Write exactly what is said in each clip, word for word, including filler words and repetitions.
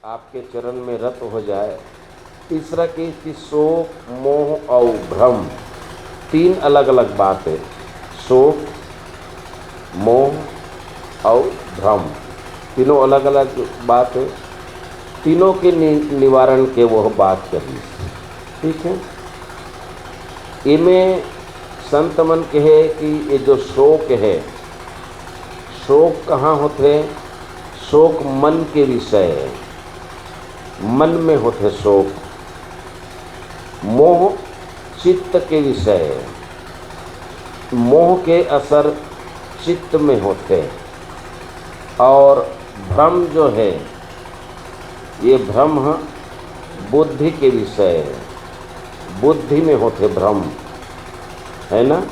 आपके चरण में रत हो जाए। तीसरा चीज कि शोक, मोह और भ्रम, तीन अलग-अलग बात है। शोक, मोह और भ्रम, तीनों अलग-अलग बात है। तीनों के नि-, निवारण के वह बात कही। ठीक है, एमे संत मन कहे कि ये जो शोक है, शोक कहाँ होथे? शोक मन के विषय है, मन में होथे शोक। मोह चित्त के विषय है, मोह के असर चित्त में होथे। और भ्रम जो है, ये भ्रम ह बुद्धि के विषय है, बुद्धि में होथे भ्रम, है ना?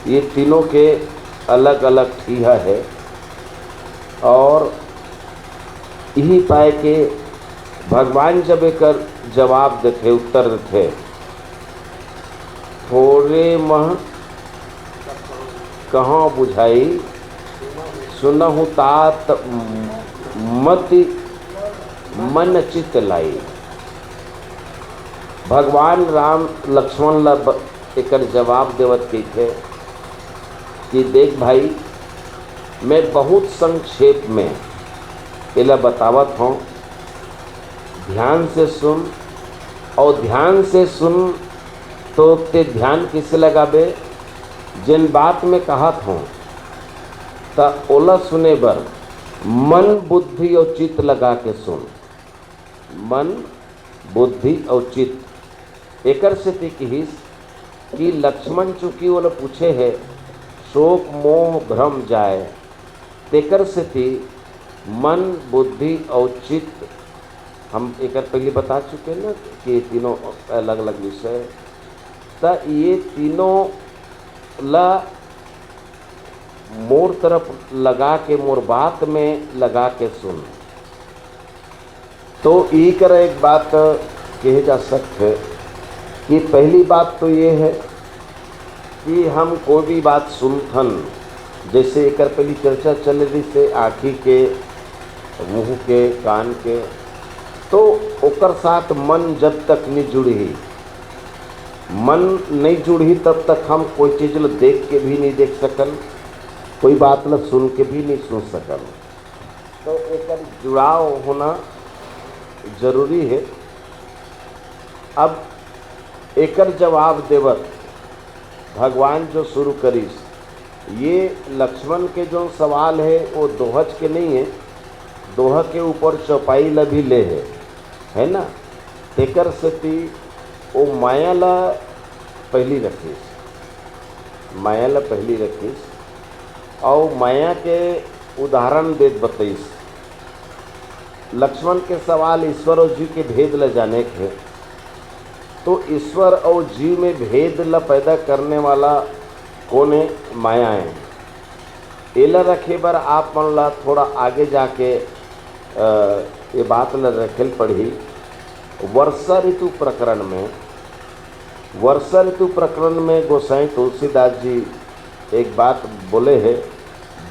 ये तीनों के अलग-अलग ठीहा है। और इही पाए के भगवान जब एकर जवाब देथे, उत्तर देथे, थोरे मह कहाँ बुझाई, सुनहु तात मति मन चित लाई। भगवान राम लक्ष्मण ला ब-, एकर जवाब देवत कहिथे कि देख भाई, मैं बहुत संक्षेप में एला बतावत हूँ, ध्यान से सुन, और ध्यान से सुन तो ते ध्यान किसे लगाबे? जेन बात में कहत हूँ, त ओला सुने बर मन, बुद्धि और चित्त लगा के सुन। मन, बुद्धि और चित्त। एकर सेती किहिस कि लक्ष्मण चूंकि ओला पूछे हे, शोक मोह भ्रम जाए, तेकर सेती मन, बुद्धि और चित्त, हम एकर पहले बता चुके ना कि ये तीनों अलग-अलग विषय, त ये तीनों ला मोर तरफ लगा के, मोर बात में लगा के सुन। तो ई कर एक बात कहे जा सकथे कि पहली बात तो ये है कि हम कोई भी बात सुनथन, जैसे एकर पहली चर्चा चल रही से आँखी के, मुंह के, कान के, तो ओकर साथ मन जब तक नहीं जुड़ही, मन नहीं जुड़ही तब तक हम कोई चीज ल देख के भी नहीं देख सकन, कोई बात ल सुन के भी नहीं सुन सकन। तो एकर जुड़ाव होना जरूरी है। अब एकर जवाब देवत भगवान जो शुरू करिस, ये लक्ष्मण के जो सवाल है वो दोहज के नहीं है, दोह के ऊपर चौपाई ला भी ले है, है ना? तेकर सेती वो माया ला पहली रखिस, माया ला पहली रखिस, और माया के उदाहरण देत बतइस। लक्ष्मण के सवाल ईश्वर और जीव के भेद ल जाने के हे, तो ईश्वर और जीव में भेद ल पैदा करने वाला कोन हे? माया हे। एला रखे बर आप मन ला थोड़ा आगे जाके, अ, ये बात ल रखे ल पड़ही। वर्षा ऋतु प्रकरण में, वर्षा ऋतु प्रकरण में गोसाई तुलसीदास जी एक बात बोले हे,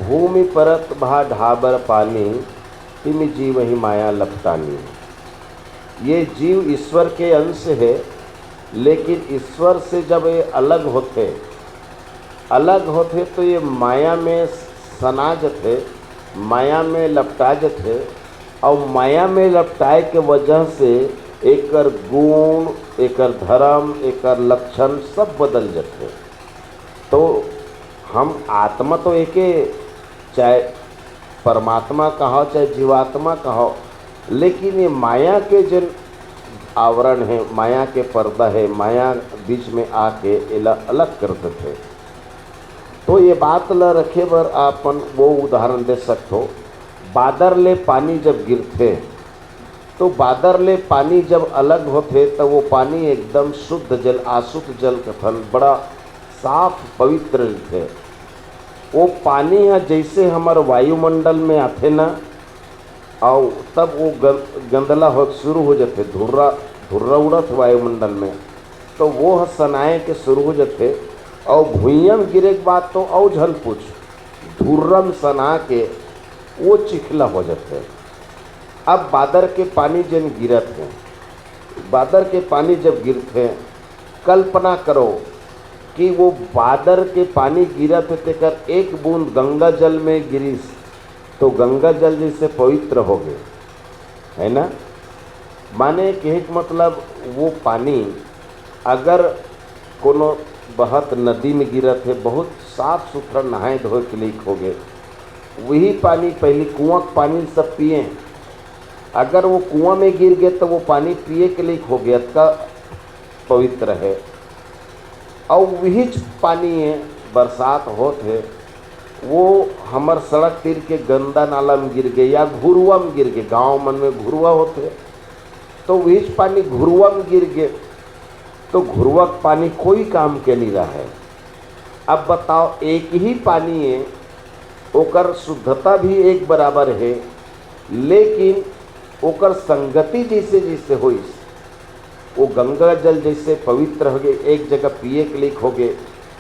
"भूमि परत भा ढाबर पानी, तिम जीवहि माया लपटानी।" ये जीव ईश्वर के अंश हे, लेकिन ईश्वर से जब ये अलग होथे, अलग होथे तो ये माया में सना जथे, माया में लपटा जथे, और माया में लपटाए के वजह से एकर गुण, एकर धर्म, एकर लक्षण सब बदल जथे। तो हम आत्मा तो एके, चाहे परमात्मा कहो, चाहे जीवात्मा कहो, लेकिन ये माया के जेन आवरण हे, माया के पर्दा हे, माया बीच में आके एला अलग कर देथे। तो ये बात ल रखे बर आपन वो उदाहरण दे सकथो, बादर ले पानी जब गिरथे, तो बादर ले पानी जब अलग होथे, त वो पानी एकदम शुद्ध जल, आसुत जल कथन, बड़ा साफ पवित्र रहिथे। वो पानी ह जइसे हमर वायुमंडल में आथे ना, अउ तब वो गं-, गंदला हो शुरू हो जाथे, धुर्रा, धुर्रा उड़त वायुमंडल में, तो वो ह सनाए के शुरू हो जाथे। अउ भुइयां में गिरे के बाद तो अउ झन पूछ, धुर्रा में सना के वो चिखला हो जाथे। अब बादर के पानी जेन गिरत हे, बादर के पानी जब गिरथे, कल्पना करो कि वो बादर के पानी गिरत हे, तेकर एक बूंद गंगा जल में गिरिस, तो गंगा जल जैसे पवित्र हो गए, है ना? माने कहे के मतलब, वो पानी अगर कोनो बहत नदी में गिरत हे, बहुत साफ सुथरा नहाए धोए के लायक हो गए। वही पानी, पहली कुआं के पानी सब पिए, अगर वो कुआं में गिर गए तो वो पानी पिए के लायक हो गए, अतका पवित्र है। और वही पानी ये बरसात होत है, वो हमर सड़क तीर के गंदा नाला में गिर गए या घुरुआ में गिर गए, गांव मन में घुरुआ होत है, तो वही पानी घुरुआ में गिर गए, तो घुरुआ के पानी कोई काम के नहीं रहा है। अब बताओ, एक ही पानी है, ओकर शुद्धता भी एक बराबर है, लेकिन ओकर संगति जैसे जैसे होइस, वो गंगा जल जैसे पवित्र हो गए, एक जगह पिए के लायक हो गए,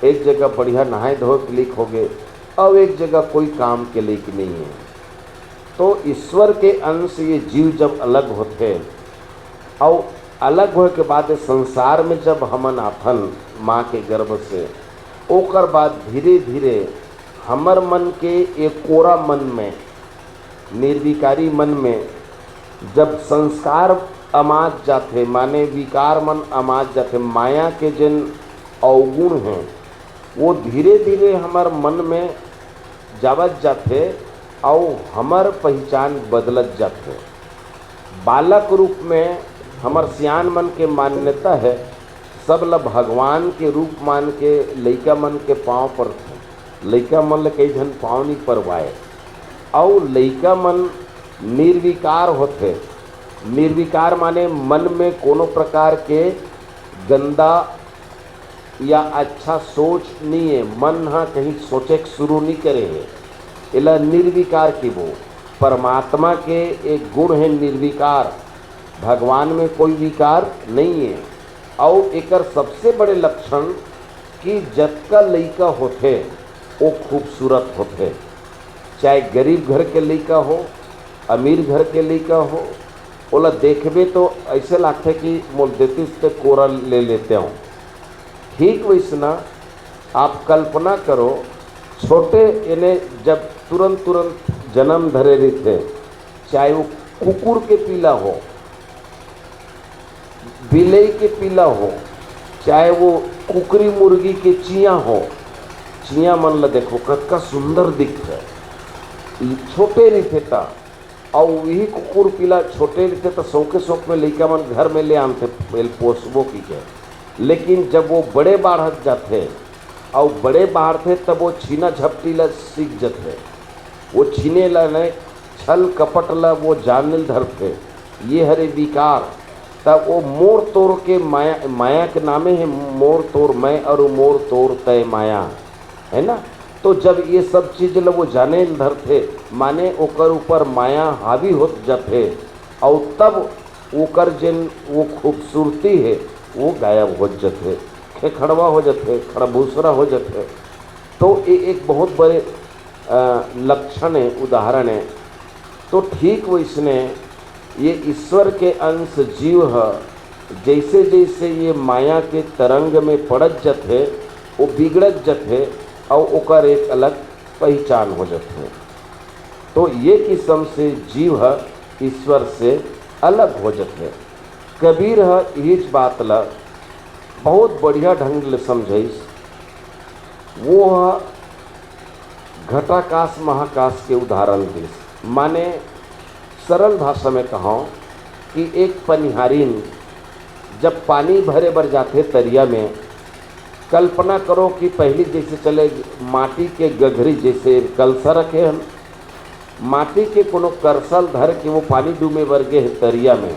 एक जगह बढ़िया नहाए धोए के लायक हो गए, और एक जगह कोई काम के लायक नहीं है। तो ईश्वर के अंश ये जीव जब अलग होते, और अलग होए के बाद इस संसार में जब हमन आथन माँ के गर्भ से, ओकर बाद धीरे धीरे हमर मन के ये कोरा मन में, निर्विकारी मन में जब संस्कार अमात जाथे, माने विकार मन अमात जाथे, माया के जेन अवगुण हैं, वो धीरे धीरे हमर मन में जावत जाथे, अउ हमर पहिचान बदलत जाथे। बालक रूप में हमर सियान मन के मान्यता है, सब ल भगवान के रूप मान के लइका मन के पाँव परथे। लइका मन ल कई झन पाँव नहीं परवाए, अउ लइका मन निर्विकार होथे। निर्विकार माने मन में कोनो प्रकार के गंदा या अच्छा सोच नहीं है, मन ह कहीं सोचे के शुरू नहीं करे है। एला निर्विकार कहिबो। परमात्मा के एक गुण है निर्विकार, भगवान में कोई विकार नहीं है। अउ एकर सबसे बड़े लक्षण कि जतका लइका होथे, वो खूबसूरत होथे। चाहे गरीब घर के लइका हो, अमीर घर के लइका हो, ओला देखबे तो ऐसे लागथे कि मोल देतिस ते कोरा ले लेते हो। ठीक वैसना आप कल्पना करो, छोटे एने जब तुरंत तुरंत जन्म धरे रहिथे, चाहे वो कुकुर के पीला हो, बिलई के पीला हो, चाहे वो कुकरी मुर्गी के चियाँ हो, चियाँ मन ल देखो, कतका सुंदर दिखथे। छोटे रहिथे त, अउ वही कुकुर पीला छोटे रहिथे त शौके शौक में लइका मन घर में ले आनथे, एल पोसबो की के। लेकिन जब वो बड़े बाढ़त जाथे, अउ बड़े बाढ़थे, तब वो छीना झपटी ल सीख जथे। वो छीने ल नहीं, छल कपट ल वो जाने ल धरथे। ये हरे विकार। तब वो मोर तोर के माया, माया के नामे है मोर तोर मैं अउ मोर तोर तय माया, है ना? तो जब ये सब चीज ल वो जाने ल धरथे, माने ओकर ऊपर माया हावी होत जाथे, अउ तब ओकर जेन वो खूबसूरती है, वो गायब हो जथे, खेखड़वा हो जथे, खड़बूसरा हो जथे। तो ये एक बहुत बड़े, अ, लक्षण है, उदाहरण है। तो ठीक वैसने ये ईश्वर के अंश जीव ह, जैसे जैसे ये माया के तरंग में पड़त जथे, वो बिगड़त जथे, अउ ओकर एक अलग पहचान हो जथे। तो ये किस्म से जीव ह ईश्वर से अलग हो जथे। कबीर ह इहिच बात ल बहुत बढ़िया ढंग ले समझाइस। वो ह घटाकाश महाकाश के उदाहरण दिस। माने सरल भाषा में कहूँ कि एक पनिहारिन जब पानी भरे बर जाथे तरिया में, कल्पना करो कि पहली जैसे चले माटी के गघरी, जैसे कलसा रखे हन, माटी के कोनो करसल धर के वो पानी डूमे बर गे हे तरिया में,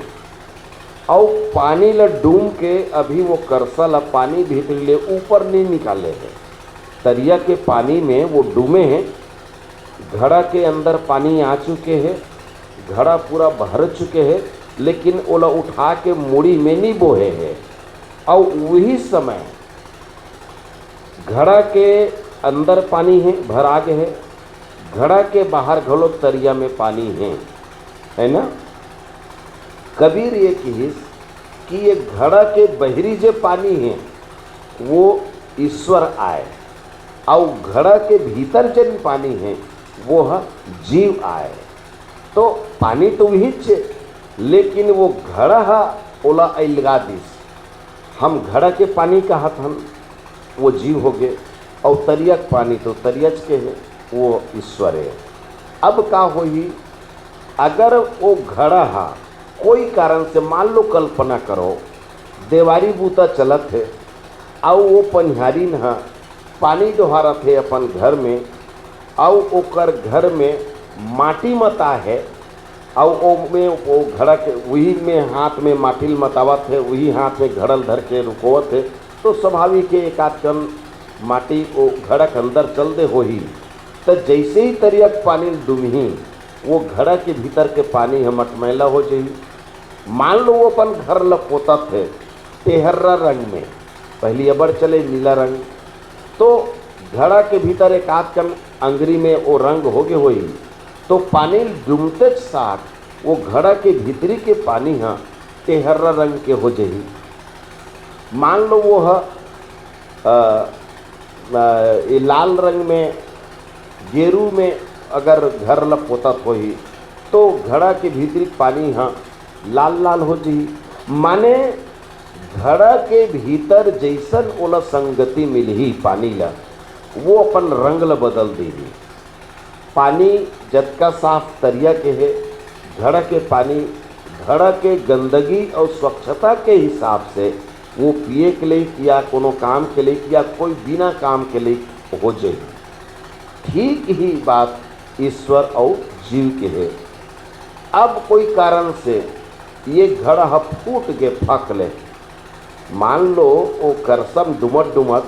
अउ पानी ल डूम के अभी वो करसा ल पानी भीतरी ले ऊपर नहीं निकाले हे। तरिया के पानी में वो डूमे हे, घड़ा के अंदर पानी आ चुके हे, घड़ा पूरा भर चुके हे, लेकिन ओला उठा के मुड़ी में नहीं बोहे हे। अउ वही समय घड़ा के अंदर पानी हे, भरा गे हे, घड़ा के बाहर घलो तरिया में पानी हे, है ना? कबीर ये किहिस कि ये घड़ा के बहिरी जे पानी हे, वो ईश्वर आय, अउ घड़ा के भीतर जेन पानी हे, वो ह जीव आय। तो पानी तो उहीच हे, लेकिन वो घड़ा ह ओला अलगा दिस। हम घड़ा के पानी कहत हन, वो जीव होगे, अउ तरिया के पानी तो तरियाच के हे, वो ईश्वर हे। अब का होही, अगर वो घड़ा ह कोई कारण से, मान लो, कल्पना करो, देवारी बूता चलत हे, अउ वो पनिहारिन ह पानी डोहारत हे अपन घर में, अउ ओकर घर में माटी मता हे, अउ ओमे, वो घड़ा के उही में हाथ में माटी ल मतावत हे, उही हाथ में घड़ा ल धर के रुकोवत हे, तो स्वाभाविक हे, एक आध कन माटी वो घड़ा के अंदर चल दे होही। त जैसे ही तरिया के पानी ल डूमही, वो घड़ा के भीतर के पानी ह मटमैला हो जही। मान लो, वो अपन घर ल पोतत हे टेहर्रा रंग में, पहली अबड़ चले नीला रंग, तो घड़ा के भीतर एक आध कन अंगरी में वो रंग होगे होही, तो पानी ल डूमतेच साथ वो घड़ा के भीतरी के पानी ह टेहर्रा रंग के हो जही। मान लो, वो ह, अ, अ, ये लाल रंग में, गेरू में अगर घर ल पोतत होही, तो घड़ा के भीतरी पानी ह लाल लाल हो जही। माने, घड़ा के भीतर जैसन ओला संगति मिलही पानी ल, वो अपन रंग ल बदल देही। पानी जतका साफ तरिया के हे, घड़ा के पानी, घड़ा के गंदगी अउ स्वच्छता के हिसाब से वो पिए के लइक या कोनो काम के लइक या कोई बिना काम के लइक हो जाही। ठीक ही बात ईश्वर अउ जीव के हे। अब कोई कारण से ये घड़ा ह फूट के फक ले, मान लो, वो करसम डुमत डुमत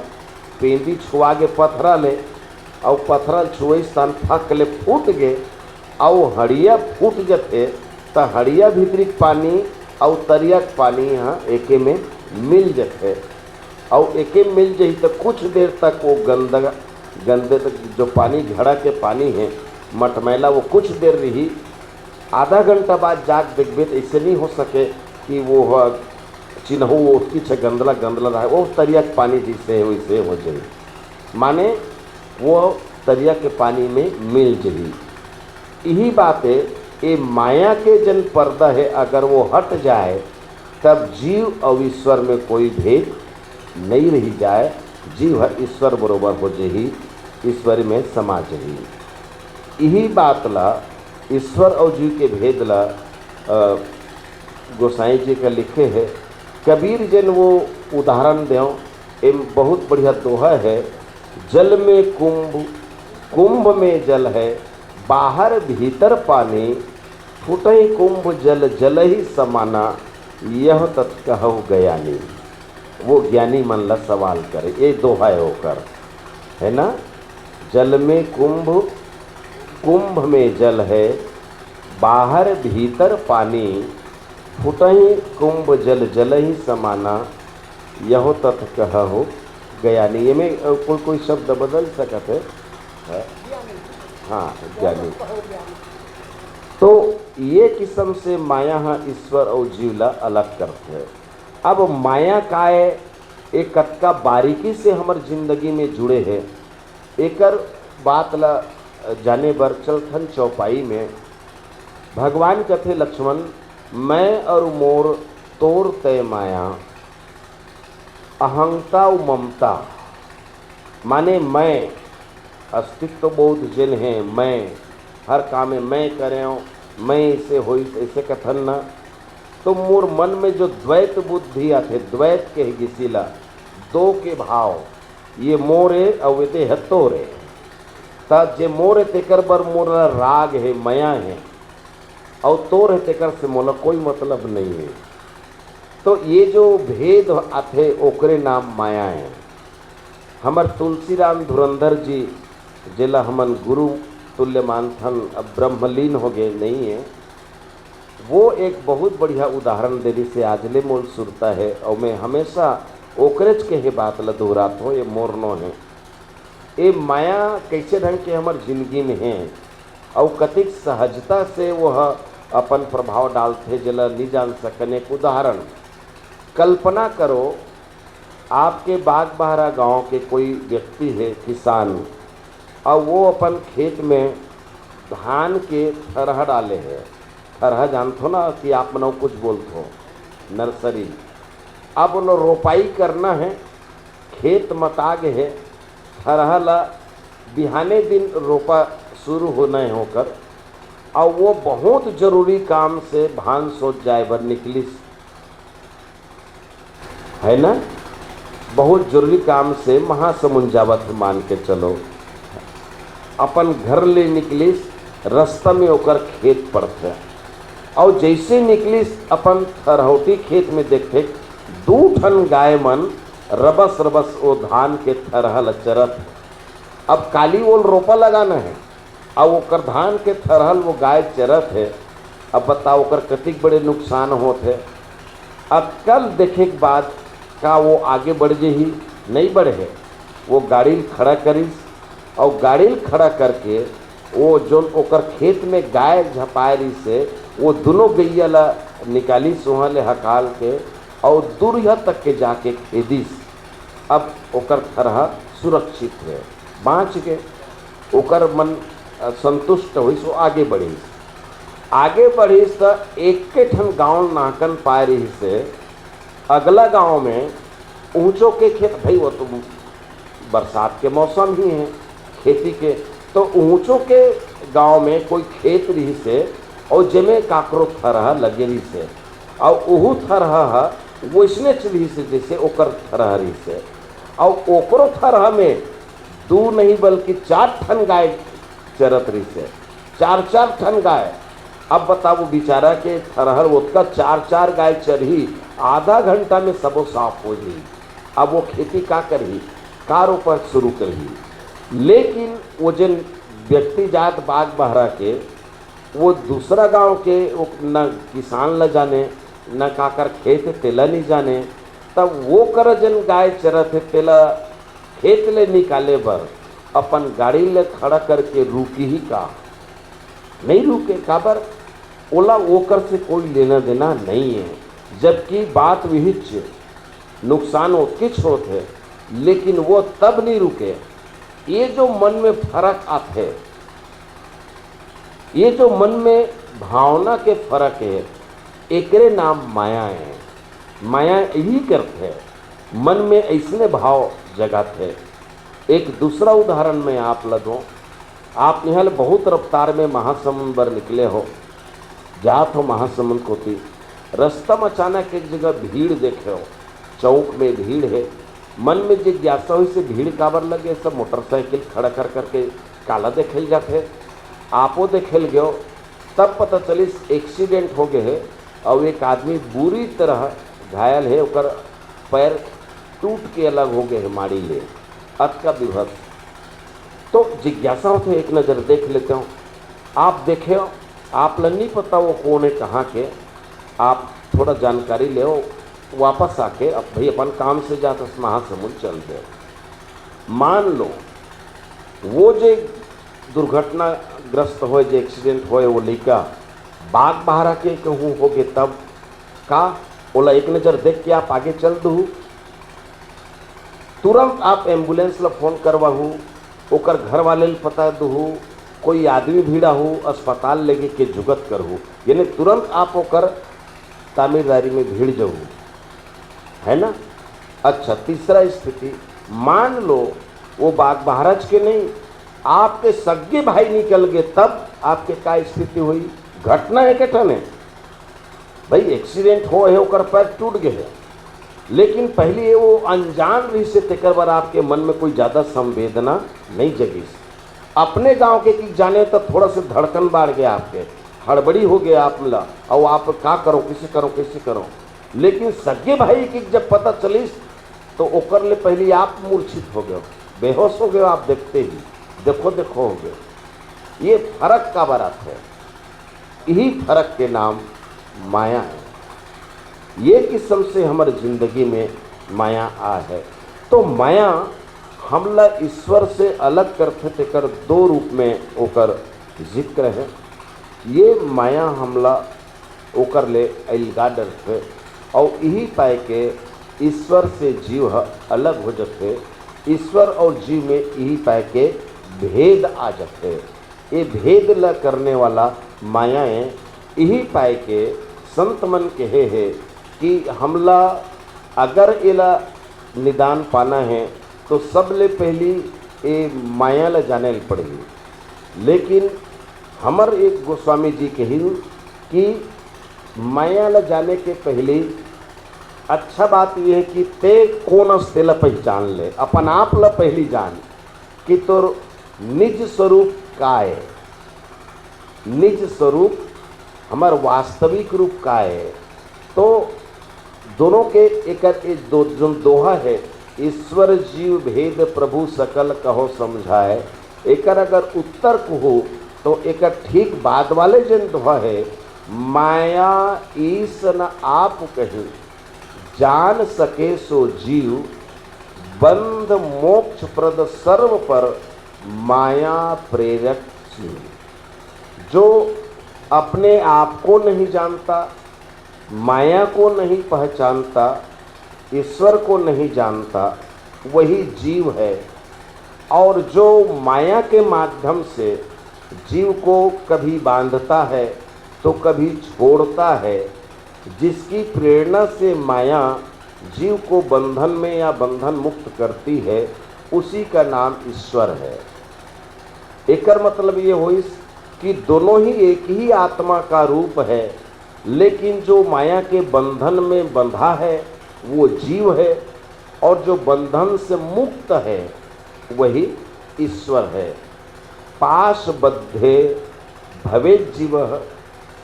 पेंदी छुआ के पथरा ले, अउ पथरा ल छुए स्थान फक ले फूट गे, अउ हड़िया फूट जथे, त हड़िया भीतरी के पानी अउ तरिया के पानी ह एके में मिल जथे। अउ एके में मिल जही, त कुछ देर तक वो गंदा, गंदे तक जो पानी, घड़ा के पानी हे, मटमैला, वो कुछ देर रही। आधा घंटा बाद जाके देखबे, त ऐसे नहीं हो सके कि वो ह, चिन्हू वो ओतकी छ गंदला गंदला रहे, वो तरिया के पानी जैसे है वैसे हो जाए, माने वो तरिया के पानी में मिल जही। यही बात है, ये माया के जन पर्दा है, अगर वो हट जाए, तब जीव अउ ईश्वर में कोई भेद नहीं रही जाए। जीव ह ईश्वर बरोबर हो जही, ईश्वर में समा जही। यही बात ला, ईश्वर अउ जीव के भेद ला, अ, गोसाई जी का लिखे है। कबीर जेन वो उदाहरण देव, एम बहुत बढ़िया दोहा है, "जल में कुंभ, कुंभ में जल है, बाहर भीतर पानी, फुटही कुंभ जल जलही समाना, यह तत कहव ज्ञानी।" वो ज्ञानी मन ला सवाल करे, ये दोहा है ओकर, है ना? "जल में कुंभ, कुंभ में जल है, बाहर भीतर पानी, फुटही कुंभ जल जलही समाना, यहो तत कहहो ज्ञानी।" ये में, अ, कोई, कोई शब्द बदल सकत है, है? हाँ, ज्ञानी। तो ये किस्म से माया ह ईश्वर अउ जीव ला अलग करथे। अब माया काय, ये कतका बारीकी से हमर जिंदगी में जुड़े हे, एकर बात ला जाने बर चलथन चौपाई में। भगवान कथे, "लक्ष्मण, मैं अउ मोर तोर तय माया, अहंता अउ ममता, माने मैं, अस्तित्व बोध जेन हे, मैं, हर काम में मैं करेंव, मैं ऐसे होइस, ऐसे कथन न, तो मोर मन में जो द्वैत बुद्धि आथे, द्वैत के गिसी ला, दो के भाव, ये मोर ए अउ ये देह तोर ए।" त जे मोर ए, तेकर बर मोर ला राग हे, मया हे, अउ तोर हे, तेकर से मोला कोई मतलब नहीं हे। तो ये जो भेद आथे, ओकरे नाम माया हे। हमर तुलसीराम धुरंधर जी, जेला हमन गुरु तुल्य मानथन, अब ब्रह्मलीन हो गए, नहीं है, वो एक बहुत बढ़िया उदाहरण दे रिहिस हे, आज ले मोल सुरता हे, अउ मैं हमेशा ओकरेच के हे बात ल दोहरात हों, ये मोर नो हे। ए माया कैसे ढंग के हमर जिंदगी में हे, अउ कतिक सहजता से वो ह अपन प्रभाव डालथे, जेला नी जान सकन। एक उदाहरण, कल्पना करो, आपके बागबहरा गांव के कोई व्यक्ति हे, किसान, अउ वो अपन खेत में धान के थरहा डाले हे। थरहा जानथो ना कि आप मन अउ कुछ बोलथो, नर्सरी। अब ओला रोपाई करना हे, खेत मता गे हे, थरहा ला बिहाने दिन रोपा शुरू होना हे ओकर, अउ वो बहुत जरूरी काम से भानसोत जाए बर निकलिस, है ना? बहुत जरूरी काम से महासमुंद जावत हे, मान के चलो। अपन घर ले निकलिस, रस्ता में ओकर खेत पड़थे, अउ जैसे निकलिस, अपन थरहौटी खेत में देखथे, दू ठन गाय मन रबस रबस ओ धान के थरहा ल चरत हे। अब काली ओल रोपा लगाना हे, अउ ओकर धान के थरहा ल वो गाय चरत हे। अब बताओ, ओकर कतिक बड़े नुकसान होत हे। अक्कल देखे के बाद का वो आगे बढ़ जही? नहीं बढ़े। वो गाड़ी ल खड़ा करिस, अउ गाड़ी ल खड़ा करके वो जोन ओकर खेत में गाय झपाए रहिस हे, वो दुनों गैया ला निकालिस उहाँ ले हकाल के, अउ दूरिहा तक के जाके खेदिस। अब ओकर थरहा सुरक्षित हे, बाँच गे। ओकर मन, अ, संतुष्ट होइस, वो आगे बढ़िस। आगे बढ़िस त एके ठन गाँव नाकन पाए रहिस हे। अगला गाँव में ऊँचो के खेत, भाई, वो तो बरसात के मौसम ही हे खेती के, तो ऊँचो के गाँव में कोई खेत रहिस हे, अउ जेमे काकरो थरहा लगे रहिस हे, अउ ओहू थरहा ह वइसनेच रहिस हे, जइसे ओकर थरहा रहिस हे, अउ ओकरो थरहा में दू नहीं बल्कि चार ठन गाय चरत रहिस हे, चार चार ठन गाय। अब बताओ, बिचारा के थरहा ओतका चार चार गाय चरही, आधा घंटा में सबो साफ हो जाही। अब वो खेती का करही, का रोपा शुरू करही? लेकिन वो जेन व्यक्ति जात बागबहरा के, वो दूसरा गांव के, वो न किसान ल जाने, न काकर खेत हे तेला नहीं जाने, तब वो कर जेन गाय चरत हे तेला खेत ले निकाले बर अपन गाड़ी ले खड़ा करके रुकही का? नहीं रुके। काबर? ओला ओकर से कोई लेना देना नहीं हे। जबकि बात वहीच, नुकसान ओतकेच होत हे, लेकिन वो तब नहीं रुके। ये जो मन में फरक आथे, ये जो मन में भावना के फरक हे, एकरे नाम माया हे। माया यही करथे, मन में अइसने भाव जगाथे। एक दूसरा उदाहरण मैं आप ल दों। आप इहाँ ले बहुत रफ्तार में महासमुंद बर निकले हो, जात हो महासमुंद कोती, रस्ता में अचानक एक जगह भीड़ देखे हो, चौक में भीड़ हे। मन में जिज्ञासा होइस हे भीड़ काबर लगे, सब मोटरसाइकिल खड़ा कर करके काला देखे ल जाथे। आपो देखे ल गयो, तब पता चलिस एक्सीडेंट हो गए हे, अउ एक आदमी बुरी तरह घायल हे, ओकर पैर टूट के अलग हो गए हे माड़ी ले, अतका बिभत्स। तो जिज्ञासा होथे, एक नजर देख लेते हो। आप देखे हो, आप ल नहीं पता वो कौन हे, कहाँ के, आप थोड़ा जानकारी ले, वापस आके अब भाई अपन काम से जात हस, महासमुंद चल दे। मान लो वो जे दुर्घटनाग्रस्त होए, जे एक्सीडेंट होए, वो लइका बागबहरा के कहूँ हो गे, तब का ओला एक नजर देख के आप आगे चल दुहू? तुरंत आप एम्बुलेंस ल फोन करवाहू, ओकर घर वाले ल पता दुहू, कोई आदमी भिड़ाहू, अस्पताल लेगे के जुगत करहू, यानी तुरंत आप ओकर तामीरदारी में भिड़ जाहू, है ना? अच्छा, तीसरा स्थिति, मान लो वो बागबहराच के नहीं, आपके सगे भाई निकल गए, तब आपके का स्थिति होही? घटना एके ठन हे भाई, एक्सीडेंट होए हे, ओकर पैर टूट गए हे, लेकिन पहली ये वो अनजान रहिस हे, तेकर बर आपके मन में कोई ज्यादा संवेदना नहीं जगिस। अपने गांव के कि जाने तो थोड़ा से धड़कन बाढ़ गया आपके, हड़बड़ी हो गया आप ला, अउ आप का करो, कैसे करो, कैसे करो। लेकिन सगे भाई की जब पता चलिस, तो ओकर ले पहली आप मूर्छित हो गए, बेहोश हो गए आप, देखते ही, देखो देखो हो गए। ये फरक काबर आथे? यही फरक के नाम माया हे। ये किस्म से हमर जिंदगी में माया आए हे। तो माया हमला ईश्वर से अलग करथे, तेकर दो रूप में ओकर जिक्र हे। ये माया हमला ओकर ले अलगा डरथे, अउ इही पाय के ईश्वर से जीव ह अलग हो जथे। ईश्वर और जीव में इही पाय के भेद आ जथे। ये भेद ल करने वाला माया ए। इही पाय के संत मन कहे हे कि हमला अगर एला निदान पाना हे तो सबले पहली ए माया ल जाने ल पड़ही। लेकिन हमर एक गोस्वामी जी कही कि माया ल जाने के पहली अच्छा बात ये है कि ते कोन अस तेला पहचान ले, अपन आप ल पहली जान कि तोर निज स्वरूप का है, निज स्वरूप हमर वास्तविक रूप का है। तो दोनों के एकर ए दो, जोन दोहा है, ईश्वर जीव भेद प्रभु सकल कहो समझाए, एकर अगर उत्तर कहो तो एकर ठीक बाद वाले जन दोहा है, माया ईश न आप कही, जान सके सो जीव, बंध मोक्ष प्रद सर्व पर, माया प्रेरक जीव। जो अपने आप को नहीं जानता, माया को नहीं पहचानता, ईश्वर को नहीं जानता, वही जीव है। और जो माया के माध्यम से जीव को कभी बांधता है तो कभी छोड़ता है, जिसकी प्रेरणा से माया जीव को बंधन में या बंधन मुक्त करती है, उसी का नाम ईश्वर है। एकर मतलब ये होइस कि दोनों ही एक ही आत्मा का रूप है, लेकिन जो माया के बंधन में बंधा है वो जीव है, और जो बंधन से मुक्त है वही ईश्वर है। पाश बद्धे भवे जीव,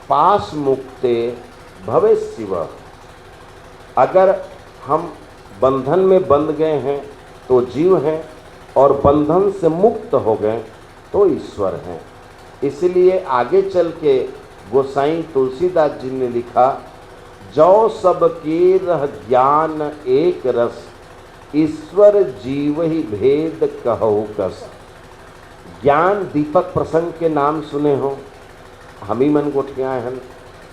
पाश मुक्ते भवे शिव। अगर हम बंधन में बंध गए हैं तो जीव हैं, और बंधन से मुक्त हो गए तो ईश्वर हैं। इसलिए आगे चल के गोसाई तुलसीदास जी ने लिखा, "जौ सबके रह ज्ञान एक रस, ईश्वर जीव ही भेद कहु कस।" ज्ञान दीपक प्रसंग के नाम सुने हो, हम ही मन गोठियाए हन।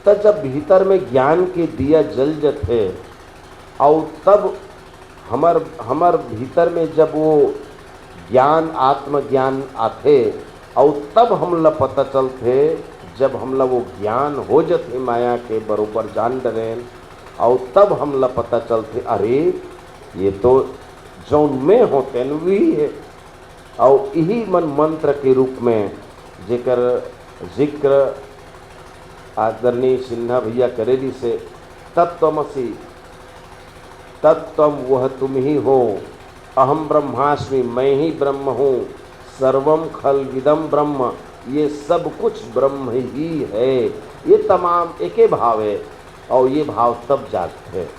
त जब भीतर में ज्ञान के दिया जल जथे, अउ तब हमर, हमर भीतर में जब वो ज्ञान, आत्मज्ञान आथे, अउ तब हमला पता चलथे, जब हमला वो ज्ञान हो जथे, माया के बरोबर जान डरेन, अउ तब हमला पता चलथे, अरे, ये तो जौन में हो, तेन वही है। अउ इही मन मंत्र के रूप में जेकर जिक्र आदरणीय सिन्हा भैया करे रिहिसे, "तत्वमसि, तत्वम, वह तुम ही हो, अहम ब्रह्मास्मि, मैं ही ब्रह्म हूँ, सर्वम खलविदम ब्रह्म, ये सब कुछ ब्रह्म ही है।" ये तमाम एके भाव है, और ये भाव तब जागते हैं।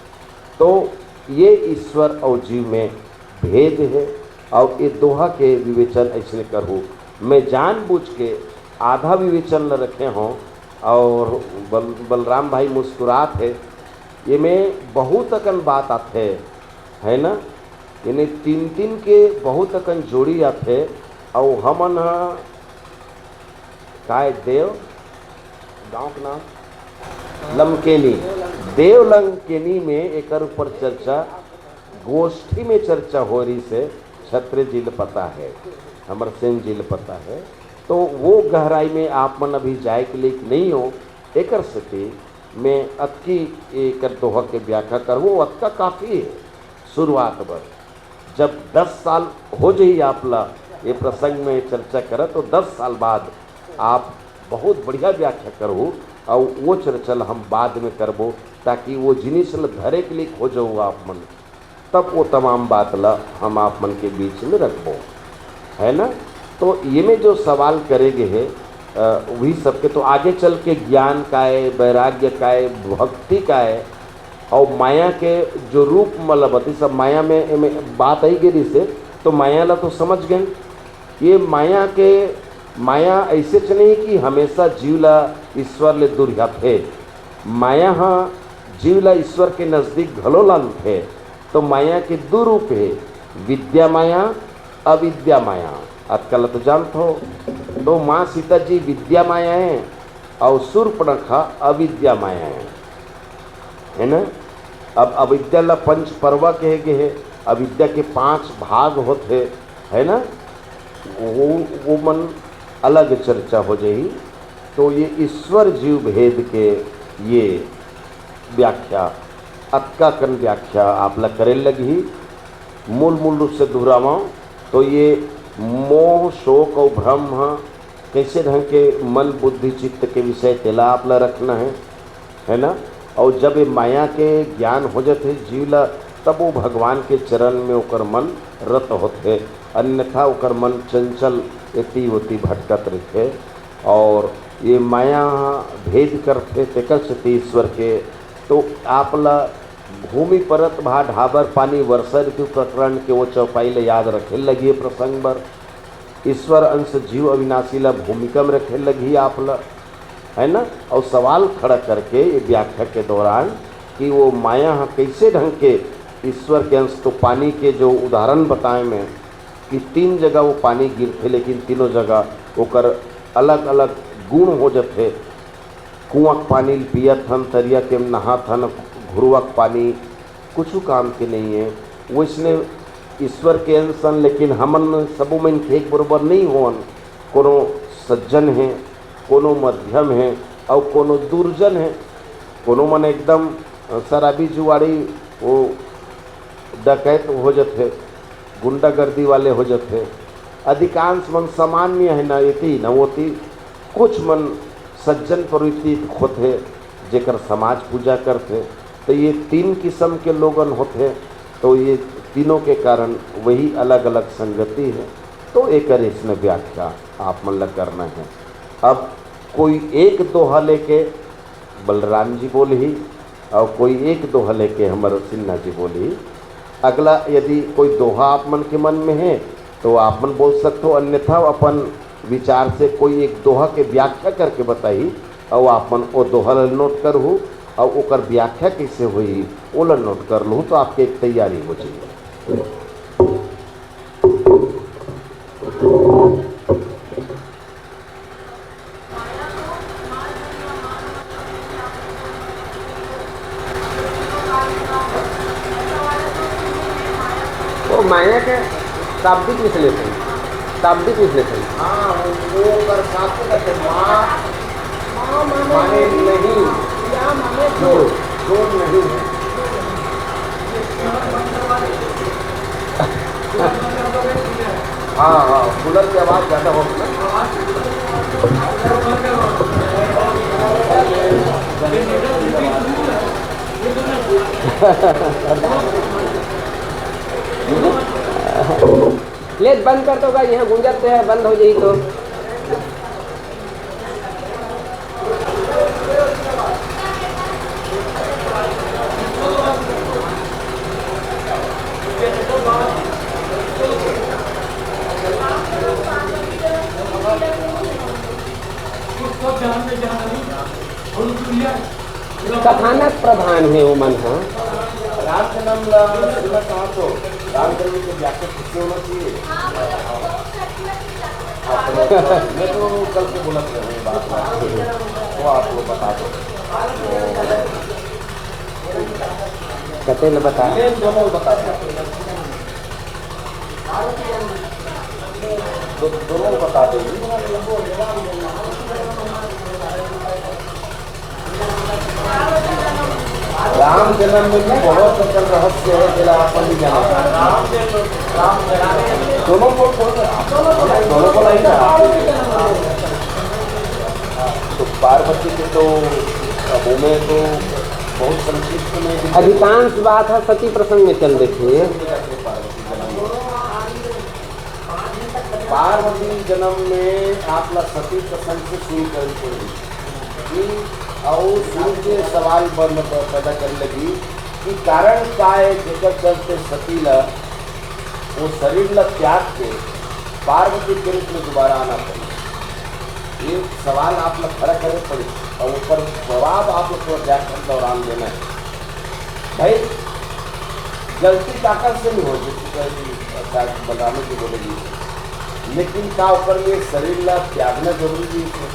तो ये ईश्वर और जीव में भेद है, और ये दोहा के विवेचन ऐसने करहू। मैं जानबूझ के आधा विवेचन ल रखे हों, और बल-, बलराम भाई मुस्कुरात हे। ये में बहुत अकन बात आथे, है ना? यानी तीन तीन के बहुत अकन जोड़ी आथे, और हमन ह काय देव, गांव के नाम लंकेनी, देव लंकेनी में एकर ऊपर चर्चा, गोष्ठी में चर्चा हो रहिसे, छत्र जी ल पता है, अमरसेन जी ल पता है। तो वो गहराई में आप मन अभी जाए के लिए नहीं हो, एकर सेती मैं अतकी एकर दोहा के व्याख्या करहूँ, अतका काफी है शुरुआत बर। जब दस साल हो जही आप ला ये प्रसंग में चर्चा करत, तो दस साल बाद आप बहुत बढ़िया व्याख्या करहू, और वो चर्चा ला हम बाद में करबो, ताकि वो जिनिस ल धरे के लिए हो जाऊ आप मन, तब वो तमाम बात ला हम आप मन के बीच में रखबो, है ना? तो ये में जो सवाल करे गे हे, अ, वही सबके तो आगे चल के ज्ञान काय, वैराग्य काय, भक्ति काय, और माया के जो रूप मतलब बती सब माया में, एमे बात आई गे रिहिसे, तो माया ला तो समझ गए। ये माया के, माया ऐसेच नहीं कि हमेशा जीव ला ईश्वर ले दूरिहाथे। माया ह जीव ला ईश्वर के नजदीक घलो लानथे। तो माया के दू रूप हे, विद्या माया, अविद्या माया। आजकल तो जानत हो, तो माँ सीता जी विद्या माया है, अउ सूर्पणखा अविद्या माया हे, हे ना? अब अविद्या ला पंच पर्वा कहे गे हे, अविद्या के पांच भाग होथे, हे ना? वो, वो मन अलग चर्चा हो जाही। तो ये ईश्वर जीव भेद के ये व्याख्या अतका कन व्याख्या आप ला करे लगही। मूल, मूल रूप से दोहरावं तो ये मोह, शोक अउ भ्रम ह कइसे ढंग के मन, बुद्धि, चित्त के विषय तेला आप ला रखना हे, हे ना? अउ जब ये माया के ज्ञान हो जाथे जीव ला, तब वो भगवान के चरण में ओकर मन रत होथे, अन्यथा ओकर मन चंचल एती ओती भटकत रहिथे। अउ ये माया भेद करथे, तेकर सेती ईश्वर के। तो आप ला भूमि परत भा ढाबर पानी वर्षा ऋतु प्रकरण के वो चौपाई ला याद रखे लगिए प्रसंग बर। ईश्वर अंश जीव अविनाशी ला भूमिका में रखे लगही आप ला, है ना? अउ सवाल खड़ा करके ये व्याख्या के दौरान कि वो माया ह कइसे ढंग के ईश्वर के अंश, तो पानी के जो उदाहरण बताए में कि तीन जगह वो पानी गिरथे, लेकिन तीनों जगह ओकर अलग-अलग गुण हो जथे। कुआं के पानी ल पियत हन, तरिया के नहात हन, घुरुवा के पानी कुछु काम के नइ हे। वइसने ईश्वर के अंश हन, लेकिन हमन सबो मनखे एक बरोबर नइ होवन। कोनो सज्जन हे, कोनो मध्यम हे, अउ कोनो दुर्जन हे। कोनो मन एकदम शराबी जुआड़ी, वो डकैत हो जथे, गुंडागर्दी वाले हो जथे। अधिकांश मन सामान्य हे, न एती न ओती। कुछ मन सज्जन प्रवृत्ति होथे, जेकर समाज पूजा करथे। तो ये तीन किस्म के लोगन होथे, तो ये तीनों के कारण वही अलग-अलग संगति हे। तो एकर इसने व्याख्या आप मन ला करना हे। अब कोई एक दोहा लेके बलराम जी बोलही, अउ कोई एक दोहा लेके हमर सिन्हा जी बोलही। अगला यदि कोई दोहा आप मन के मन में हे, तो आप मन बोल सकथो, अन्यथा अपन विचार से कोई एक दोहा के व्याख्या करके बताही, अउ आप मन ओ दोहा ला नोट करहू, अउ ओकर व्याख्या कइसे होही, ओला नोट कर लहू, तो आपके एक तैयारी हो जाही। वो माया के शाब्दिक विश्लेषण, शाब्दिक विश्लेषण। हाँ, वो ओकर शाब्दिक अर्थ, माँ माने नहीं, या माने जोड़, जोड़ नहीं है। हाँ, हाँ, कूलर की आवाज़ ज़्यादा होगी ना। ले, बंद कर तो, का यहाँ गूंजत हे, बंद हो जाही तो। कथानक प्रधान हे वो मन ह। राम जन्म ला सुनना चाहत हो, राम जन्म के व्याख्या खुद से होना चाहिए। हाँ, तो मैं तो कल से बोला था, वही बात, बात, वो आप लोग बता दो। कते ल बता? मैं दोनों बता दो। दो-, दोनों बता दो। राम जन्म में भी बहुत अकल रहस्य है, जेला आप नहीं जाना। दोनों को बोल, दोनों को नहीं कहा। तो पार्वती के तो, वो में तो बहुत संक्षिप्त में भी अधिकांश बात ह सती प्रसंग में चल देथे। पार्वती जन्म में आप ला सती प्रसंग से शुरू करनी पड़ेगी। कि अउ शुरू से सवाल बन-, पैदा करे लगी कि कारण का है जेकर चलते सती ला वो शरीर ला त्याग के पार्वती के रूप में दोबारा आना पड़े। ये सवाल आप ला खड़ा करे पड़े अउ ओकर जवाब आप लोग को व्याख्यान दौरान देना है। भाई, गलती काकर से नहीं हो, जैसे कि शायद बलरामी जी बोलेगी, लेकिन का ओकर लिए शरीर ला त्यागना जरूरी है?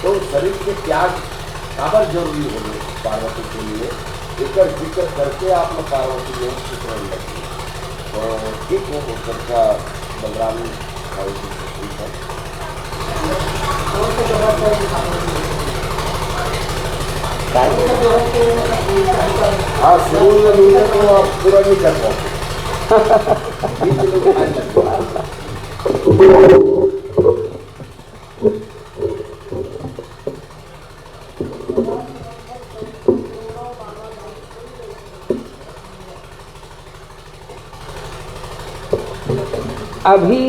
तो शरीर के त्याग काबर जरूरी होले पार्वती के लिए, एकर जिक्र करके आप लोग पार्वती में उतरन लगी। तो ठीक हो, चर्चा बलराम भाई जी से ठीक है। हाँ, शुरू में भी है तो आप पूरा नहीं कर पाते। बीच में खाने लगते हैं। अभी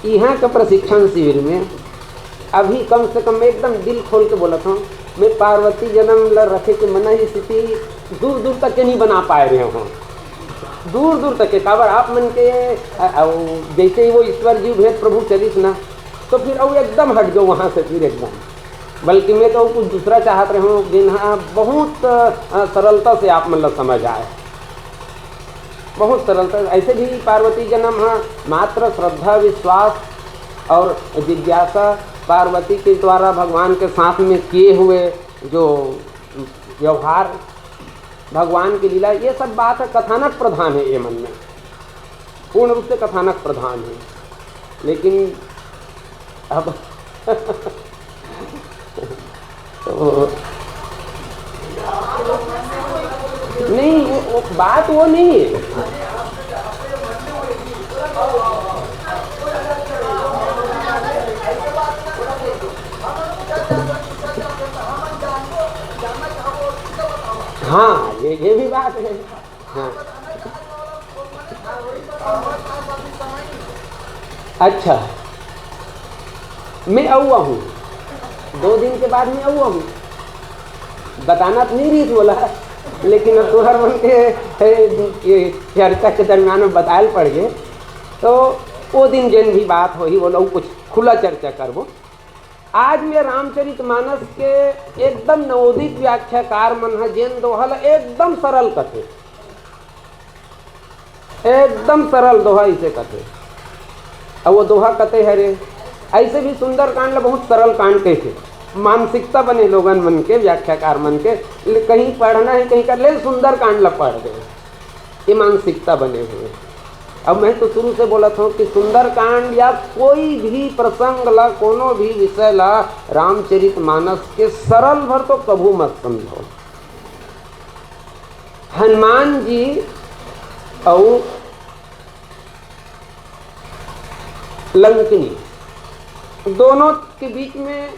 यहाँ के प्रशिक्षण शिविर में अभी कम से कम एकदम दिल खोल के बोलत हूँ, मैं पार्वती जन्म ल रखे के मना ही स्थिति दूर दूर तक के नहीं बना पाए रहे हों, दूर दूर तक के। काबर आप मन के अ, अ, जैसे ही वो ईश्वर जीव भेद प्रभु चलिस ना, तो फिर अउ एकदम हट गयो वहाँ से, फिर एकदम। बल्कि मैं तो कुछ दूसरा चाहत रहे हूँ, जिन ह बहुत अ, सरलता से आप मन ल समझ आए, बहुत सरलता। ऐसे भी पार्वती जन्म ह मात्र श्रद्धा, विश्वास और जिज्ञासा, पार्वती के द्वारा भगवान के साथ में किए हुए जो व्यवहार, भगवान की लीला, ये सब बात है, कथानक प्रधान है ये मन में, पूर्ण रूप से कथानक प्रधान है। लेकिन अब तो नहीं, वो, वो बात वो नहीं है। हाँ, ये ये भी बात है। हाँ। अच्छा, मैं अउआ हूँ, दो दिन के बाद मैं अउआ हूँ। बताना तो नहीं रही थी बोला, लेकिन अब तुहर मन के ए, ये चर्चा के दरमियान में बतायल पड़ गए, तो वो दिन जेन भी बात होही, वो लोग कुछ खुला चर्चा करबो। आज मैं रामचरित मानस के एकदम नवोदित व्याख्याकार मन ह जेन दोहा ल एकदम सरल कथे, एकदम सरल दोहा इसे कथे। अब वो दोहा कथे हरे, ऐसे भी सुंदरकांड ल बहुत सरल कांड कहिथे। मानसिकता बने लोगन मन के, व्याख्याकार मन के, ले कहीं पढ़ना है, कहीं कर ले, सुंदरकांड ल पढ़ दे, ये मानसिकता बने हुए। अब मैं तो शुरू से बोलत हूँ कि सुंदरकांड या कोई भी प्रसंग ला, कोनो भी विषय ला रामचरित मानस के सरल भर तो कभू मत समझो। हनुमान जी अउ लंकिनी दोनों के बीच में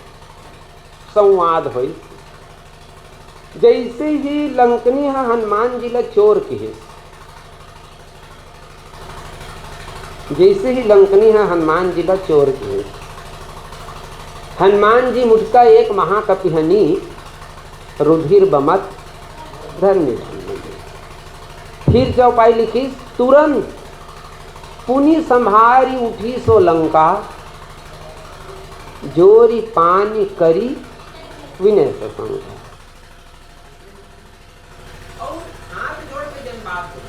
संवाद होई। जैसे ही लंकिनी ह हनुमान जी ला चोर किहिस, जैसे ही लंकिनी ह हनुमान जी ला चोर किहिस, हनुमान जी मुटका एक महाकपिहनी रुधिर बमत धरनी डाल लगे। फिर चौपाई लिखिस, तुरंत पुनि संभारि उठी सो लंका, जोरि पानि करि विनय सो शंका। और हाथ जोड़ के जन बात हो,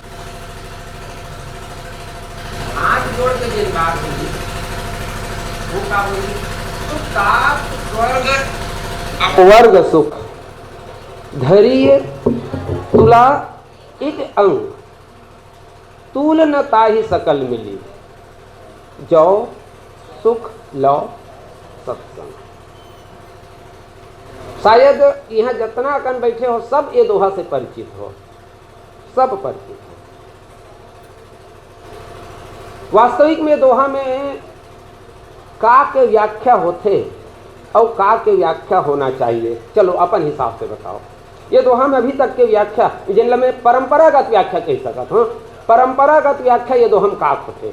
हाथ जोड़ के जन बात हो, वो का बोली? सुख ताप स्वर्ग अपवर्ग सुख, धरिय तुला इक अंग, तूल न ताहि सकल मिली, जौ सुख लौ सत्संग। शायद यहाँ जतना अकन बैठे हो, सब ये दोहा से परिचित हो, सब परिचित हो। वास्तविक में दोहा में का के व्याख्या होथे अउ का के व्याख्या होना चाहिए, चलो अपन हिसाब से बताओ। ये दोहा में अभी तक के व्याख्या, जिन ल मैं परंपरागत व्याख्या कह सकत हूँ, परंपरागत व्याख्या ये दोहा में का होथे?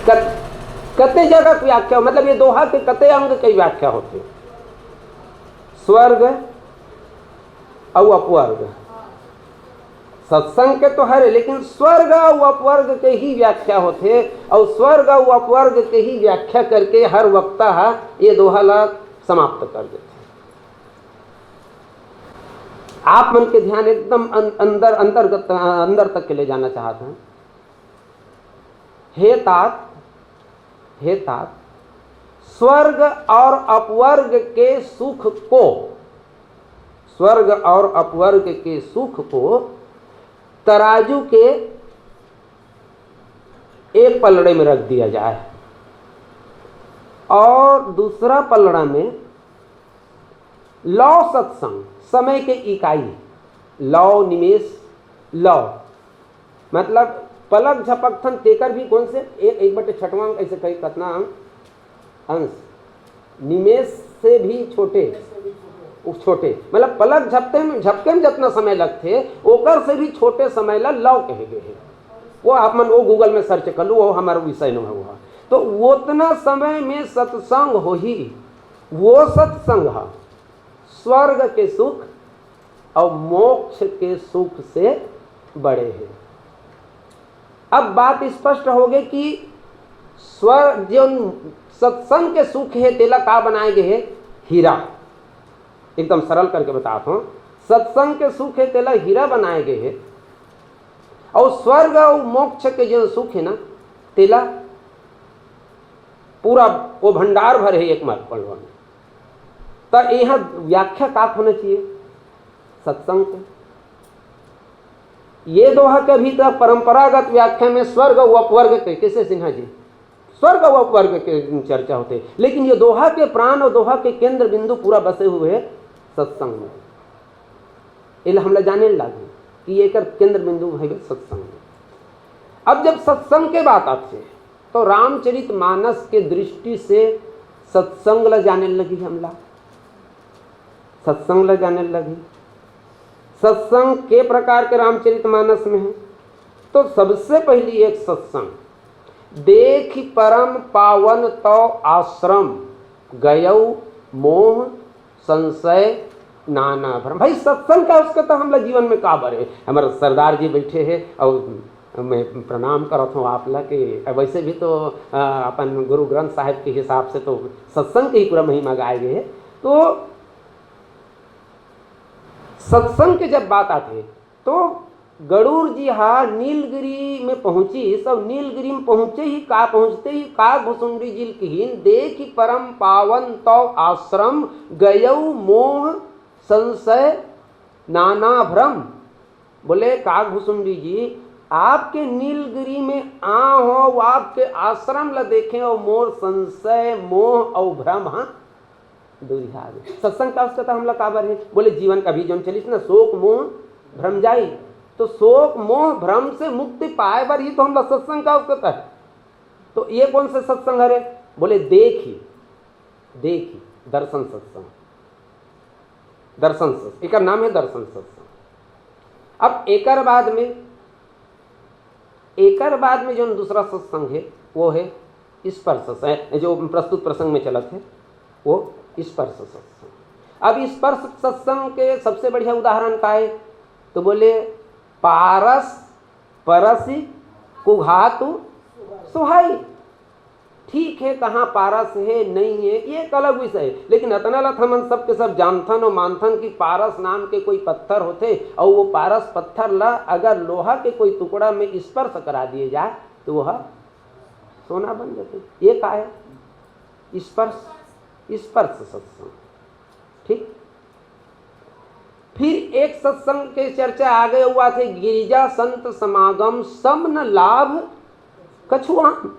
कत-, कते जगह के व्याख्या, मतलब ये दोहा के कते अंग के व्याख्या होथे? स्वर्ग अउ अपवर्ग। सत्संग के तो हरे, लेकिन स्वर्ग अउ अपवर्ग के ही व्याख्या होथे, अउ स्वर्ग अउ अपवर्ग के ही व्याख्या करके हर वक्ता ह ये दोहा ला समाप्त कर देथे। आप मन के ध्यान एकदम अन-, अंदर, अंतर्गत, अंदर तक के ले जाना चाहत हूँ। हे तात, हे तात, स्वर्ग और अपवर्ग के सुख को, स्वर्ग और अपवर्ग के सुख को तराजू के एक पलड़े में रख दिया जाए और दूसरा पलड़ा में लौ सत्संग, समय के इकाई, लौ निमेष, लौ, मतलब पलक झपकथन तेकर भी कोन से एक, एक बटे छठवां ऐसे कई कतना अंश, निमेष से भी छोटे, उ छोटे, मतलब पलक झपके में, झपके में जितना समय लगथे, ओकर से भी छोटे समय ला लौ कहे गए हे। वो आप मन वो Google में search कर लू, वो हमारा विषय न हुआ। तो उतना समय में सत्संग होही, वो सत्संग ह स्वर्ग के सुख और मोक्ष के सुख से बड़े हे। अब बात स्पष्ट हो गई कि स्वर-, जो सत्संग के सुख हे, तेला का बनाए गए हे? हीरा। एकदम सरल करके बताता हूँ, सत्संग के सुख हे, तेला हीरा बनाए गए हे, और स्वर्ग और मोक्ष के जो सुख हे ना, तेला पूरा वो भंडार भर हे एक मात्र पलवा में। त यहाँ व्याख्या का होना चाहिए सत्संग के? ये दोहा के अभी तक परंपरागत व्याख्या में स्वर्ग और अपवर्ग के, कैसे सिन्हा जी, स्वर्ग और अपवर्ग के चर्चा होते, लेकिन ये दोहा के प्राण और दोहा के केंद्र बिंदु पूरा बसे हुए हे सत्संग में। एला हमला जाने लागे कि एकर केंद्र बिंदु हवे सत्संग। अब जब सत्संग के बात आथे, तो रामचरित मानस के दृष्टि से सत्संग ला जाने लगी हमला, सत्संग ला जाने लगी। सत्संग के प्रकार के रामचरित मानस में है, तो सबसे पहली एक सत्संग, "देखि परम पावन तव आश्रम, गयौ मोह संशय नाना भ्रम।" भाई, सत्संग का उसका तो हमला जीवन में का बरे। हमारे सरदार जी बैठे हैं और मैं प्रणाम करत हूँ आप ला कि वैसे भी तो, अ, अपन गुरु ग्रंथ साहिब के हिसाब से तो सत्संग के ही पूरा महिमा गाए गए है। तो सत्संग के जब बात आथे, तो गरुड़ जी हा नीलगिरी में पहुंचिस, अउ नीलगिरी में पहुंचे ही का, पहुंचते ही काग भुसुंडी जी ल किहिन, "देखि परम पावन तव आश्रम, गयौ मोह संशय नाना भ्रम।" बोले, "काग भुसुंडी जी, आपके नीलगिरी में आ हो, आपके आश्रम ल देखे हो, मोर संशय, मोह अउ भ्रम हा दूरिहा गे।" सत्संग का आवश्यकता हमला काबर हे? बोले, "जीवन कभी जोन चलिस ना, शोक मोह भ्रम जाई।" तो शोक मोह भ्रम से मुक्ति पाए बर ही तो हमला सत्संग का आवश्यकता है। तो ये कौन से सत्संग हरे? बोले, "देखि, देखि, दर्शन सत्संग, दर्शन सत्संग, एकर नाम है दर्शन सत्संग।" अब एकर बाद में, एकर बाद में जो दूसरा सत्संग है, वो है स्पर्श सत्संग, जो प्रस्तुत प्रसंग में चलत है, वो स्पर्श सत्संग। अब स्पर्श सत्संग के सबसे बढ़िया उदाहरण का है? तो बोले, "पारस परसि कुघातु सुहाई।" ठीक है, कहाँ पारस है, नहीं है, ये एक अलग विषय है, लेकिन अतना ला हमन सब के सब जानथन और मानथन कि पारस नाम के कोई पत्थर होथे, और वो पारस पत्थर ला अगर लोहा के कोई टुकड़ा में स्पर्श करा दिए जाए, तो वह सोना बन जाते। ये का है? स्पर्श, स्पर्श सत्संग। ठीक, फिर एक सत्संग के चर्चा आ गए हुआ थे, "गिरिजा संत समागम सब न लाभ कछुआन।"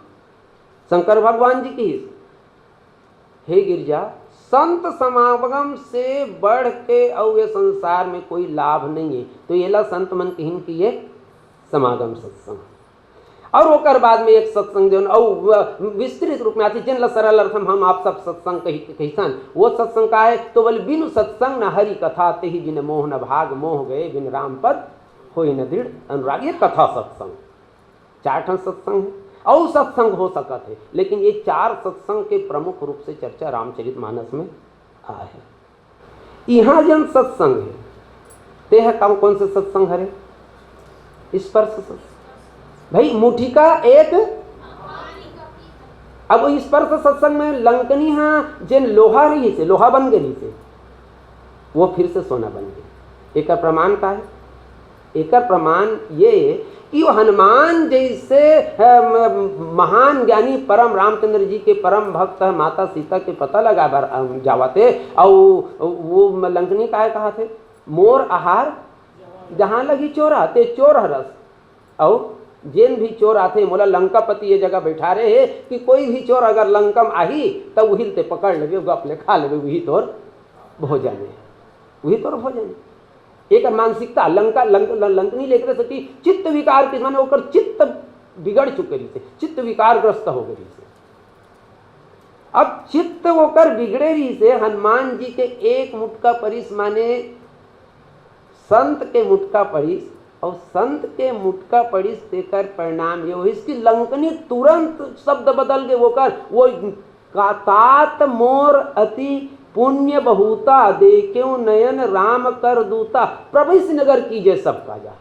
शंकर भगवान जी की, "हे गिरिजा, संत समागम से बढ़ के अउ ये संसार में कोई लाभ नहीं है।" तो ये ला संत मन कहिन कि ये समागम सत्संग। और ओकर बाद में एक सत्संग जो अउ विस्तृत रूप में आती, जिन ला सरल अर्थ में हम आप सब सत्संग कही, कहिथन, वो सत्संग का है? तो बोले, "बिनु सत्संग न हरि कथा, तेहि बिन मोह न भाग, मोह गए बिन राम पद, होई न दृढ़ अनुराग।" ये कथा सत्संग, चार ठन सत्संग है, अउ सत्संग हो सकत है, लेकिन ये चार सत्संग के प्रमुख रूप से चर्चा रामचरित मानस में आए है। इहाँ जन सत्संग है, ते ह कौन, कौन से सत्संग हरे? स्पर्श सत्संग। भाई, मुठिका एक, अब वो स्पर्श सत्संग में लंकनी हा जेन लोहा रहिसे, लोहा बन गे रहिसे, वो फिर से सोना बन गे। एकर प्रमाण का है? एकर प्रमाण ये कि वो हनुमान जैसे, अ, म-, महान ज्ञानी परम रामचंद्र जी के परम भक्त ह, माता सीता के पता लगा बर, अ, जावत हे। अउ वो म-, लंकनी काय कहा थे, "मोर आहार जहाँ लगी चोरा, ते चोर हरस।" अउ जेन भी चोर आथे, मोला लंकापति ये जगह बैठा रहे हे कि कोई भी चोर अगर लंका म आही, त उही ल ते पकड़ लेबे, गप ले खा लेबे, उही तोर भोजन हे, उही तोर भोजन हे। एक मानसिकता लंका, लंक-, लं-, लंकनी लेकरे सेती चित्त विकार के, माने ओकर चित्त बिगड़ चुके रहिसे, चित्त विकारग्रस्त हो गए रहिसे। अब चित्त ओकर बिगड़े रहिसे, हनुमान जी के एक मुटका परिस, माने संत के मुटका परिस, अउ संत के मुटका परिस, तेकर परिणाम ये होइस कि लंकनी तुरंत शब्द बदल गए ओकर, वो का, "तात मोर अति पुण्य बहुता, देखेउ नयन राम कर दूता।" प्रभु इस नगर कीजे सब काजा।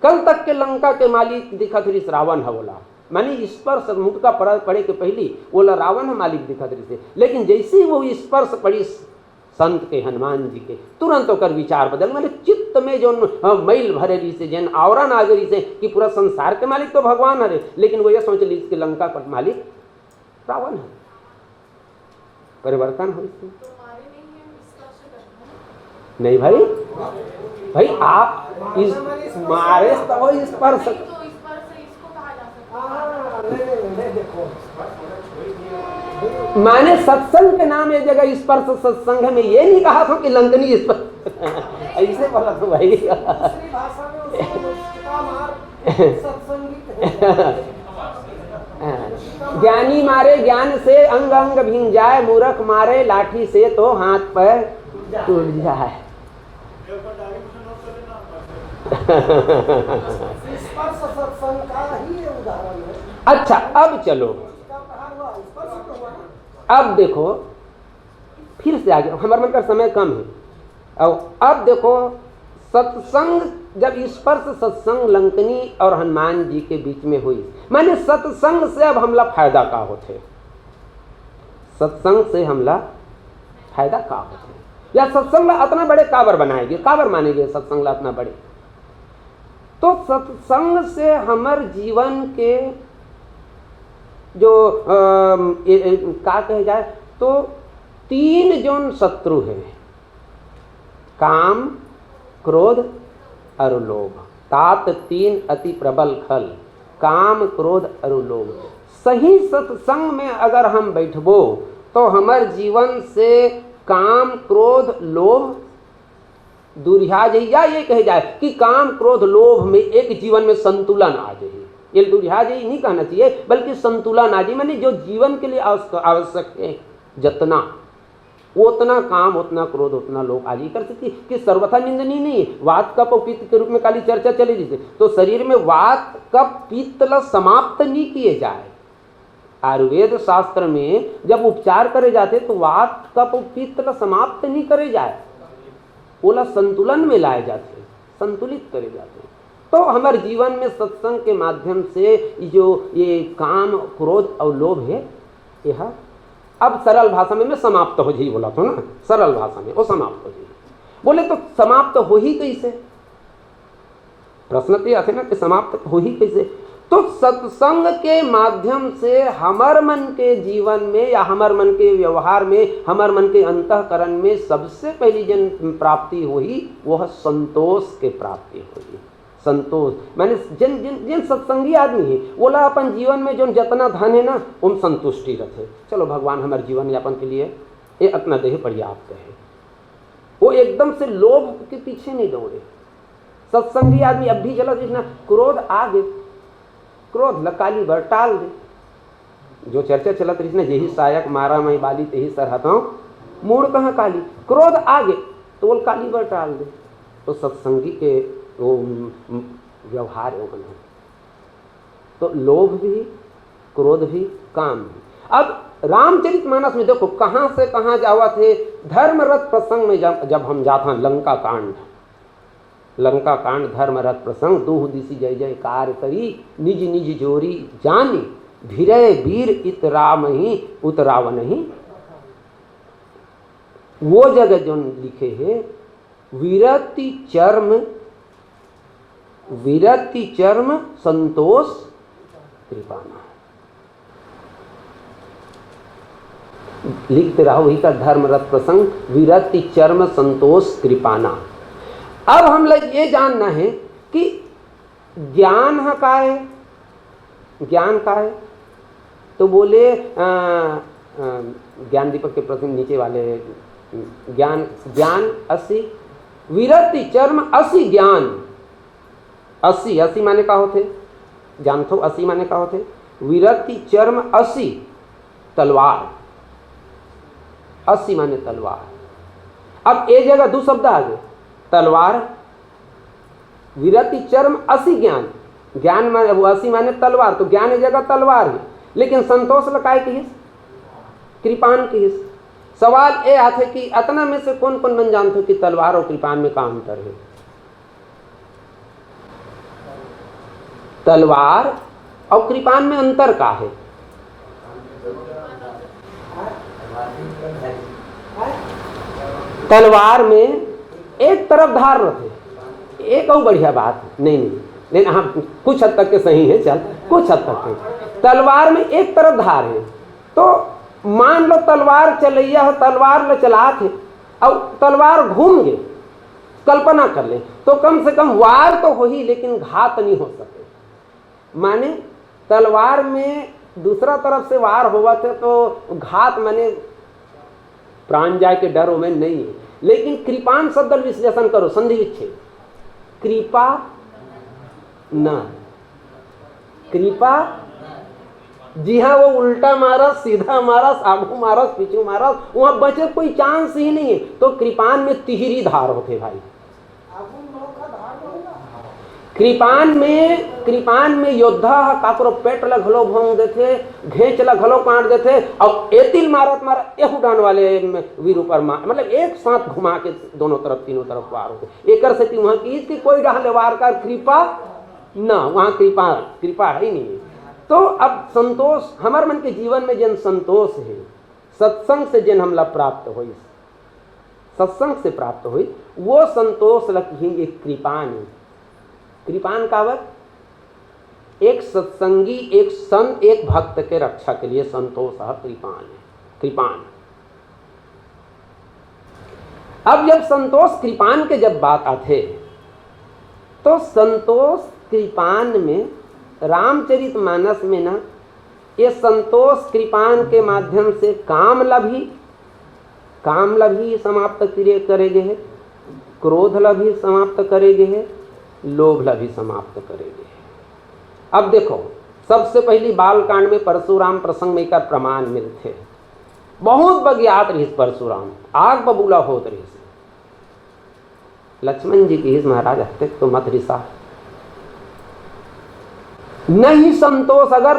कल तक के लंका के मालिक दिखत रिस रावण ह ओला, माने स्पर्श मुटका पड़ा, पड़े के पहली ओला रावण ह मालिक दिखत रिस, लेकिन जैसे ही वो स्पर्श पड़िस संत के, हनुमान जी के, तुरंत ओकर विचार बदल, माने चित्त में जोन, अ, मैल भरे रिस, जेन आवरण आ गए रिस कि पूरा संसार के मालिक तो भगवान हरे, लेकिन वो ये सोच लिस कि लंका का मालिक रावण है। परिवर्तन हो इसमें। नहीं भाई, भाई आप इस मारे तब स्पर्श। माने सत्संग के नाम एक जगह स्पर्श सत्संग है, मैं ये नहीं कहा था कि लंकनी स्पर्श। ऐसे बोला था भाई। ज्ञानी मारे ज्ञान से अंग अंग भींग जाए, मूर्ख मारे लाठी से तो हाथ पैर टूट जाए। स्पर्श सत्संग का ही ये उदाहरण है। अच्छा, अब चलो, अब देखो, फिर से आगे, हमारे मन का समय कम है। और अब देखो, सत्संग, जब स्पर्श सत्संग लंकनी और हनुमान जी के बीच में हुई, माने सत्संग से अब हमला फायदा का होथे? सत्संग से हमला फायदा का होथे? या सत्संग ला अतना बड़े काबर बनाए गे, काबर माने गे सत्संग ला अतना बड़े? तो सत्संग से हमर जीवन के जो, अम, ए, ए, का कहे जाए, तो तीन जोन शत्रु है, काम, क्रोध और लोभ। तात तीन अति प्रबल खल, काम, क्रोध और लोभ। सही सत्संग में अगर हम बैठबो, तो हमर जीवन से काम, क्रोध, लोभ दूरिहा जाही, या ये कहे जाए कि काम, क्रोध, लोभ में एक जीवन में संतुलन आ जाही। ये दूरिहा जाही नहीं कहना चाहिए, बल्कि संतुलन आ जाही, माने जो जीवन के लिए आवश्यक, आवश्यक है, जतना, उतना काम, उतना क्रोध, उतना लोभ आ जाही। कर सकती कि सर्वथा निंदनीय नहीं है। वात, कफ और पित्त के रूप में काली चर्चा चले, जैसे तो शरीर में वात, कफ, पित्त ला समाप्त नहीं किए जाए। आयुर्वेद शास्त्र में जब उपचार करे जाथे, तो वात, कफ, पित्त ला समाप्त नहीं करे जाए, ओला संतुलन में लाए जाथे, संतुलित करे जाथे। तो हमर जीवन में सत्संग के माध्यम से ई जो ये काम, क्रोध और लोभ है, यह अब सरल भाषा में मैं समाप्त हो जाही बोला तो ना, सरल भाषा में वो समाप्त हो जाही। बोले तो समाप्त होही कैसे? प्रश्न तो ये आथे ना कि समाप्त होही कैसे? तो सत्संग के माध्यम से हमर मन के जीवन में या हमर मन के व्यवहार में, हमर मन के अंतःकरण में सबसे पहली जन प्राप्ति होही, वह संतोष के प्राप्ति होही। संतोष माने जिन, जिन, जिन सत्संगी आदमी है, ओला अपन जीवन में जोन जतना धन है ना, ओम संतुष्टि रथे। चलो, भगवान हमर जीवन यापन के लिए ये अतना देहे पर्याप्त है। वो एकदम से लोभ के पीछे नहीं दौड़े। सत्संगी आदमी अब भी चलत रहिस ना, क्रोध आ गे, क्रोध ल काली बर टाल दे। जो चर्चा चलत रहिस ना, "जेही सायक मारा मैं बाली, तेही सर हथौं मूड़ कहाँ काली।" क्रोध आ गे, तो बोल काली बर टाल दे। तो सत्संगी के वो, उम, उम, व्यवहार है ओमन। तो लोभ भी, क्रोध भी, काम भी। अब रामचरित मानस में देखो, कहाँ से कहाँ जावत है। धर्म रथ प्रसंग में जब, जब हम जाथन, लंका कांड, लंका कांड, धर्म रथ प्रसंग, दूह दिशि जय जयकार करी, निज निज जोरी जानी, भिरय वीर इत राम ही उत रावण ही। वो जगह जोन लिखे है, विरति चर्म विरति चर्म संतोष कृपाना। लिखते रहो वही का धर्म रत प्रसंग, विरति चर्म संतोष कृपाना। अब हम लोग ये जानना है कि ज्ञान ह का है, ज्ञान का है? तो बोले, अ, अ, ज्ञान दीपक के प्रति नीचे वाले, ज्ञान, ज्ञान असी, विरति चर्म असी ज्ञान। असी, असी माने का होथे? जानथो असी माने का होथे? विरति चर्म असी तलवार। असी माने तलवार। अब ए जगह दू शब्द आ गए, तलवार, विरति चर्म असी ज्ञान। ज्ञान माने, वो असी माने तलवार, तो ज्ञान ए जगह तलवार है, लेकिन संतोष ल काय किहिस? कृपान किहिस। सवाल ए आथे कि अतना में से कौन कौन मन जानथो कि तलवार और कृपान में का अंतर है? तलवार और कृपान में अंतर का है? तलवार में एक तरफ धार रहथे, एक और बढ़िया बात, नहीं, नहीं, नहीं, हाँ, कुछ हद तक के सही है, चल, कुछ हद तक के। तलवार में एक तरफ धार है, तो मान लो तलवार चलैया है, तलवार ल चलात है, और तलवार घूम गए, कल्पना कर ले, तो कम से कम वार तो होही, लेकिन घात नहीं हो सके। माने तलवार में दूसरा तरफ से वार होवत है, तो घात माने प्राण जाए के डर ओमे नहीं है। लेकिन कृपान शब्द ल विश्लेषण करो, संधि विच्छेद, कृपा न, कृपा, जी हाँ, वो उल्टा मारस, सीधा मारस, आगू मारस, पीछू मारस, वहाँ बचे कोई चांस ही नहीं है। तो कृपान में तिहरी धार होथे भाई। कृपान में, कृपान में योद्धा ह काकरो पेट ल घलो भोंग देथे, घेंच ल घलो काट देथे, और एतिल मारत मारत एहू डान वाले वीर ऊपर मा-, मतलब एक साथ घुमा के दोनों तरफ, तीनों तरफ वार होथे। एकर सेती वहाँ की कि कोई डाहन ले वार कर कृपा ना, वहाँ कृपा, कृपा है ही नहीं। तो अब संतोष, हमर मन के जीवन में जेन संतोष है, सत्संग से जेन हमला प्राप्त होइस, सत्संग से प्राप्त होई, वो संतोष ल किहिन एक कृपान। कृपान काबर? एक सत्संगी, एक संत, एक भक्त के रक्षा के लिए संतोष ह कृपान है, कृपान। अब जब संतोष कृपान के जब बात आथे, तो संतोष कृपान में, रामचरित मानस में ना, ये संतोष कृपान के माध्यम से काम ला भी, काम ला भी समाप्त करे, करे गे हे, क्रोध ला भी समाप्त करे गे हे, लोभ ला भी समाप्त करे गे हे। अब देखो, सबसे पहली बालकांड में परशुराम प्रसंग में एकर प्रमाण मिलथे। बहुत बगियात रहिस परशुराम, आग बबूला होत रहिस। लक्ष्मण जी किहिस, महाराज, अतेक तो मत रिसा। नहीं संतोष, अगर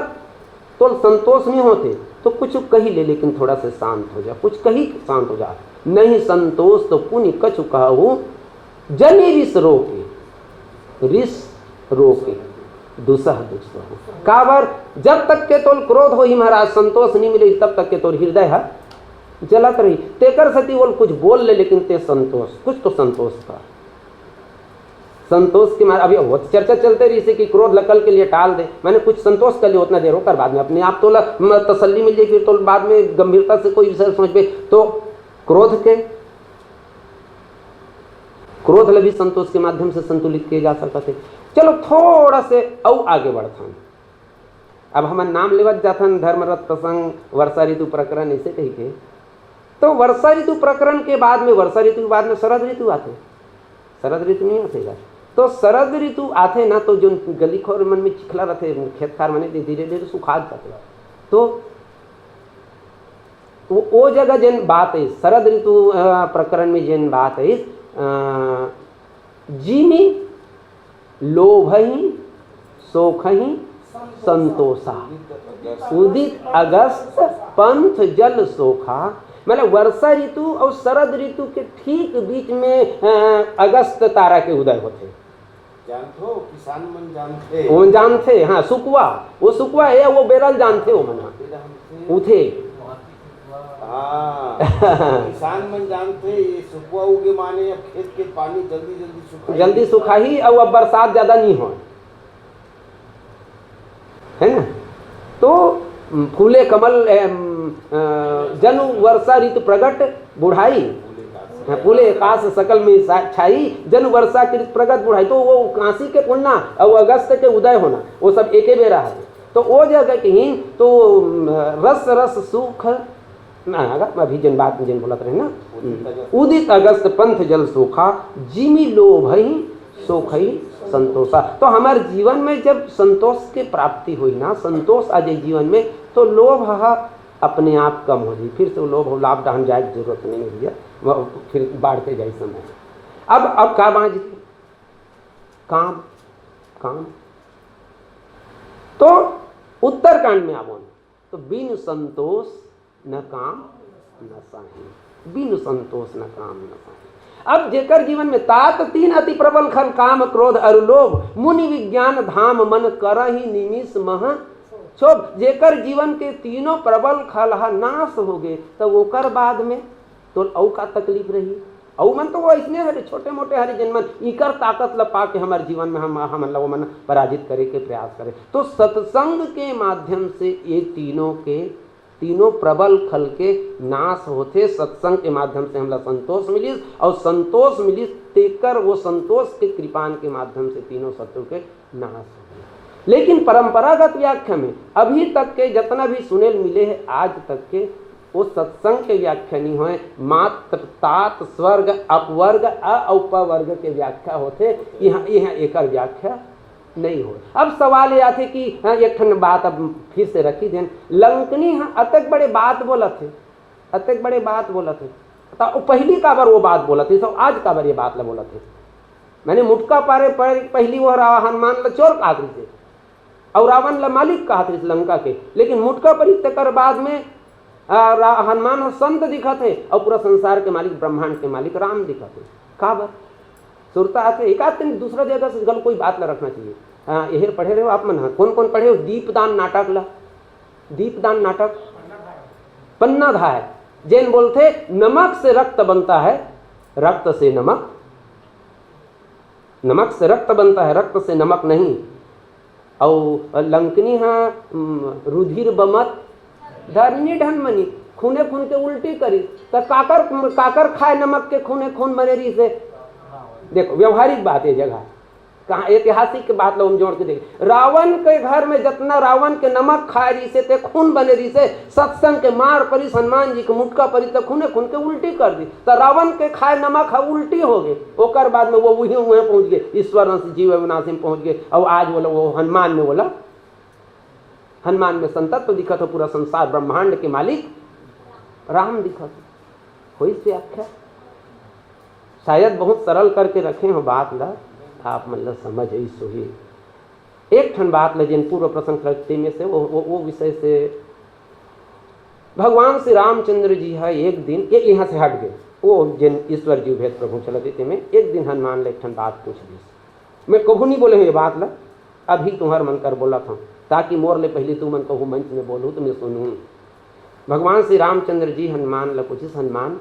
तो संतोष नहीं होथे तो कुछ कही ले, लेकिन थोड़ा सा शांत हो जा, कुछ कही शांत हो जा। नहीं संतोष तो पुनि कछु कहहु, जनि रिस रोके, रिस रोके, दुसह दुख सहु। काबर? जब तक के तोल क्रोध होही महाराज, संतोष नहीं मिले, तब तक के तोर हृदय ह जलत रही। तेकर सेती ओल कुछ बोल ले, लेकिन ते संतोष, कुछ तो संतोष कर। संतोष के मारे, अभी वो चर्चा चलते रहिसे कि क्रोध ल कल के लिए टाल दे, माने कुछ संतोष कर ले उतना देर, ओकर बाद में अपने आप तोला म-, तसल्ली मिल जाए, फिर तो बाद में गंभीरता से कोई विषय सोचबे। तो क्रोध के, क्रोध ल भी संतोष के माध्यम से संतुलित किए जा सकत है। चलो थोड़ा से अउ आगे बढ़थन। अब हमन नाम लेवत जाथन, धर्मरथ प्रसंग, वर्षा ऋतु प्रकरण, ऐसे कही के। तो वर्षा ऋतु प्रकरण के बाद में, वर्षा ऋतु के बाद में शरद ऋतु आथे। शरद ऋतु नहीं आथे का? तो शरद ऋतु आथे ना, तो जो गली खोर मन में चिखला रहथे, खेत खार मन धीरे धीरे सुखात जाथे। तो वो, वो जगह जेन बात है, शरद ऋतु, अ, प्रकरण में जेन बात है, अ, जिमि लोभहि सोखहि संतोषा, उदित अगस्त पंथ जल सोखा। मतलब वर्षा ऋतु और शरद ऋतु के ठीक बीच में, अ, अगस्त तारा के उदय होथे। जानथो, किसान मन जानथे। ओमन जानथे, हाँ, सुकवा, वो सुकवा है, वो बेरल जानथे ओमन, हाँ। बेरल जानथे। उथे। हाँ। किसान मन जानथे, ये सुखवा उगे माने अब खेत के पानी जल्दी जल्दी सुखाही। जल्दी सुखाही, अउ अब बरसात ज्यादा नहीं हो, है ना? तो फूले कमल, एम, अ, जनु वर्षा ऋतु प्रगट बुढ़ाई, हाँ, फूले आकाश सकल में सा-, छाई, जनु वर्षा के ऋतु प्रगट बुढ़ाई। तो वो कांसी के फूलना और अगस्त के उदय होना, वो सब एके बेरा है। तो वो जगह कहीं तो, अम, रस रस सुख ना, अगर अभी जिन बात, जिन बोलत रहे ना, उदित अगस्त उदित अगस्त पंथ जल सोखा, जिमि लोभ ही सोख ही संतोषा। तो हमारे जीवन में जब संतोष के प्राप्ति हुई ना, संतोष आ जाए जीवन में, तो लोभ हा अपने आप कम हो जाए, फिर से वो लोभ और लाभ डहन जाए की जरूरत नहीं है भैया, वो फिर बाढ़ते जाए समय। अब, अब का बाँच गई? काम, काम। तो उत्तरकांड में आवो ना, तो बिनु संतोष न काम न साही, बिनु संतोष न काम न साही। अब जेकर जीवन में तात तीन अति प्रबल खल, काम, क्रोध अरु लोभ, मुनि विज्ञान धाम मन करही निमिष मह क्षोभ। जेकर जीवन के तीनों प्रबल खल हा नाश हो गए, तब ओकर बाद में तो अउ का तकलीफ रही? अउ मन तो वो अइसने हरे, छोटे मोटे हरे, जेन मन इकर ताकत ल पा के हमर जीवन में हम, हमन ल ओमन पराजित करे के प्रयास करे। तो सत्संग के माध्यम से ये तीनों के, तीनों प्रबल खल के नाश होथे। सत्संग के माध्यम से हमला संतोष मिलिस, और संतोष मिलिस तेकर वो संतोष के कृपान के माध्यम से तीनों शत्रु के नाश हो गया। लेकिन परंपरागत व्याख्या में अभी तक के जितना भी सुनेल मिले है, आज तक के वो सत्संग के व्याख्या नहीं होए, मात्र तात स्वर्ग, अपवर्ग, अ-, उपवर्ग के व्याख्या होथे। यहाँ, यहाँ एकर व्याख्या नहीं हो। अब सवाल ये आथे कि हाँ, एक ठन बात अब फिर से रखी देन, लंकनी हाँ अतेक बड़े बात बोलत हे, अतेक बड़े बात बोलत हे, त वो पहली काबर वो बात बोलत हे, तो आज काबर ये बात ला बोलत हे? मैंने मुटका पारे पर पहली वो रा-, हनुमान ला चोर काहत रहिसे, और रावण ला मालिक काहत रहिसे लंका के, लेकिन मुटका परी तेकर बाद में, आ, रा-, हनुमान ह संत दिखत हे, और पूरा संसार के मालिक, ब्रह्मांड के मालिक राम दिखत हे। काबर? सुरता आथे, एक आध दिन दूसरा जगह से गल कोई बात ला रखना चाहिए। हाँ, यही पढ़े रहे हो आप मन, हाँ, कौन कौन पढ़े हो दीपदान नाटक ला? दीपदान नाटक पन्ना धाय, जेन बोलथे नमक से रक्त बनता है, रक्त से नमक, नमक से रक्त बनता है, रक्त से नमक नहीं। और लंकनी हा, उम, रुधिर बमत धरनी ढन मनी, खूने खून के उल्टी करी, त काकर, काकर खाए नमक के खूने खून बने रहिसे? देखो, व्यवहारिक बात ये जगह, कहाँ ऐतिहासिक के बात ला हम जोड़ के देखे। रावण के घर में जितना रावण के नमक खाए रहिसे, ते खून बने रहिसे, सत्संग के मार परिस, हनुमान जी के मुटका परिस, त खूने खून के उल्टी कर दी। त रावण के खाए नमक ह उल्टी हो गए, ओकर बाद में वो वही वहीं पहुंच गए, ईश्वर अंश जीव अविनाशी में पहुंच गए। और आज बोला वो हनुमान में बोला, हनुमान में संतत्व दिखत हो, पूरा संसार ब्रह्मांड के मालिक राम दिखत हो। होइस व्याख्या? शायद बहुत सरल करके रखे हो बात ला, आप मन ला समझ अइस होही। एक ठन बात ला जेन पूर्व प्रसंग रखते में से वो, वो, वो विषय से भगवान श्री रामचंद्र जी है एक दिन ये यहाँ से हट गए, वो जेन ईश्वर जीव भेद प्रभु चलत हे, तेमे एक दिन हनुमान ला एक ठन बात पूछ दिस। मैं कभू नहीं बोले हूँ ये बात ला, अभी तुम्हार मन कर बोलत हूँ, ताकि मोर ले पहले तू मन कहू मंच में बोलू तो मैं सुनूँ। भगवान श्री रामचंद्र जी हनुमान ला पूछिस, हनुमान,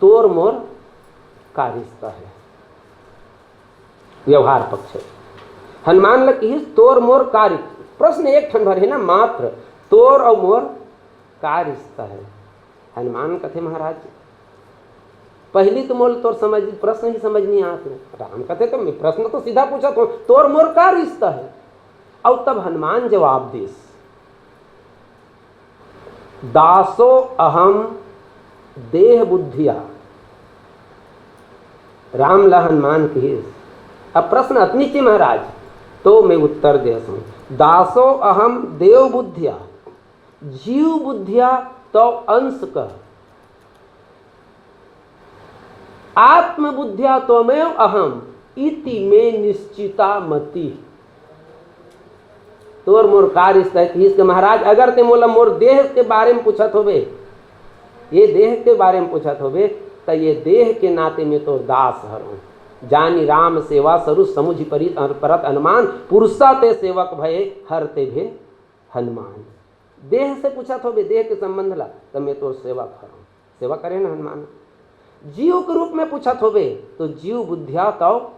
तोर मोर का रिश्ता है? व्यवहार पक्ष है। हनुमान ला किहिस, तोर मोर का रि-, प्रश्न एक ठन भर है ना मात्र, तोर और मोर का रिश्ता है? हनुमान कथे, महाराज, पहली तो मोल तोर समझ, प्रश्न ही समझ नहीं आत हे। राम कथे, तो मैं प्रश्न तो सीधा पूछत हूँ, तोर मोर का रिश्ता है? और तब हनुमान जवाब दिस, दासो अहम देह बुद्धिया। राम ला हनुमान किहिस, अब प्रश्न अतनी ची महाराज, तो मैं उत्तर देत हूँ, दासो अहम देव बुद्धिया, जीव बुद्धिया तो अंश कह, आत्म बुद्धिया त्वमेव अहम इति में निश्चिता मति। तोर मोर का रिश्ता है? किहिस के महाराज, अगर ते मोला मोर देह के बारे में पूछत होबे, ये देह के बारे में पूछत होबे, त ये देह के नाते में तोर दास हरौं। जानी राम सेवा सरुज समुझि परि-, परत अनुमान, पुरुषा ते सेवक भए हर ते भे हनुमान। देह से पूछत होबे, देह के संबंध ला, त मैं तोर सेवक हरौं। सेवा करे न हनुमान। जीव के रूप में पूछत होबे, तो जीव बुद्धिया तव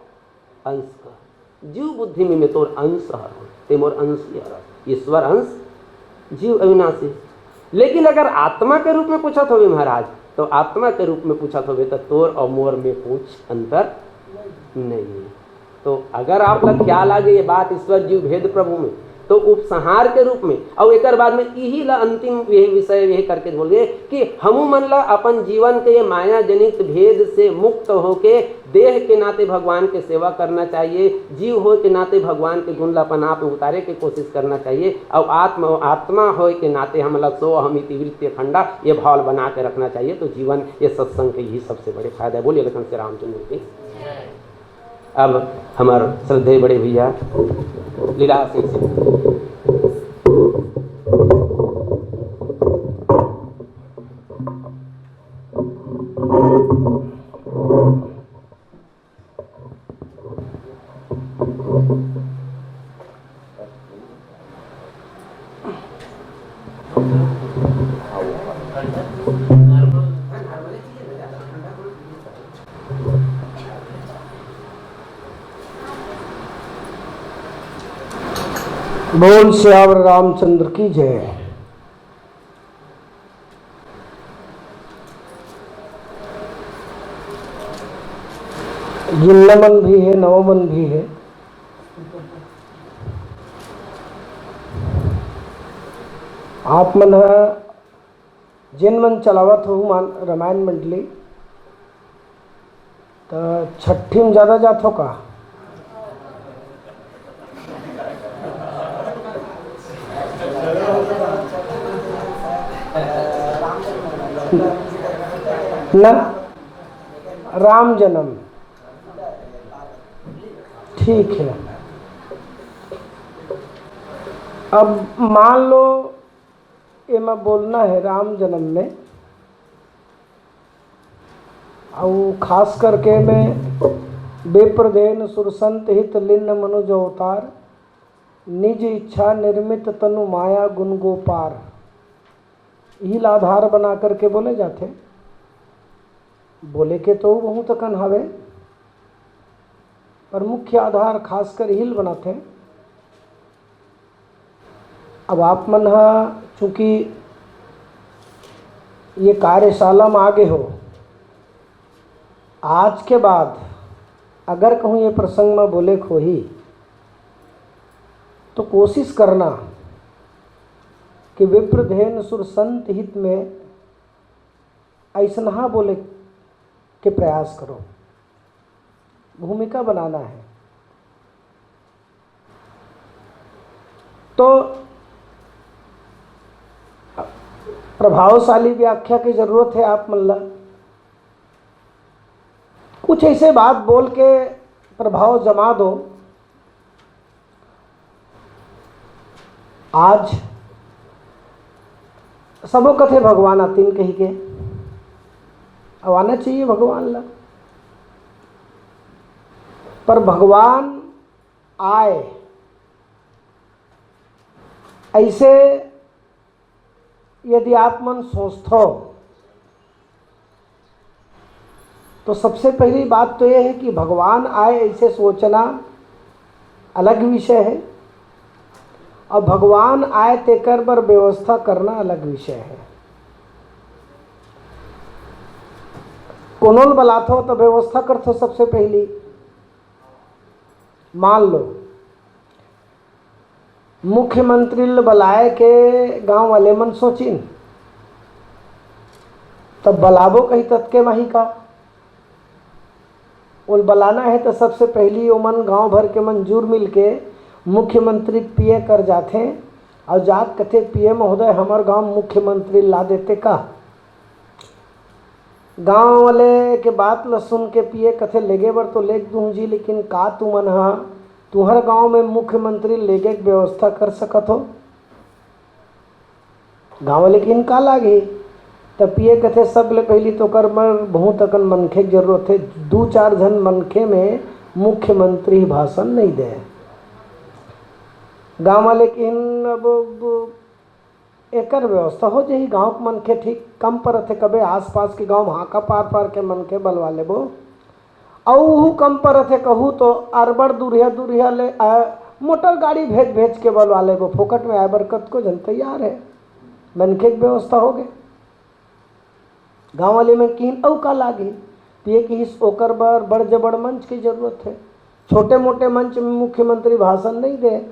अंश कह। जीव बुद्धि में, में तोर अंश हर हो, ते मोर अंश ही हर। ईश्वर अंश, जीव अविनाशी। लेकिन अगर आत्मा के रूप में पूछत होबे महाराज, तो आत्मा के रूप में पूछत होबे, तो तोर और मोर में कुछ अंतर नहीं है। तो अगर आप ला ख्याल आ गई ये बात ईश्वर जीव भेद प्रभु में, तो उपसंहार के रूप में, और एकर बाद में यही ला अंतिम यही विषय यही करके बोलिए कि हमू मन ला अपन जीवन के ये माया जनित भेद से मुक्त होके देह के नाते भगवान के सेवा करना चाहिए, जीव होए के नाते भगवान के गुण ला अपन आप में उतारे के कोशिश करना चाहिए, और आत्म आत्मा होए के नाते हमला सो अहम इति वृत्ति अखंडा ये भाव बना के रखना चाहिए। तो जीवन ये सत्संग के यही सबसे बड़े फायदा है। बोलिए लखन से रामचंद्र की। अब हमारे श्रद्धेय बड़े भैया लीला सिंह से। बोल सियावर रामचंद्र की जय। जुन्ना मन भी है, नवा मन भी है। आप मन ह जेन मन चलावत हो मान-, रामायण मंडली, त छट्ठी में ज्यादा जात हो का? ना, राम जन्म। ठीक है, अब मान लो एमा बोलना है राम जन्म में, अउ खास करके में विप्रधेन सुरसंत हित लिन्न मनुज अवतार, निज इच्छा निर्मित तनु माया गुण गोपार। इही ला आधार बना करके बोले जाथे। बोले के तो बहुत अकन हवे, पर मुख्य आधार खासकर इही ल बनाथे। अब आप मन ह चूंकि ये कार्यशाला में आगे हो, आज के बाद अगर कहूँ ये प्रसंग में बोले के होही, तो कोशिश करना कि विप्रधेन सुर संत हित में ऐसनहा बोले के प्रयास करो, भूमिका बनाना है। तो प्रभावशाली व्याख्या की जरूरत है आप मन ला। कुछ ऐसे बात बोल के प्रभाव जमा दो। आज सबो कथे भगवान आतिन कही के, अब आना चाहिए भगवान ला, पर भगवान आए, ऐसे यदि आप मन सोचथो, तो सबसे पहली बात तो यह है कि भगवान आए, ऐसे सोचना अलग विषय है, और भगवान आए, तेकर बर व्यवस्था करना अलग विषय है। कोनो ल बलाथो, तो व्यवस्था करथो सबसे पहली। मान लो, मुख्यमंत्री ल बलाए के गांव वाले मन सोचिन, तब बलाबो कही ततके माही का? ओल बलाना है, तो सबसे पहली ओमन गांव भर के मन जुर मिल के मुख्यमंत्री के पिए कर जाथे, और जात कथे, "पिए महोदय, हमर गांव मुख्यमंत्री ला देते का?" गांव वाले के बात ल सुन के पिए कथे, "लेगे बर तो लेग दूं जी, लेकिन का तुमन ह तुहर गांव में मुख्यमंत्री लेगे के व्यवस्था कर सकत हो?" गांव वाले के इनका लागही। त पिए कथे, "सब ले पहली तो कर बर बहुत अकन मनखे के जरूरत है, दू चार झन मनखे में मुख्यमंत्री भाषण नहीं दे।" गांव वाले के इन अब एकर व्यवस्था हो जाही। गांव के मनखे ठीक कम परत हे, कभे आसपास के गांव म हांका पार पार के मनखे बलवा लेबो। अउ उहू कम परत हे कहू तो अरबड़ दुरिहा दुरिहा ले, अ, मोटर गाड़ी भेज भेज के बलवा लेबो। फोकट में आए बर कतको झन तैयार हे। मनखे के व्यवस्था हो गे। गांव वाले मन किहिन, "अउ का लागही?" पीए किहिस, "ओकर बर बड़ जबड़ मंच के जरूरत हे। छोटे मोटे मंच में मुख्यमंत्री भाषण नहीं दे।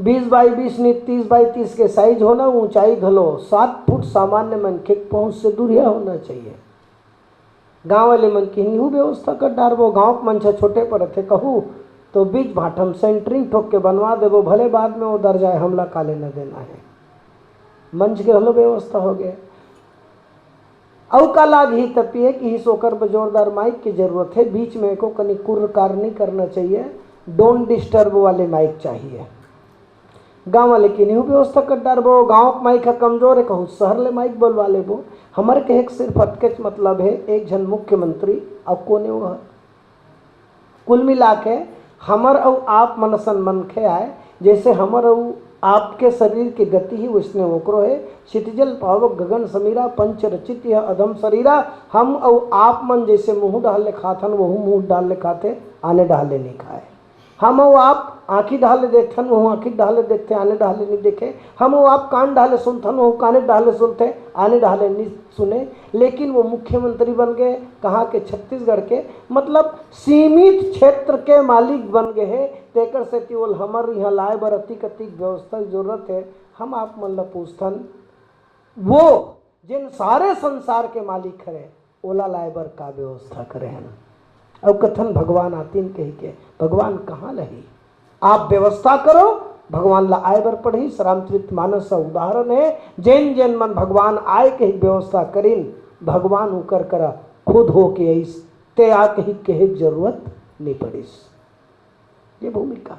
बीस बाई बीस नहीं, तीस बाई तीस के साइज होना, ऊंचाई घलो सात फुट, सामान्य मनखे के पहुंच से दूरिया होना चाहिए।" गांव वाले मन किहिन, "इहू व्यवस्था कर डारबो।" गांव के मंच ह छोटे परत हे कहू तो बीच भाठम सेंटरिंग ठोक के बनवा देबो, भले बाद में वो दर जाए, हमला काले न देना हे। मंच के घलो व्यवस्था हो गे। अउ का लागही? त पीए किहिस, "ओकर बर जोरदार माइक के जरूरत हे, बीच में एको कनी कुर्रकार नहीं करना चाहिए, डोंट डिस्टर्ब वाले माइक चाहिए।" गांव वाले किहिन, "इहू व्यवस्था कर डारबो।" गांव के माइक ह कमजोर हे कहू, शहर ले माइक बलवा लेबो। हमर कहे के सिर्फ अतकेच मतलब हे, एक झन मुख्यमंत्री, अउ कोने वो ह? कुल मिला के हमर अउ आप मन असन मनखे आय, जैसे हमर अउ आपके शरीर के गति ही वैसने ओकरो हे। क्षितिजल पावक गगन समीरा, पंच रचित यह अधम शरीरा। हम अउ आप मन जैसे मुंह डाल ले खाथन, वहू मुंह डाल ले खाथे, आने डाल ले नहीं खाए। हम अउ आप आंखी डाल ले देखथन, वहू आंखी डाल ले देखथे, आने डाल ले नहीं देखे। हम अउ आप कान डाल ले सुनथन, वहू काने डाल ले सुनथे, आने डाल ले नहीं सुने। लेकिन वो मुख्यमंत्री बन गए, कहाँ के? छत्तीसगढ़ के। मतलब सीमित क्षेत्र के मालिक बन गए हे। तेकर सेती ओल हमर इहाँ लाए बर अतिक अतिक व्यवस्था के जरूरत हे। हम आप मन ला पूछथन, वो जेन सारे संसार के मालिक हरे, ओला लाए बर का व्यवस्था करे हन? अउ कथन भगवान आतिन कहि के, भगवान कहाँ लही? आप व्यवस्था करो, भगवान ला आए बर पड़ही। रामचरित मानस ह उदाहरण हे, जेन जेन मन भगवान आए कहि व्यवस्था करिन, भगवान उकर करा खुद होके आइस, ते आ कहि कहे के जरूरत नहीं पड़िस। ये भूमिका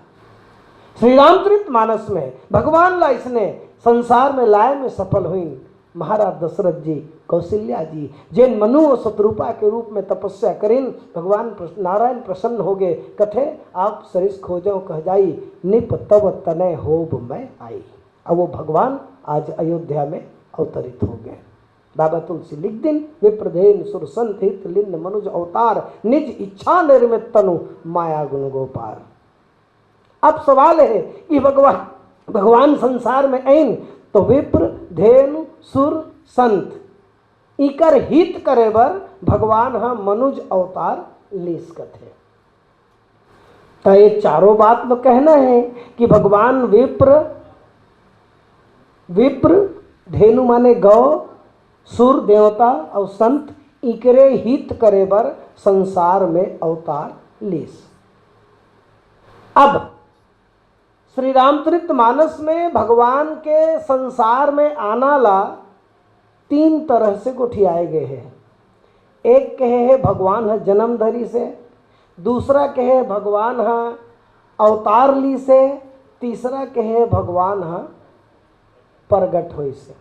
श्री रामचरित मानस में भगवान ला इसने संसार में लाए में सफल हुई। महाराज दशरथ जी, कौशल्या जी, जेन मनु अउ शतरूपा के रूप में तपस्या करिन, भगवान प्रस-, नारायण प्रसन्न हो गए। कथे, "आप सरिस खोजो कह जाई, निप तव तनय होब मैं आई।" अब वो भगवान आज अयोध्या में अवतरित हो गए। बाबा तुलसी लिख दिन, "विप्र धेनु सुर संत हित, लीन्ह मनुज अवतार, निज इच्छा निर्मित तनु, माया गुण गो पार।" अब सवाल हे कि भगवान, भगवान संसार में आइन तो विप्र, धेनु, सुर, संत, इकर हित करे बर भगवान ह मनुज अवतार लीस कथे। त ये चारों बात में कहना हे कि भगवान विप्र, विप्र, धेनु माने गौ, सुर देवता अउ संत, इकरे हित करे बर संसार में अवतार लीस। अब श्री रामचरित मानस में भगवान के संसार में आना ला तीन तरह से गोठियाए गए हे। एक कहे हे भगवान ह जन्म धरिस हे, दूसरा कहे भगवान ह अवतार लीस हे, तीसरा कहे भगवान ह प्रगट होइस हे।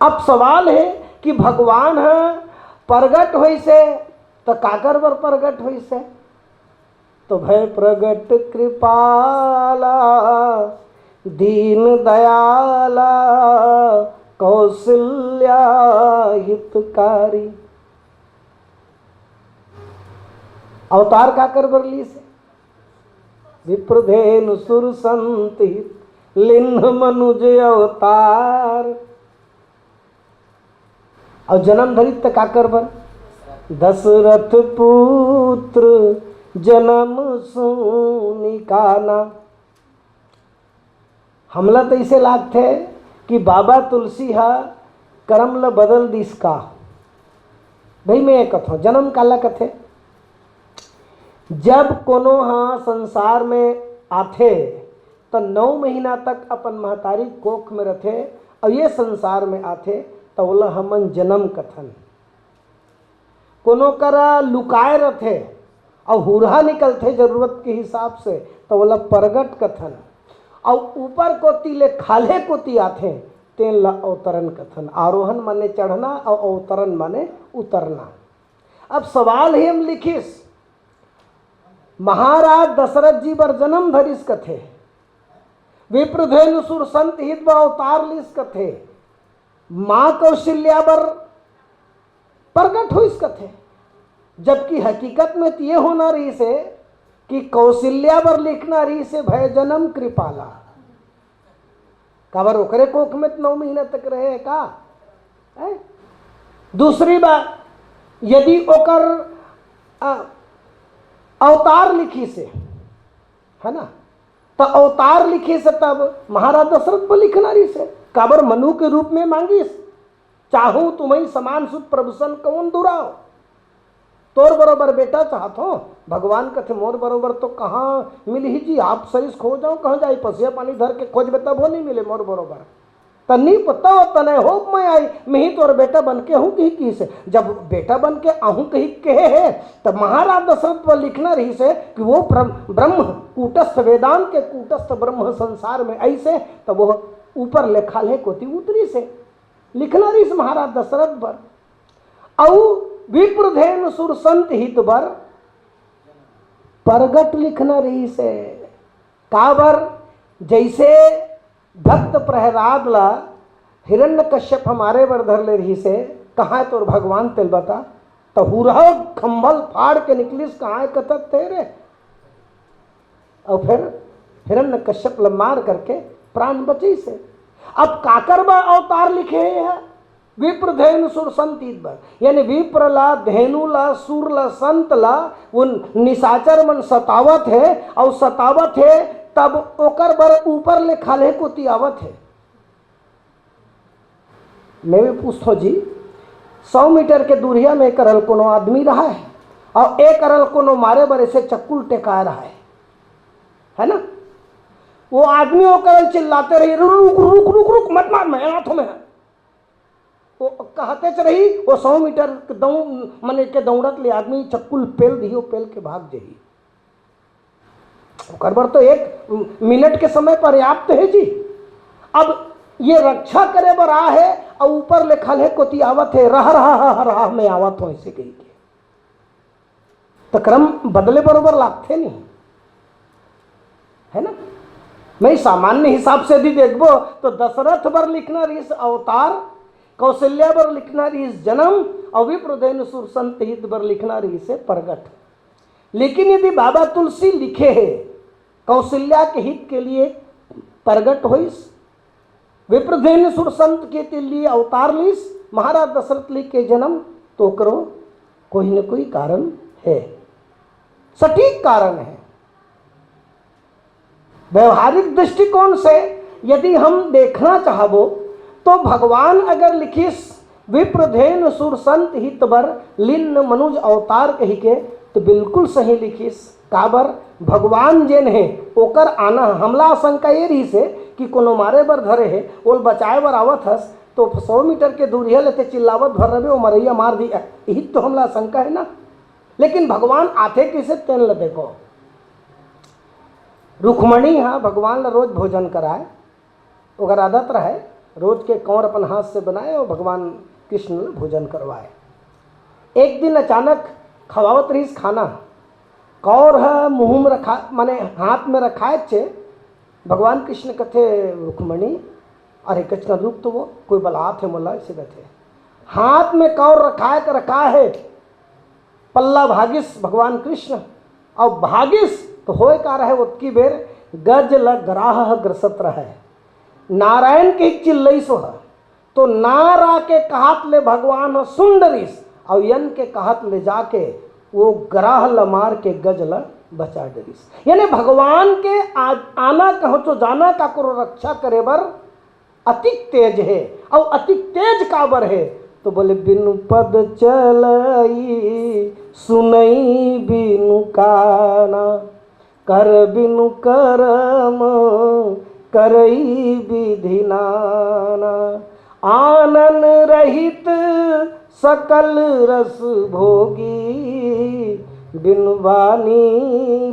अब सवाल हे कि भगवान ह प्रगट होइस हे, त काकर बर प्रगट होइस हे? तो भय प्रगट कृपाला, दीन दयाला, कौशल्या हितकारी। अवतार काकर बर लीस हे? विप्र धेनु सुर संत हित, लिन्ह मनुज अवतार। अउ जन्म धरिस त काकर बर? दशरथ पुत्र जन्म सुनि काना। हमला तो इसे लागथे कि बाबा तुलसी ह करम ल बदल दिस का? भाई, मैं ये कथों, जन्म काला कथे? जब कोनो ह संसार में आथे, त नौ महीना तक अपन महतारी कोख में रथे, अउ ये संसार में आथे, त ओला हमन जन्म कथन। कोनो करा लुकाए रथे, अउ हुरहा निकलथे जरूरत के हिसाब से, त ओला परगट कथन। अउ ऊपर कोति ले खाल्हे कोति आथे, तेन ला अवतरण कथन। आरोहण माने चढ़ना, अउ अवतरण माने उतरना। अब सवाल हे, हम लिखिस, महाराज दशरथ जी बर जन्म धरिस कथे, विप्रधेनु सुर संत हित बर अवतार लिस कथे, माँ कौशल्या बर प्रगट होइस कथे। जबकि हकीकत में त ये होना रहिस हे कि कौशल्या बर लिखना रहिस हे, भय जन्म कृपाला। काबर ओकरे कोख में त नौ महीना तक रहे हे का? हैं? दूसरी बात, यदि ओकर, अ, अवतार लिखिस हे, है ना, त अवतार लिखिस हे तब महाराज दशरथ बर लिखना रहिस हे। काबर मनु के रूप में मांगिस, चाहूं तुम्हें समान सुत प्रभु सन कौन दुराव। तोर बरोबर बेटा चाहत हो। भगवान कथे, मोर बरोबर तो कहाँ मिलही जी, आप सरिस खो जाओ, कहाँ जाई, पसिया पानी धर के खोजबे तभो नहीं मिले मोर बरोबर। त नी पता हो तने होप में आई, मिही तोर बेटा बन के हूँ कही किहिस हे। जब बेटा बन के आहूँ कही कहे हे, तब महाराज दशरथ बर लिखना रहिस हे कि वो ब्रह्म, ब्रह्म कूटस्थ, वेदांत के कूटस्थ ब्रह्म संसार में आइस हे, तब वो ऊपर ले खाल्हे कोती उतरिस हे। लिखना रहिस महाराज दशरथ बर। अउ विप्रधेनु सुर संत हित बर प्रगट लिखना रहिस हे। काबर? जैसे भक्त प्रहलाद ला हिरण्यकश्यप ह मारे बर धर ले रहिस हे, कहाँ हे तोर भगवान तेल बता, त हुरहा खंभल फाड़ के निकलिस, कहाँ हे कथत हे रे? अउ फिर हिरण्यकश्यप ला मार करके प्राण बचिस हे। अब काकर बर अवतार लिखे हे? विप्र धेनु सुर संत हित बर, यानी विप्र ला, धेनु ला, सुर ला, संत ला, उन निशाचर मन सतावत हे, अउ सतावत हे तब ओकर बर ऊपर ले खाल्हे कोती आवत हे। मैं भी पूछथों जी, सौ मीटर के दूरिया में एक अरल कोनो आदमी रहा है और एक अरल कोनो मारे बर ऐसे चक्कुल टेकाए रहा है, है ना? वो आदमी ओकर चिल्लाते रही, "रुक, रुक, रुक, रुक, रुक, मत मार, मैं हाथों में है।" वो कहते च रही, वो सौ मीटर के दौड़, मने के दौड़त ले आदमी चक्कुल पेल दिही, वो पेल के भाग जही। ओकर बर तो एक मिनट के समय पर्याप्त है जी। अब ये रक्षा करे बर आ है और ऊपर ले खाल्हे कोती आवत है, "रह, रह, रह, रह, मैं आवत हूँ," ऐसे कही के। तो क्रम बदले बरोबर लागथे नहीं, है ना? मैं सामान्य हिसाब से भी देखबो तो दशरथ बर लिखना रहिस अवतार, कौशल्या बर लिखना रहिस जन्म, और विप्र धेनु सुर संत हित बर लिखना रहिस हे प्रगट। लेकिन यदि बाबा तुलसी लिखे हे, कौशल्या के हित के लिए प्रगट होइस, विप्र धेनु सुर संत के लिए अवतार लिस, महाराज दशरथ लिखे जन्म, तो ओकरो कोई न कोई कारण है, सटीक कारण है। व्यवहारिक दृष्टिकोण से यदि हम देखना चाहबो, तो भगवान अगर लिखिस विप्र धेनु सुर संत हित बर लिन्न मनुज अवतार कहिके, तो बिल्कुल सही लिखिस। काबर? भगवान जेन हे, ओकर आना, हमला आशंका ये रहिस हे कि कोनो मारे बर धरे हे, ओल बचाए बर आवत हस, तो सौ मीटर के दूरिया ले ते चिल्लावत भर रहे, "ओ मरैया मार दी," यही तो हमला आशंका है ना। लेकिन भगवान आथे किसे, तेन ल देखो। रुक्मणी हा भगवान ल रोज भोजन कराए, ओकर आदत रहे, रोज के कौर अपन हाथ से बनाए और भगवान कृष्ण ल भोजन करवाए। एक दिन अचानक खवावत रहिस खाना, कौर ह मुंह में रखा, माने हाथ में रखाए छे। भगवान कृष्ण कथे, "रुक्मणी, अरे कचका रुक तो, वो कोई बलात है मोला," ऐसे कथे। हाथ में कौर रखाए के रखा है, पल्ला भागिस भगवान कृष्ण, और भागिस तो होए का रहे, ओतकी बेर गज ल ग्राह ग्रसत रहे। नारायण के चिल्लई सो ह, तो नारा के कहत ले भगवान ह सुन डरिस, और यन के कहत ले जाके वो ग्राह ल मार के गज ल बचा डरिस। यानी भगवान के आ-, आना कहो तो जाना, काकरो रक्षा करे बर अतिक तेज हे। अउ अतिक तेज काबर हे? तो बोले, "बिनु पद चलई, सुनई बिनु काना, कर बिनु करम, करई विधि नाना। आनन रहित सकल रस भोगी, बिन बानी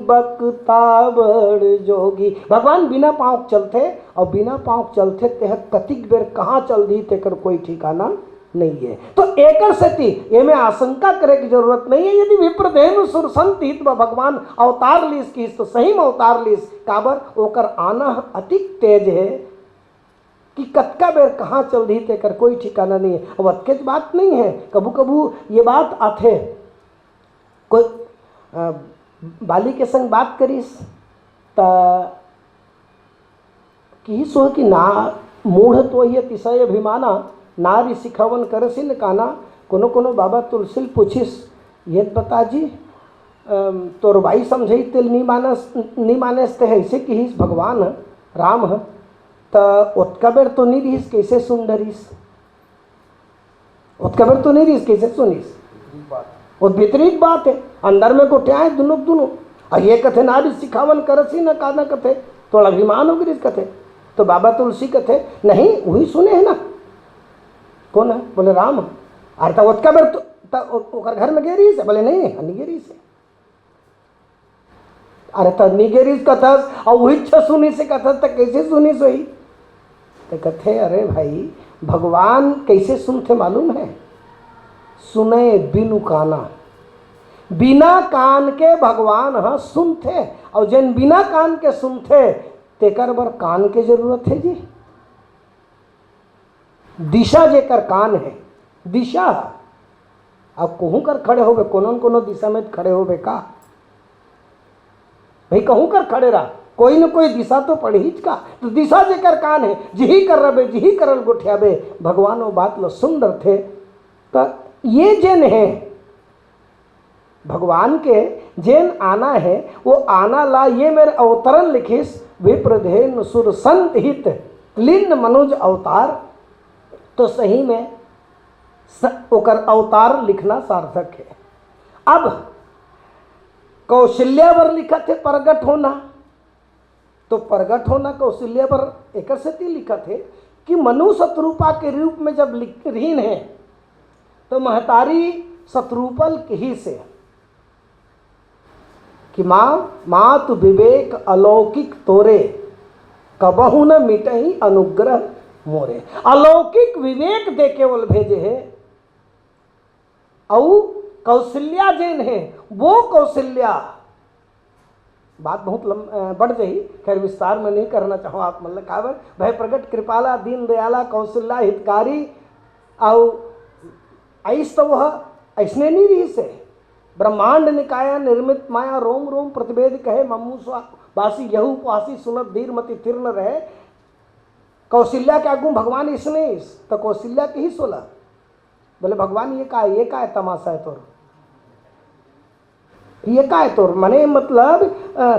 बकता बड़ जोगी।" भगवान बिना पाँव के चलथे, और बिना पाँव के चलथे तेह कतिक बेर कहाँ चल दी, तेकर कोई ठिकाना नहीं है। तो एकर सेती एमे आशंका करे के जरूरत नहीं है। यदि विप्रधेनु सुर संत हित बर भगवान अवतार लीस किहिस, तो सही में अवतार लीस। काबर? ओकर आना अतिक तेज है कि कतका बेर कहाँ चल दिही, तेकर कोई ठिकाना नहीं है। अब अतकेच बात नहीं है, कभू कभू ये बात आथे, कोई, अ, बाली के संग बात करिस, त किहिस होही कि ना, मूढ़ तो ही अतिशय अभिमाना, नारी सिखावन करसिन काना। कोनो कोनो बाबा तुलसी ल पूछिस, "ये बता जी, अम, तोर बाई समझाइस तेला नी मानस, नी मानेस ते," अइसे किहिस भगवान ह, राम ह, "त ओतका बेर तो नी रिहिस, कइसे सुन डरिस?" ओतका बेर तो नहीं रिहिस, कइसे सुनिस? वो विपरीत बात है, अंदर में गोठियाए दुनों दुनों। अउ ये कथे, "नारी सिखावन करसी न काना," कथे, थोड़ा अभिमान हो गिस कथे। तो बाबा तुलसी कथे, "नहीं, वही सुने है ना।" "कौन है?" बोले, "राम।" "अरे, त ओतका बेर तो, त ओ-, ओकर घर में गे रिहिस?" बोले, "नहीं, नहीं, नहीं गे रिहिस।" "अरे, त नी गे रिहिस कथस, अउ उहीच सुनिस कथस, त कइसे सुनिस होही?" त कथे, "अरे भाई, भगवान कइसे सुनथे मालूम है? सुने बिनु काना।" बिना कान के भगवान ह सुनथे, अउ जेन बिना कान के सुनथे, तेकर बर कान के जरूरत है जी। दिशा जेकर कान है, दिशा ह। अब कहूं कर खड़े होबे, कोनो न कोनो दिशा में खड़े होबे का? भाई, कहूं कर खड़े रह, कोई न कोई दिशा तो पड़हीच का। तो दिशा जेकर कान है, जिही कर रबे, जिही करल गोठियाबे, भगवान वो बात ल सुन डरथे। त ये जेन है, भगवान के जेन आना है, वो आना ला ये मेर अवतरण लिखिस, विप्रधेनु सुर संत हित, लीन मनुज अवतार। तो सही में स-, ओकर अवतार लिखना सार्थक है। अब कौशल्या बर लिखत हे प्रगट होना, तो प्रगट होना कौशल्या बर एकर सेती लिखत हे कि मनु शतरूपा के रूप में जब लिख-, रहिन हे, तो महतारी शतरूपा ल किहिस हे कि माँ, मातु विवेक अलौकिक तोरे, कबहु न मिटही अनुग्रह मोरे। अलौकिक विवेक देके ओल भेजे हे। अउ कौशल्या जेन हे, वो कौशल्या, बात बहुत लम-, अ, बढ़ जाही, खैर विस्तार में नहीं करना चाहूँ आप मन ल। काबर? भय प्रगट कृपाला, दीन दयाला, कौशल्या हितकारी, अउ अइस तो वह अइसने नहीं रहिस हे। ब्रह्मांड निकाया निर्मित माया, रोम रोम प्रतिभेद कहे, मम्मू स्वा-, बासी यहू उपवासी सुनत धीर मति तीर्ण रहे। कौशल्या के आगू भगवान अइसने अइस, तो कौशल्या किहिस ओला, बोले, "भगवान, ये का, ये का है तमाशा है तोर? ये का है तोर? मने मतलब, अ,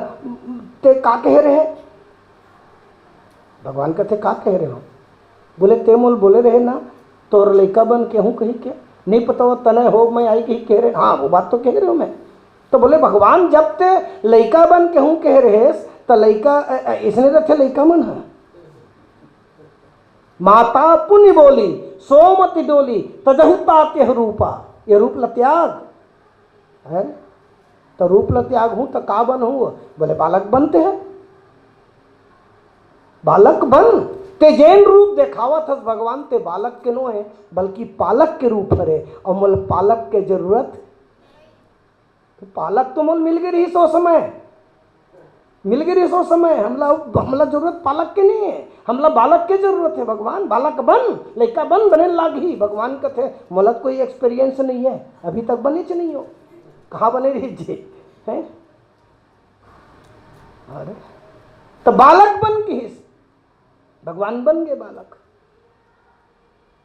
ते का कहे रहे?" भगवान कथे, "का कहे रहे हो?" बोले, "ते मोल बोले रहे ना, तोर लइका बन केहूँ कही के, नहीं पता वो तनय हो मैं आई कही कहे रहे।" "हाँ, वो बात तो कहे रहे हो मैं।" तो बोले, "भगवान, जब ते लइका बन केहूँ कहे रहेस, त लइका, अ, अ, इसने रथे लइका मन ह।" माता पुनि बोली, सो मति डोली, तजहु तात यह रूपा। ये रूप ल त्याग, है? तो रूप ल त्याग हूँ, तो का बन हूँ? बोले, "बालक बनते हैं, बालक बन।" ते जेन रूप देखावत हस भगवान, ते बालक के नो है, बल्कि पालक के रूप हरे, अउ मोल पालक के जरूरत तो पालक तो मोल मिल गे रहिस ओ समय, मिल गे रहिस ओ समय। हमला, हमला जरूरत पालक के नहीं है, हमला बालक के जरूरत है। भगवान, बालक बन, लइका बन, बने लागही। भगवान कथे, "मोला तो कोई एक्सपीरियंस नहीं है, अभी तक बनेच नहीं हो।" कहाँ बने रहिस जी, हैं? अरे, तो बालक बन किहिस, भगवान बन गे बालक।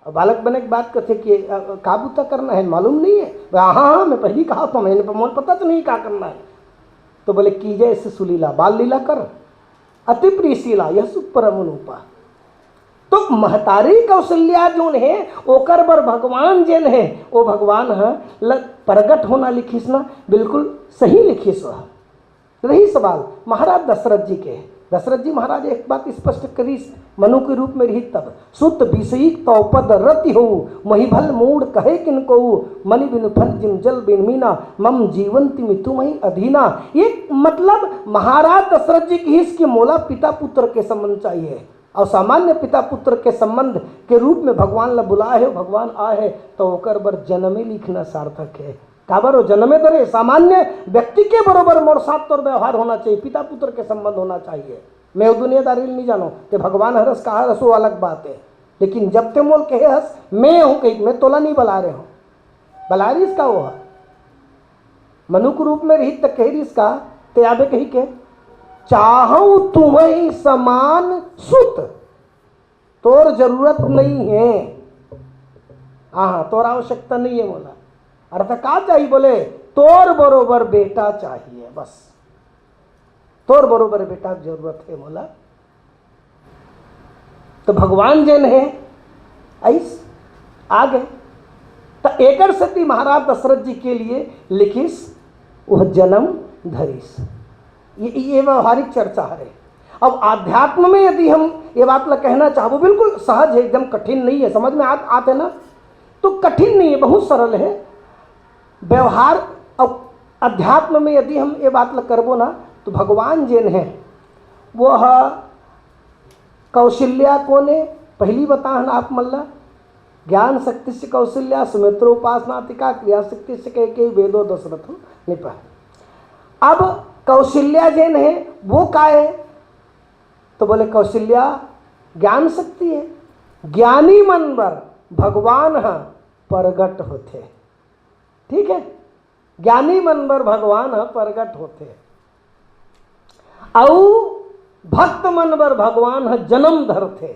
अब बालक बने के बाद कथे कि, "अ, अ, का बुता करना है, मालूम नहीं है?" बोले, "हाँ, हाँ, मैं पहली कहा था, मैंने, मोला पता तो नहीं का करना है।" तो बोले, "कीजे शिशु लीला, बाल लीला कर, अति प्रिय शीला, यह सुख परम अनुपा।" तो महतारी कौशल्या जोन है, ओकर बर भगवान जेन है, वो भगवान ह ल-, प्रगट होना लिखिस ना, बिल्कुल सही लिखिस वह। रही सवाल महाराज दशरथ जी के। दशरथ जी महाराज एक बात स्पष्ट करिस, मनु के रूप में रही तब, "सुत विषयी तव पद रति हो, मही भल मूढ़ कहे किन को, मनि बिनु फल जिम जल बिन मीना, मम जीवन तिमि तुमहि अधीना।" ये मतलब महाराज दशरथ जी किहिस कि मोला पिता पुत्र के संबंध चाहिए। अउ सामान्य पिता पुत्र के संबंध के रूप में भगवान ला बुलाए हे, भगवान आए हे, तो ओकर बर जनमे लिखना सार्थक हे। काबर ओ जनमे धरे, सामान्य व्यक्ति के बरोबर मोर साथ तोर व्यवहार होना चाहिए, पिता पुत्र के संबंध होना चाहिए। मैं ओ दुनियादारी ल नहीं जानों, ते भगवान हरस का हरस, वो अलग बात है। लेकिन जब ते मोल कहे हस, मैं हूँ कही, मैं तोला नहीं बला रहे हूँ, बला रहीस का वो ह? मनुख रूप में रहित त कह रहीस का, ते आबे कही के, "चाहूं तुम्हें समान सुत, तोर जरूरत नहीं है।" हाँ, तोर आवश्यकता नहीं है बोला। अर्थ का चाहिए बोले, तोर बरोबर बेटा चाहिए, बस तोर बरोबर बेटा जरूरत है बोला। तो भगवान जेन हे, अइस आगे। त एकर सेती महाराज दशरथ जी के लिए लिखिस, वह जन्म धरिस। ये, ये व्यवहारिक चर्चा हरे। अब अध्यात्म में यदि हम ये बात ला कहना चाहबो, बिल्कुल सहज है, एकदम कठिन नहीं है, समझ में आ, आते ना, तो कठिन नहीं है, बहुत सरल है व्यवहार। अब अध्यात्म में यदि हम ये बात ला करबो ना, तो भगवान जेन है, वो ह कौशल्या कोन ए? पहली बताहन आप मन ला, ज्ञान शक्ति से कौशल्या, सुमित्रो उपासनातिका, क्रिया शक्ति से कह के वेदो दशरथ निपह। अब कौशल्या जेन है, वो का है? तो बोले, कौशल्या ज्ञान शक्ति है। ज्ञानी मन बर भगवान ह प्रगट होथे। ठीक है, ज्ञानी मन बर भगवान ह प्रगट होथे, अउ भक्त मन बर भगवान ह जन्म धरथे।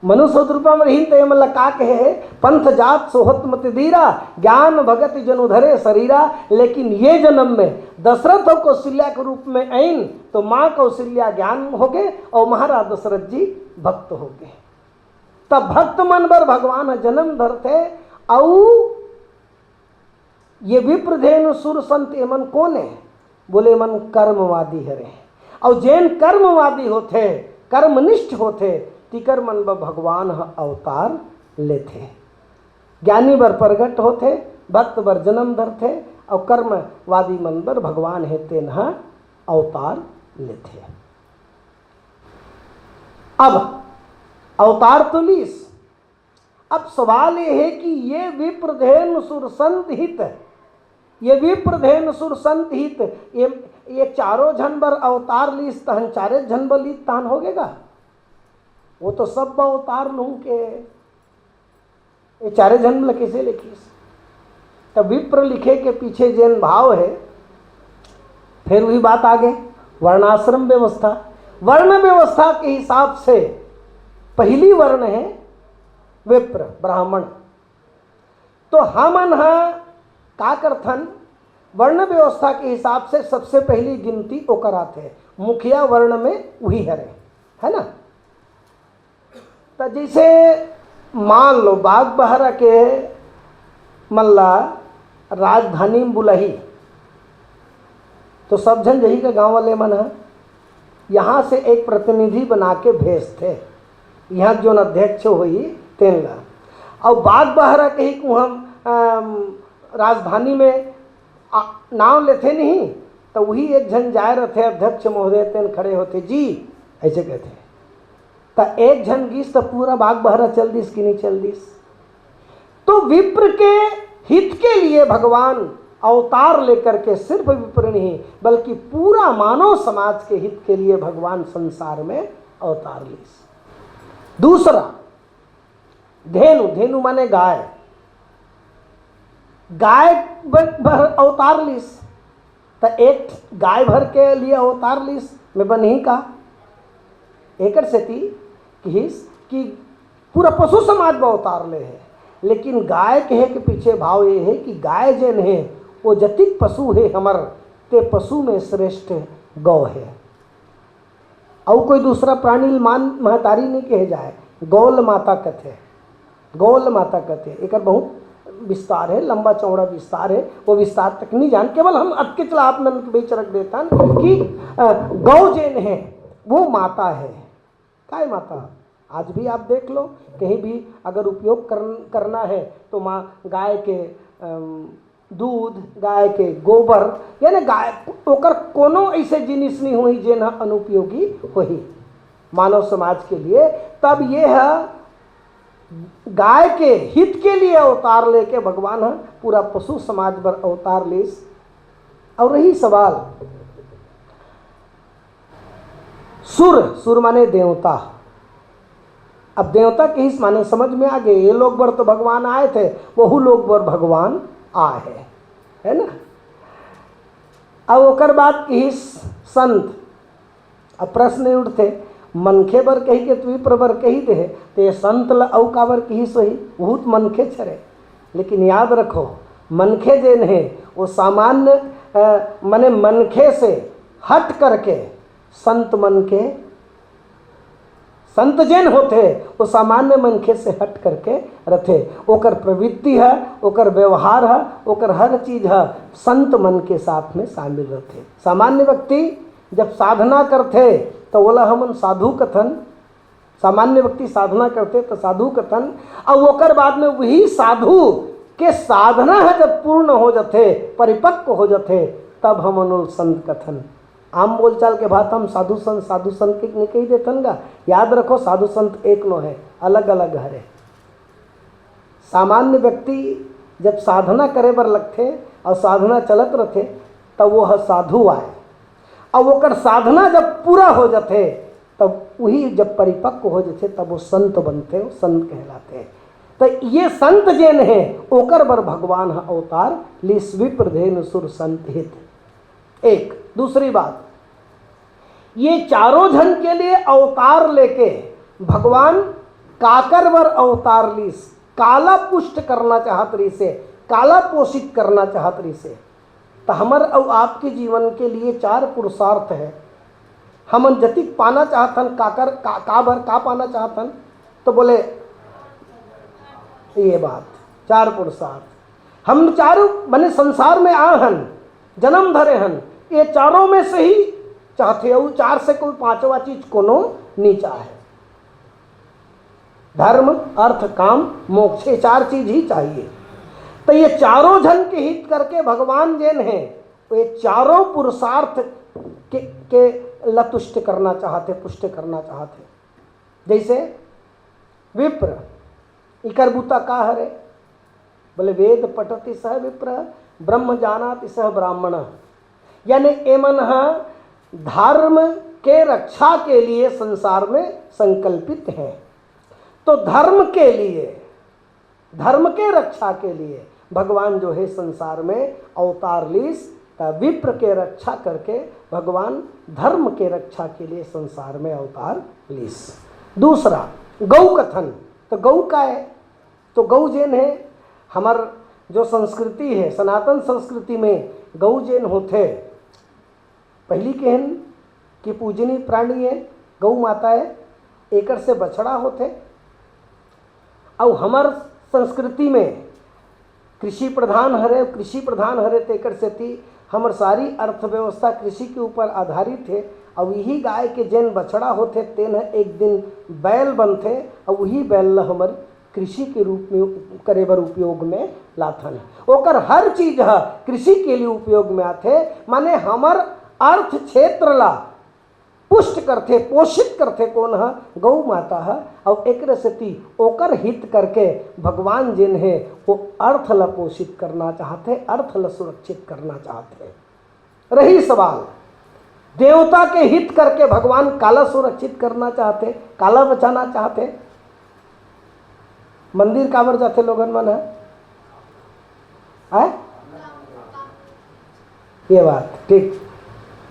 मनुष्य स्वरूप म रहिन त ये मन ला का कहे हे, "पंथ जात सोहत मति धीरा, ज्ञान भगति जनु धरे शरीरा।" लेकिन ये जन्म में दशरथ अउ कौशल्या के रूप में आइन, तो माँ कौशल्या ज्ञान होगे अउ महाराज दशरथ जी भक्त होगे। तब भक्त मन बर भगवान ह जन्म धरथे। अउ ये विप्रधेनु सुर संत, एमन कोन ए? बोले, एमन कर्मवादी हरे। अउ जेन कर्मवादी होथे, कर्मनिष्ठ होथे, तिकर मन बर भगवान ह अवतार लेथे। ज्ञानी बर प्रगट होथे, भक्त बर जन्म धरथे, अउ कर्मवादी मन बर भगवान हे, तेन ह अवतार लेथे। अब अवतार तो लीस, अब सवाल ये हे कि ये विप्रधेनु सुर संत हित, ये विप्रधेनु सुर संत हित, ये, ये चारों झन बर अवतार लीस तहन, चारे झन बर लीस तहन होगे गा? वो तो सब अवतार लूं के, ये चारे झन ल कइसे लिखिस? त विप्र लिखे के पीछे जेन भाव हे, फेर वही बात आगे, वर्णाश्रम व्यवस्था। वर्ण व्यवस्था के हिसाब से पहली वर्ण हे विप्र, ब्राह्मण। तो हमन ह का करथन, वर्ण व्यवस्था के हिसाब से सबसे पहली गिनती ओकर आथे, मुखिया वर्ण में वही हरे, है ना? त जैसे मान लो, बागबहरा के मन ला राजधानी में बुलाही, तो सब झन जही का गांव वाले मन ह यहाँ से एक प्रतिनिधि बना के भेजथे, यहाँ जोन अध्यक्ष होही तेन ला। अउ बागबहरा कही कि हम, अम, राजधानी में आ, नाम लेथे नहीं, त वही एक झन जाए रथे, अध्यक्ष महोदय तेन खड़े होथे, "जी," ऐसे कहथे। त एक झन गिस त पूरा बागबहरा चल दिस कि नहीं चल दिस? तो विप्र के हित के लिए भगवान अवतार लेकर के सिर्फ विप्र नहीं, बल्कि पूरा मानव समाज के हित के लिए भगवान संसार में अवतार लीस। दूसरा, धेनु, धेनु माने गाय। गाय ब-, भर अवतार लीस, त एक गाय भर के लिए अवतार लीस, मैं बनही का? एकर सेती किहिस कि पूरा पशु समाज बर अवतार ले हे, लेकिन गाय कहे के पीछे भाव ये हे कि गाय जेन हे, वो जतिक पशु हे हमर, ते पशु में श्रेष्ठ गौ हे। अउ कोई दूसरा प्राणी ल माँ महतारी नहीं कहे जाए, गौ ल माता कथे, गौ ल माता कथे। एकर बहुत विस्तार हे, लंबा चौड़ा विस्तार हे, वो विस्तार तक नहीं जान, केवल हम अतकेच ला आप मन के बीच रख देथन कि, अ, गौ जेन हे, वो माता हे। काय माता? आज भी आप देख लो, कहीं भी अगर उपयोग कर-, करना है तो माँ गाय के, अम, दूध, गाय के गोबर, यानी गाय, ओकर कोनो ऐसे जिनिस नहीं होही जेन ह अनुपयोगी होही। मानव समाज के लिए, तब ये ह गाय के हित के लिए अवतार लेके भगवान ह पूरा पशु समाज बर अवतार लीस। और रही सवाल सुर, सुर माने देवता। अब देवता के इस माने समझ में आ गए, ये लोग बर तो भगवान आए थे, वहू लोग बर भगवान आए है, है ना? अब ओकर बाद किहिस संत। अब प्रश्न ये उठथे, मनखे बर कही के तू विप्र बर कही दे हे, ते संत ल अउ काबर किहिस होही? बहुत मनखे छरे। लेकिन याद रखो, मनखे जेन हे, वो सामान्य, अ, माने मनखे से हट करके संत मन के, संत जेन होथे, वो सामान्य मनखे से हट करके रथे। ओकर प्रवृत्ति ह, ओकर व्यवहार ह, ओकर हर चीज ह संत मन के साथ में शामिल रथे। सामान्य व्यक्ति जब साधना करथे, तो ओला हमन साधु कथन। सामान्य व्यक्ति साधना करथे, तो साधु कथन। अब ओकर बाद में वही साधु के साधना ह जब पूर्ण हो जाथे, परिपक्व हो जाथे, तब हमन ओला संत कथन। आम बोलचाल के भाषा हम साधु संत, साधु संत के नहीं कही देथन गा। याद रखो, साधु संत एक नो है, अलग-अलग हरे। सामान्य व्यक्ति जब साधना करे बर लगथे और साधना चलत रथे, तब वो ह साधु आए। अब ओकर साधना जब पूरा हो जाथे, तब वही जब परिपक्व हो जाथे, तब वो संत बनथे, वो संत कहलाथे। तो ये संत जेन हे, ओकर बर भगवान ह अवतार लीस, विप्र धेनु सुर संत हित। एक दूसरी बात, ये चारों झन के लिए अवतार लेके भगवान काकर बर अवतार लीस, काला पुष्ट करना चाहत रहिसे, काला पोषित करना चाहत रहिसे। तो हमर अउ आपके जीवन के लिए चार पुरुषार्थ है। हमन जतिक पाना चाहथन, काकर, का, काबर, का पाना चाहथन? तो बोले, ये बात, चार पुरुषार्थ। हम चारों, माने, संसार में आ हन, जन्म धरे हन, ये चारों में से ही चाहथे, अउ चार से कोई पांचवा चीज कोनो नहीं चाहे। धर्म, अर्थ, काम, मोक्ष, ये चार चीज ही चाहिए। तो ये चारों झन के हित करके भगवान जेन हे, वो ये चारों पुरुषार्थ के, के ल तुष्ट करना चाहथे, पुष्ट करना चाहथे। जैसे विप्र, इकर बूता का हरे? बोले, "वेद पठति सः विप्र, ब्रह्म जानाति सः ब्राह्मण।" यानी एमन ह धर्म के रक्षा के लिए संसार में संकल्पित हैं। तो धर्म के लिए, धर्म के रक्षा के लिए भगवान जो है संसार में अवतार लीस, त विप्र के रक्षा करके भगवान धर्म के रक्षा के लिए संसार में अवतार लीस। दूसरा, गौ कथन। तो गौ का है? तो गौ जेन है, हमर जो संस्कृति है, सनातन संस्कृति में गौ जेन होथे, पहली कहन कि पूजनीय प्राणी है, गौ माता है, एकर से बछड़ा होथे। अउ हमर संस्कृति में कृषि प्रधान हरे, कृषि प्रधान हरे, तेकर सेती हमर सारी अर्थव्यवस्था कृषि के ऊपर आधारित है। अउ यही गाय के जेन बछड़ा होथे, तेन ह एक दिन बैल बनथे, अउ वही बैल ल हमर कृषि के रूप में उप-, करे बर उपयोग में लाथन। ओकर हर चीज ह कृषि के लिए उपयोग में आथे, माने हमर अर्थ क्षेत्र ला पुष्ट करथे, पोषित करथे कोन ह? गौ माता ह। अउ एकरे सेती ओकर हित करके भगवान जेन हे, वो अर्थ ला पोषित करना चाहथे, अर्थ ला सुरक्षित करना चाहथे। रही सवाल, देवता के हित करके भगवान काला सुरक्षित करना चाहथे, काला बचाना चाहथे? मंदिर काबर जाथे लोगन मन ह? आय? ये बात ठीक,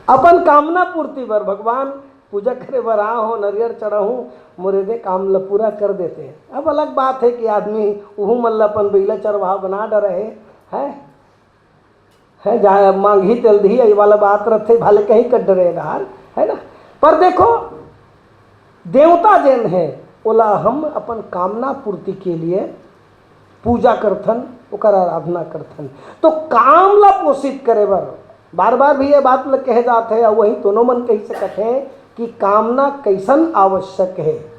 अपन कामना पूर्ति बर, भगवान, पूजा करे बर आ हो, नरियर चढ़ाहूँ, मोर एदे काम ल पूरा कर देते। अब अलग बात है कि आदमी उहू मन ल अपन बइला चरवाहा बना डरे है, है? है, जहाँ मांगही तेल दिही, ये वाला बात रथे, भले कहीं कर डरे डहार, है ना? पर देखो, देवता जेन है, ओला हम अपन कामना पूर्ति के लिए पूजा करथन, ओकर आराधना करथन। तो काम ला पोषित करे बर, बार बार भी ये बात ल कहे जात है, अउ वही दोनों मन कही सकत है कि कामना कैसन आवश्यक है।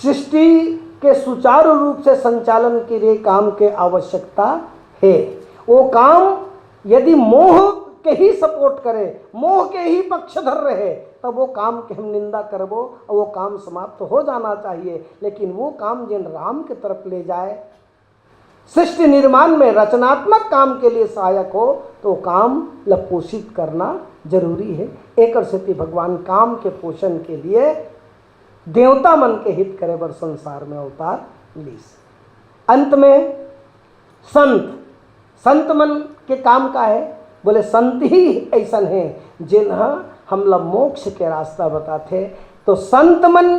सृष्टि के सुचारू रूप से संचालन के लिए काम के आवश्यकता है। वो काम यदि मोह के ही सपोर्ट करे, मोह के ही पक्षधर रहे, तब वो काम के हम निंदा करबो और वो काम समाप्त हो जाना चाहिए। लेकिन वो काम जिन राम के तरफ ले जाए, सृष्टि निर्माण में रचनात्मक काम के लिए सहायक हो, तो काम ल पोषित करना जरूरी है। एकर सेती भगवान काम के पोषण के लिए देवता मन के हित करे बर संसार में अवतार लीस। अंत में संत, संत मन के काम का है? बोले, संत ही ऐसन है जिन ह हमला मोक्ष के रास्ता बताथे। तो संत मन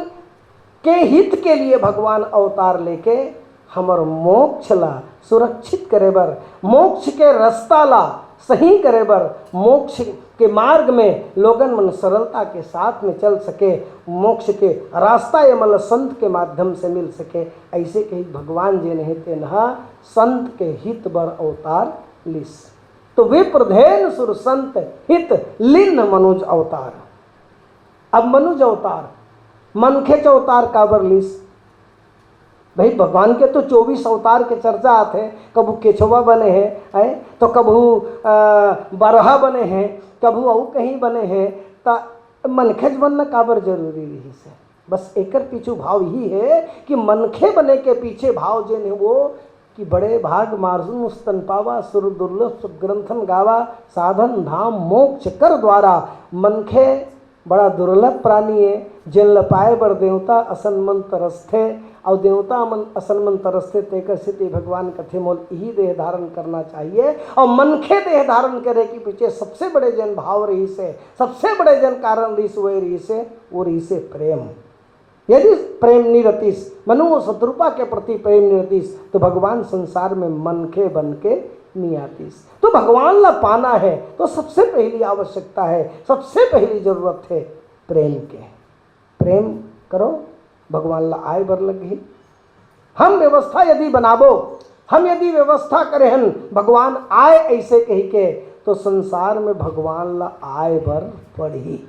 के हित के लिए भगवान अवतार लेके हमर मोक्ष ला सुरक्षित करे बर, मोक्ष के रास्ता ला सही करे बर, मोक्ष के मार्ग में लोगन मन सरलता के साथ में चल सके, मोक्ष के रास्ता ये मन ला संत के माध्यम से मिल सके। ऐसे कही भगवान जेन हे तेन ह संत के हित बर अवतार लिस। तो विप्रधेन सुर संत हित लिन मनुज अवतार। अब मनुज अवतार, मनखेच अवतार काबर लिस? भाई, भगवान के तो चौबीस अवतार के चर्चा आथे। कभू केछवा बने हे, हैं? तो कभू, अ, बरहा बने हे, कभू अउ कहीं बने हे। त मनखेच बनना काबर जरूरी रहिस हे? बस एकर पीछू भाव यही है कि मनखे बने के पीछे भाव जेन है वो कि बड़े भाग मानुष तन पावा, सुर दुर्लभ सब ग्रंथन गावा, साधन धाम मोक्ष कर द्वारा। मनखे बड़ा दुर्लभ प्राणी है, जेन ल पाए बर देवता असन मन तरसथे, अउ देवता मन असन मन तरसथे, तेकर सेती भगवान कथे, मोल इही देह धारण करना चाहिए। अउ मनखे देह धारण करे के पीछे सबसे बड़े जेन भाव रहिस हे, सबसे बड़े जेन कारण रहिस, वो रहिस हे, वो रहिस हे प्रेम। यदि प्रेम नी रतिस, मनु वो शत्रुपा के प्रति प्रेम नी रतिस, तो भगवान संसार में मनखे बन के नी आतिस। तो भगवान ला पाना है, तो सबसे पहली आवश्यकता है, सबसे पहली जरूरत है प्रेम के। प्रेम करो, भगवान ला आए बर लगही। हम व्यवस्था यदि बनाबो, हम यदि व्यवस्था करे हन, भगवान आए ऐसे कही के, तो संसार में भगवान ला आए बर पड़ही।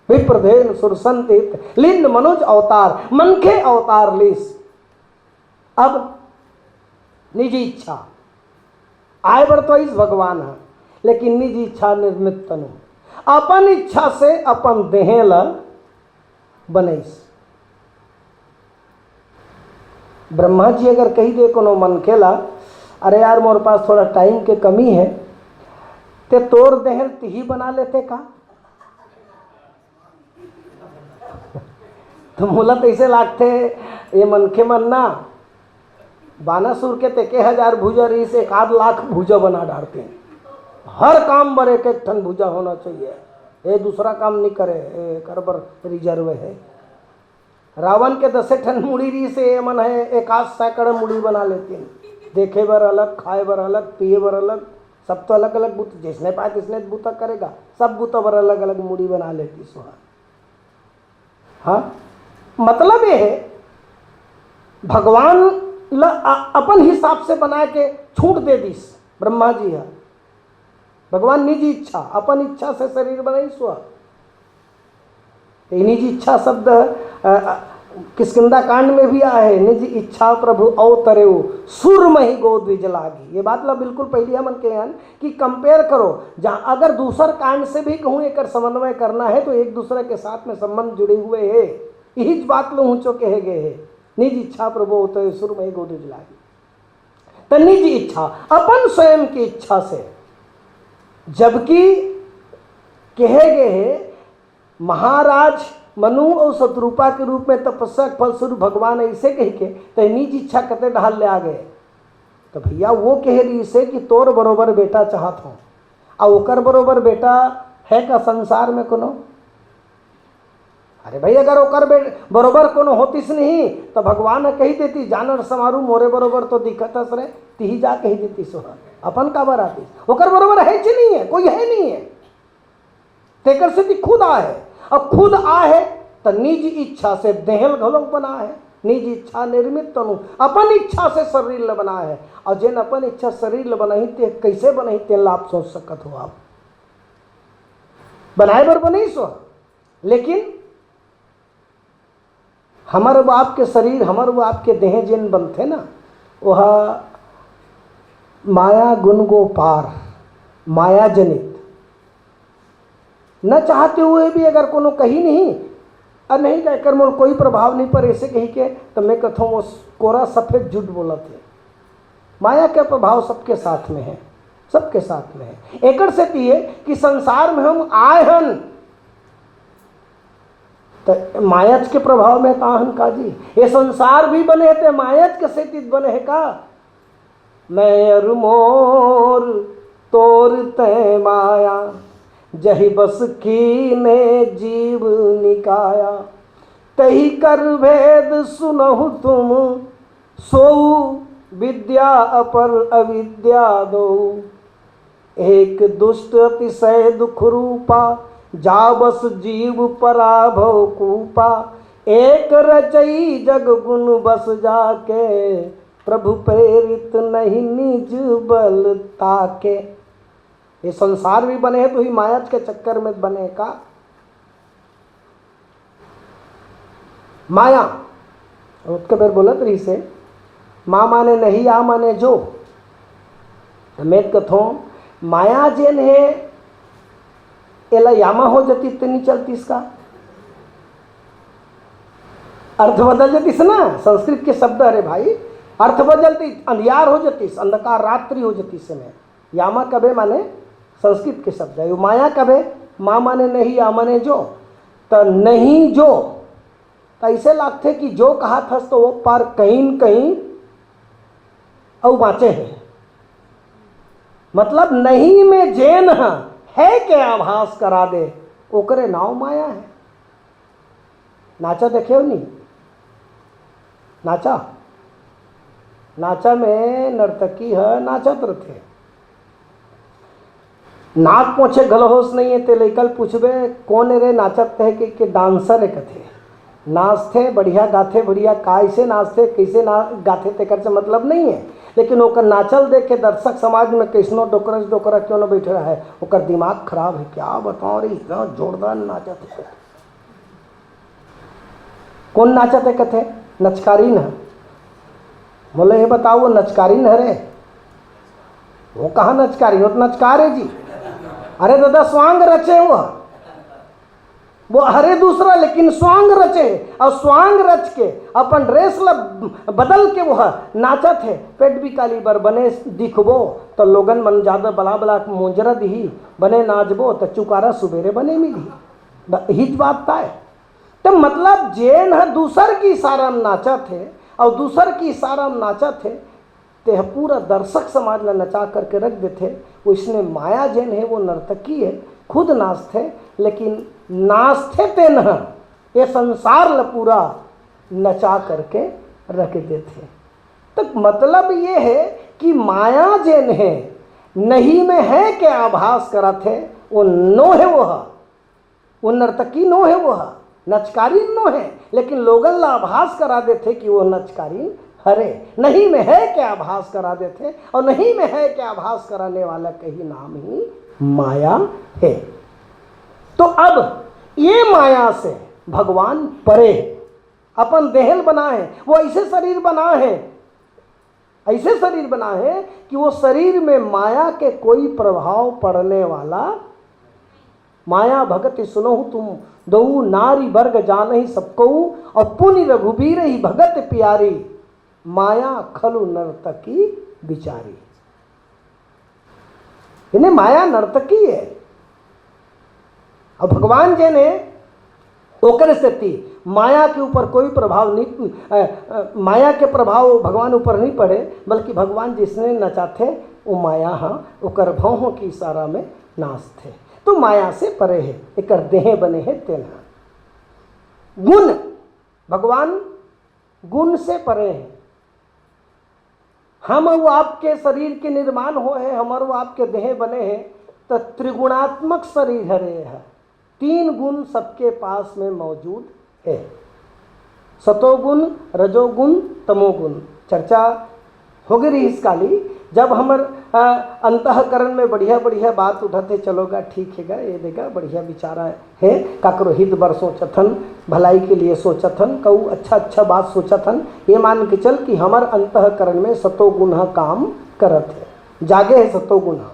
विप्रधेन सुरसंत हित लिन मनुज अवतार, मनखे अवतार लिस। अब निजी इच्छा, आए बर तो आइस भगवान ह, लेकिन निजी इच्छा निर्मित तनु, अपन इच्छा से अपन देह ल बनइस। ब्रह्मा जी अगर कही दे कोनो मनखे ला, "अरे यार, मोर पास थोड़ा टाइम के कमी है, ते तोर देह ल तिही बना लेते का?" तो मोला तो ऐसे लागथे, ये मनखे मन ना, बानासुर के तेके हजार भुजा रहिस, एक आध लाख भुजा बना डारते। हर काम बर एक एक ठन भुजा होना चाहिए, ये दूसरा काम नहीं करे, ये कर बर रिजर्व है। रावण के दसे ठन मुड़ी रहिस, ये मन है एक आध सैकड़ मुड़ी बना लेते। देखे बर अलग, खाए बर अलग, पिए बर अलग, सब तो अलग अलग बुत, जिसने पाए तिसने बुता करेगा, सब बुता बर अलग अलग मुड़ी बना लेती सुहा। हाँ, मतलब ये है, भगवान ल अ-, अपन हिसाब से बना के छूट दे दिस ब्रह्मा जी ह। भगवान निजी इच्छा, अपन इच्छा से शरीर बनाइस हुआ। ये निजी इच्छा शब्द, अ, अ, किष्किंधा कांड में भी आया है, "निज इच्छा प्रभु अवतरेउ, सुर मही गो द्विज लागी।" ये बात ला बिल्कुल पहली हमन के यान कि कंपेयर करो, जहाँ अगर दूसर कांड से भी कहूँ एकर समन्वय करना है तो एक दूसरे के साथ में संबंध जुड़े हुए है। यही बात लो ऊंचो कहे गए है, "निज इच्छा प्रभु अवतरेउ, सुर मही गो द्विज लागी।" तो निज इच्छा, अपन स्वयं की इच्छा से, जबकि कहे गए है महाराज मनु और शतरूपा के रूप में तपस्या के फलस्वरूप भगवान ऐसे कही के, "तै निज इच्छा कते ढाल ले आ गए?" तो भैया वो कह रहिस हे कि तोर बरोबर बेटा चाहत हो, आ ओकर बरोबर बेटा है का संसार में कोनो? अरे भाई, अगर ओकर बे-, बरोबर कोनो होतिस नहीं, तो भगवान ह कही देती, "जानर समारू मोरे बरोबर तो दिखत हस रे, तिही जा," कही देती सोहा। अपन काबर आतिस? ओकर बरोबर है च नहीं है, कोई है नहीं है। तेकर सेती खुद आहे, अउ खुद आहे त निज इच्छा से देहल घलोक बना है, निज इच्छा निर्मित तनु, अपन इच्छा से शरीर ल बना है। अउ जेन अपन इच्छा शरीर ल बनाही ते कइसे बनाही तेन ला आप सोच सकत हो। आप बनाए बर बनइस हो, लेकिन हमर बाप के शरीर, हमर बाप के देह जेन बनथे ना, ओहा माया गुण गो पार, माया जनित, न चाहते हुए भी अगर कोनो कही नहीं, अउ नहीं, एकर मोर कोई प्रभाव नहीं पर ऐसे कही के, तो मैं कथों वो कोरा सफेद झूठ बोलत हे। माया के प्रभाव सबके साथ में है, सबके साथ में है। एकर सेती ये कि संसार में हम आए हन, त मायाच के प्रभाव में त आए हन का जी? ये संसार भी बने हे ते मायाच के सेती बने हे का? मैं अरु मोर तोर तै माया, जहि बस कीन्हे जीव निकाया। तहि कर भेद सुनहु तुम, सोऊ विद्या अपर अविद्या दो। एक दुष्ट अतिशय दुख रूपा, जा बस जीव पराभव कूपा। एक रचई जग गुन बस जाके, प्रभु प्रेरित नहीं निज बल ताके। ये संसार भी बने हे तो ही माया के चक्कर में बने का। माया, ओतके बेर बोलत रहिस हे, मा माने नहीं, आ माने जो। त मैं कथों, माया जेन हे, एला यामा हो जतिस त नी चलतिस का? अर्थ बदल जतिस ना, संस्कृत के शब्द हरे भाई, अर्थ बदलतिस, अंधियार हो जतिस, अंधकार रात्रि हो जतिस हे। यामा कबे माने संस्कृत के शब्द हे, माया कबे, मा माने नहीं, आ माने जो। त नहीं जो, त अइसे लागथे कि जो कहत हस त वो पार कहीं न कहीं अउ बाँचे हे। मतलब नहीं में जेन ह हे के आभास करा दे, ओकरे नाव माया हे। नाचा देखे हो नी? नाचा, नाचा में नर्तकी ह नाचत रथे। नाक पोछे घलो होश नहीं हे, ते लइका ल पूछबे, "कौन ए रे नाचत हे?" के, के डांसर हे कथे। नाचथे, बढ़िया गाथे, बढ़िया कइसे नाचथे, कइसे ना गाथे, तेकर से मतलब नहीं हे, लेकिन ओकर नाचल देख के दर्शक समाज में कइसनो डोकरा डोकरा क्यों न बैठे रहे, ओकर दिमाग खराब हे। क्या बताओ रे, इतना जोरदार नाचत हे। कौन नाचत हे कथे? नचकारीन ह। मोला ये बताओ, वो नचकारीन हरे? वो कहाँ नचकारी? वो तो नचकार हे जी। अरे दादा, स्वांग रचे वो। वो हरे दूसरा, लेकिन स्वांग रचे। अउ स्वांग रच के अपन ड्रेस ला बदल के वो नाचत हे। पेट बिकाली बर बने दिखबो त लोगन मन जादा बला बला मोजरा दिही, बने नाचबो त चुकारा सुबेरे बने मिलही। ब-, हिच बात ताय। त मतलब जेन ह दूसर के इशारा म नाचत हे अउ दूसर के इशारा म नाचत हे, तेह पूरा दर्शक समाज ला नचा करके रख देथे। वइसने माया जेन हे वो नर्तकी हे, खुद नाचथे, लेकिन नाचथे तेन ह ये संसार ला पूरा नचा करके रख देथे। त मतलब ये हे कि माया जेन हे नहीं में हे के आभास करत हे, वो नो हे वो ह। वो नर्तकी नो हे, वो ह नचकारीन नो हे, लेकिन लोगन ला आभास करा देथे कि वो नचकारीन हरे। नहीं में हे के आभास करा देथे, अउ नहीं में हे के आभास कराने वाला कही नाम ही माया हे। तो अब ये माया से भगवान परे हे, अपन देह ल बनाए हे, वो अइसे शरीर बनाए हे, अइसे शरीर बनाए हे कि वो शरीर में माया के कोई प्रभाव पड़ने वाला। माया भगति सुनहु तुम दऊ, नारी वर्ग जानही सब कऊ, अउ पुनि रघुबीर ही भगत प्यारी, माया खलु नर्तकी बिचारी। यानी माया नर्तकी हे। अउ भगवान जेन हे, ओकर सेती माया के ऊपर कोई प्रभाव नहीं, अ, अ, माया के प्रभाव भगवान ऊपर नहीं पड़े, बल्कि भगवान जइसने नचाथे, वो माया ह ओकर भौहों के इशारा में नाचथे। तो माया से परे हे, एकर देह बने हे तेन ह। गुण, भगवान गुण से परे हे। हम अउ आपके शरीर के निर्माण होए हे, हमर अउ आपके देह बने हे, त त्रिगुणात्मक शरीर हरे ह। तीन गुण सबके पास में मौजूद हे, सतोगुण, रजोगुण, तमोगुण। चर्चा होगे रहिस काली, जब हमर, अ, अंतःकरण में बढ़िया-बढ़िया बात उठत हे, चलो गा, ठीक हे गा, ये दे गा, बढ़िया विचारा हे, काकरो हित बर सोचत हन, भलाई के लिए सोचत हन, कऊ अच्छा-अच्छा बात सोचत हन, ये मान के चल कि हमर अंतःकरण में सतोगुण ह काम करत हे, जागे हे सतोगुण ह।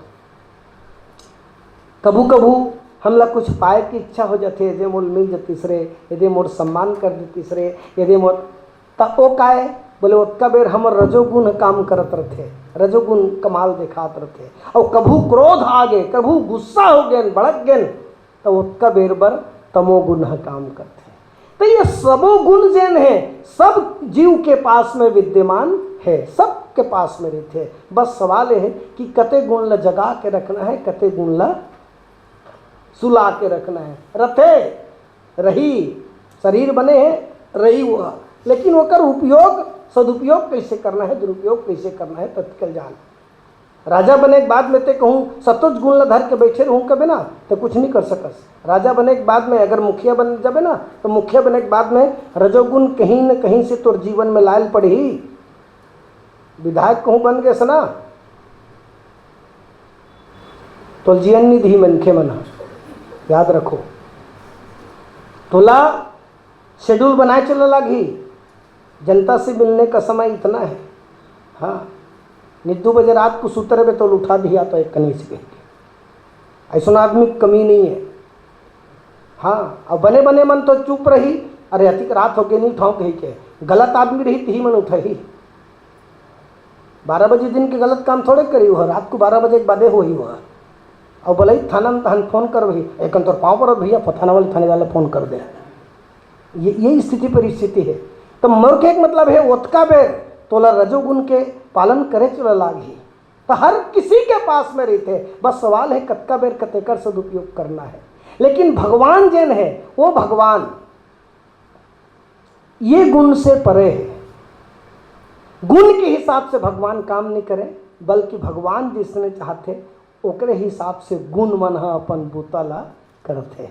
कभू कभू हमला कुछ पाए के इच्छा हो जाथे, यदि मोर मिल जतिस रे, यदि मोर सम्मान कर देतिस रे, यदि मोर, त ओ काय? बोले, ओतका बेर हमर रजोगुण ह काम करत रथे, रजोगुण कमाल देखात रथे। अउ कभू क्रोध आ गे, कभू गुस्सा हो गेन, भड़क गेन, त ओतका बेर बर तमोगुण ह काम करथे। त ये सबो गुण जेन हे, सब जीव के पास में विद्यमान हे, सबके पास में रहिथे। बस सवाल ये हे कि कते गुण ल जगा के रखना हे, कते गुण ल सुला के रखना हे। रथे, रही, शरीर बने हे, रही वो, लेकिन ओकर उपयोग, सदुपयोग कइसे करना हे, दुरुपयोग कइसे करना हे, ततके ल जान। राजा बने के बाद में ते कहूँ सतोज गुण ल धर के बइठे रहूँ कबे ना, त कुछ नहीं कर सकस। राजा बने के बाद में अगर मुखिया बन जाबे ना, त मुखिया बने के बाद में रजोगुण कहीं न कहीं से तोर जीवन में लायल पड़ही। विधायक कहूँ बन गेस ना, तोला जियन नहीं दिही मनखे मन ह, याद रखो। तोला schedule बनाए चला लागही। जनता से मिलने का समय इतना है। हाँ, नित दू बजे रात को सुत रहे तो उठा दिया तो एक कनी से कह के। ऐसा आदमी की कमी नहीं है। हाँ, अब बने बने मन तो चुप रही, अरे अतिक रात हो गई नहीं उठाऊं कही के। गलत आदमी रही तिही मन उठही। बारह बजे दिन के गलत काम थोड़े करी हो, रात को बारह बजे के बादे होही हो। और बोले थाना में तहन फोन कर वही, एक तोर पाँव पर भैया, थाना वाले थाने वाले फोन कर दे। ये, यही स्थिति परिस्थिति है। तो मोर के एक मतलब है, ओतका बेर तोला रजोगुण के पालन करे चला लागही। तो हर किसी के पास में रहिथे, बस सवाल है कतका बेर कतेकर सदुपयोग करना है। लेकिन भगवान जेन है, वो भगवान ये गुण से परे है। गुण के हिसाब से भगवान काम नहीं करे, बल्कि भगवान जिसने चाहथे ओकरे हिसाब से गुण मन ह अपन बूता ला करथे।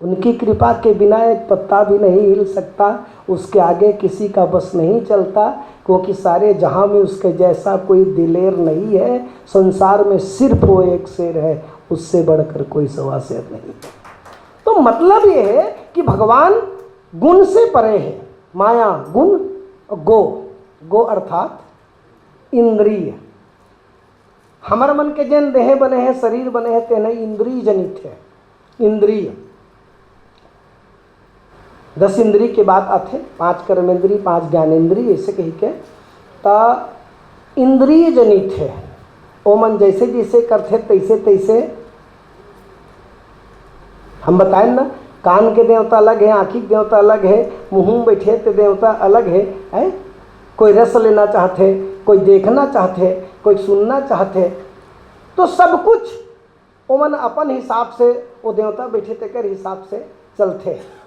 उनकी कृपा के बिना एक पत्ता भी नहीं हिल सकता, उसके आगे किसी का बस नहीं चलता, क्योंकि सारे जहां में उसके जैसा कोई दिलेर नहीं है। संसार में सिर्फ वो एक शेर है, उससे बढ़कर कोई सवा शेर नहीं है। तो मतलब ये है कि भगवान गुण से परे है। माया, गुण, गो, गो अर्थात इंद्रिय। हमर मन के जेन देह बने हे, शरीर बने हे, तेन इंद्रिय जनित हे। इंद्रिय, दस इंद्रिय के बात आथे, पांच कर्मेंद्रिय, पांच ज्ञानेंद्रिय, ऐसे कही के, त इंद्रिय जनित हे। ओमन जैसे जैसे करथे, तैसे तैसे हम बताएन ना, कान के देवता अलग हे, आँखी के देवता अलग हे, मुँह में बैठे ते देवता अलग हे, हैं? कोई रस लेना चाहथे, कोई देखना चाहथे, कोई सुनना चाहथे, तो सब कुछ ओमन अपन हिसाब से, वो देवता बैठे तेकर हिसाब से चलथे।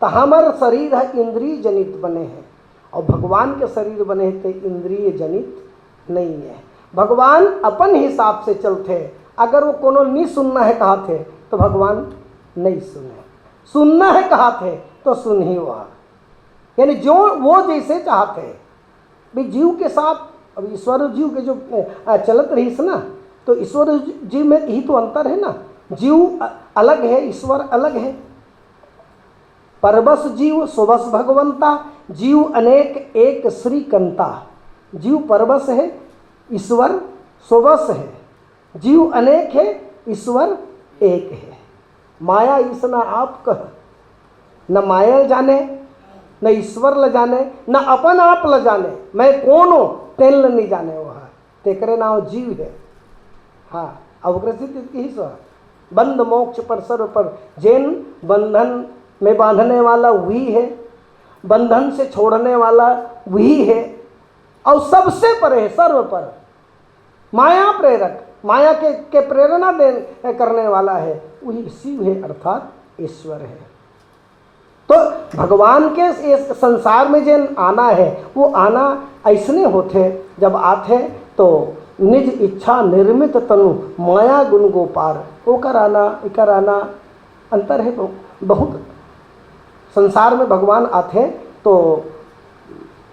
त हमर शरीर ह इंद्रिय जनित बने हे, और भगवान के शरीर बने हे ते इंद्रिय जनित नहीं है। भगवान अपन हिसाब से चलथे। अगर वो कोनो नी सुनना है कहत हे, तो भगवान नहीं सुने। सुनना है कहत हे, तो सुनही वो। यानी जो वो जैसे चाहत हे, भी जीव के साथ, अब ईश्वर जीव के जो, अ, चलत रहीस ना, तो ईश्वर जीव में यही तो अंतर है ना। जीव अ-, अलग है, ईश्वर अलग है। परबस जीव सोबस भगवंता, जीव अनेक एक श्रीकंता। जीव परबस है, ईश्वर सोबस है। जीव अनेक है, ईश्वर एक है। माया ईस न आप कह, न माया ल जाने, न ईश्वर ल जाने, न अपन आप ल जाने। मैं कोन हो, तेन ल नहीं जाने वो ह। तेकरे नाव जीव हे। हाँ, अब ओकरे से कही सो, बंध मोक्ष पर सर्व पर, जेन बंधन में बांधने वाला वही है, बंधन से छोड़ने वाला वही है, और सबसे परे है, सर्व पर। माया प्रेरक, माया के, के प्रेरणा दे, करने वाला है, वही शिव है, अर्थात ईश्वर है। तो भगवान के इस संसार में जेन आना है, वो आना ऐसने होथे, जब आथे तो निज इच्छा निर्मित तनु, माया गुण गो पार। ओकर आना, एकर आना, अंतर है बहु-, बहुत। संसार में भगवान आथे तो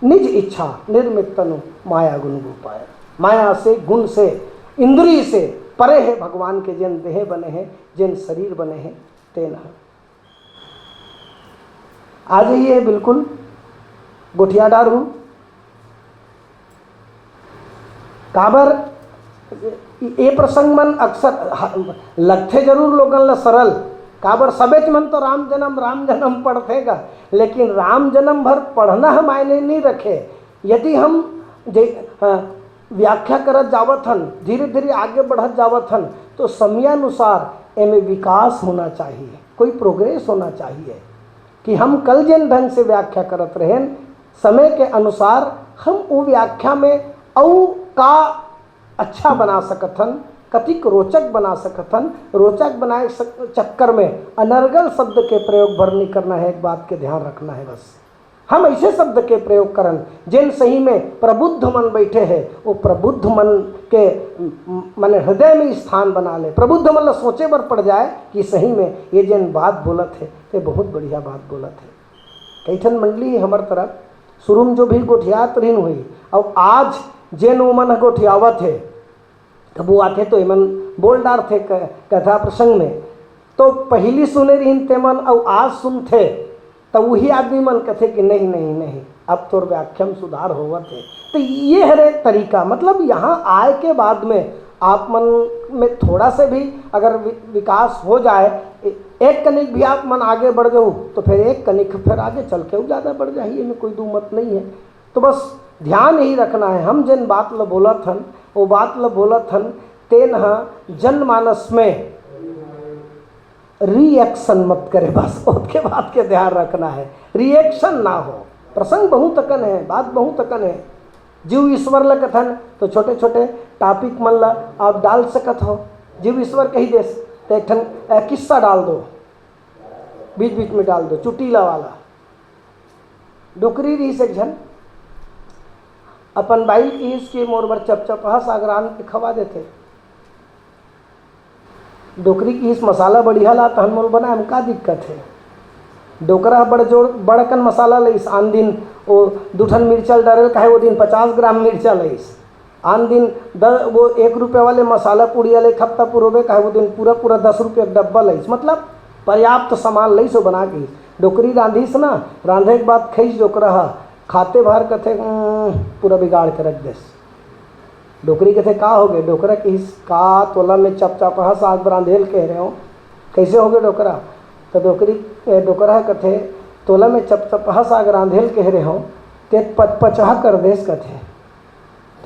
निज इच्छा निर्मित तनु, माया गुण गो पार। माया से, गुण से, इंद्रिय से परे है भगवान के जेन देह बने हैं, जेन शरीर बने हैं, तेन ह। आज ही ये बिल्कुल गोठिया डारहू। काबर ये प्रसंग मन अक्सर ह-, लगथे जरूर लोगन ला सरल, काबर सबेच मन तो राम जन्म, राम जन्म पढ़थे गा, लेकिन राम जन्म भर पढ़ना ह मायने नहीं रखे। यदि हम जे, हाँ, व्याख्या करत जावत हन, धीरे-धीरे आगे बढ़त जावत हन, तो समयानुसार एमे विकास होना चाहिए, कोई progress होना चाहिए कि हम कल जेन ढंग से व्याख्या करत रहेन, समय के अनुसार हम वो व्याख्या में अउ का अच्छा बना सकत हन, कतिक रोचक बना सकत हन। रोचक बनाए सक-, चक्कर में अनर्गल शब्द के प्रयोग भर नहीं करना है, एक बात के ध्यान रखना है बस। हम ऐसे शब्द के प्रयोग करन, जेन सही में प्रबुद्ध मन बैठे हैं, वो प्रबुद्ध मन के, म-, माने हृदय में स्थान बना ले, प्रबुद्ध मन ला सोचे बर पड़ जाए कि सही में ये जेन बात बोलत है, ये बहुत बढ़िया बात बोलत है। कई ठन मंडली हमर तरफ शुरू में जो भी गोठियात रहिन होही, अउ आज जेन ओमन ह गोठियावत हे, कभू आथे तो एमन बोल डारथे क-, कथा प्रसंग में, तो पहिली सुने रहिन तेमन अउ आज सुनथे, त उही आदमी मन कथे कि नहीं, नहीं, नहीं, अब तोर व्याख्या में सुधार होवत हे। तो ये हरे तरीका, मतलब यहाँ आए के बाद में आप मन में थोड़ा से भी अगर वि-, विकास हो जाए, ए-, एक कनिक भी आप मन आगे बढ़ जाऊ, तो फिर एक कनिक फिर आगे चल के उ ज्यादा बढ़ जाही, एमे कोई दू मत नहीं है। तो बस ध्यान यही रखना है, हम जिन बात ल बोलत हन, वो बात ल बोलत हन, तेन ह जनमानस में reaction मत करे, बस ओतके बात के ध्यान रखना है, reaction ना हो। प्रसंग बहुत अकन है, बात बहुत अकन है। जीव ईश्वर ल कथन तो छोटे छोटे topic मन ल आप डाल सकत हो। जीव ईश्वर कही देस तो एक ठन, अ, किस्सा डाल दो, बीच बीच में डाल दो, चुटीला वाला। डोकरी रहिस एक झन, अपन बाई ल किहिस कि मोर बर चपचपहा साग रांध के खवा देते। डोकरी किहिस मसाला बढ़िया ला, तहन मोल बनाए म का दिक्कत हे। डोकरा ह बड़ जोर, बड़ अकन मसाला लइस। आन दिन वो दू ठन मिर्चा ल डारे ल कहे, वो दिन पचास ग्राम मिर्चा लइस। आन दिन द-, वो एक रुपया वाले मसाला पुड़िया ले एक हफ्ता पुरोबे कहे, वो दिन पूरा पूरा दस रुपया के डब्बा लइस। मतलब पर्याप्त सामान लइस, वो बना के। डोकरी रांधिस ना, रांधे के बाद खइस डोकरा ह, खाते भर कथे, "उम्म, पूरा बिगाड़ के रख देस।" डोकरी कथे, "का होगे?" डोकरा किहिस, "का तोला मैं चपचपहा साग रांधे ल कहे रेहेंव, कइसे होगे डोकरा?" त डोकरी, ए, डोकरा ह कथे, "तोला मैं चपचपहा साग रांधे ल कहे रेहेंव, ते पचपचहा कर देस," कथे।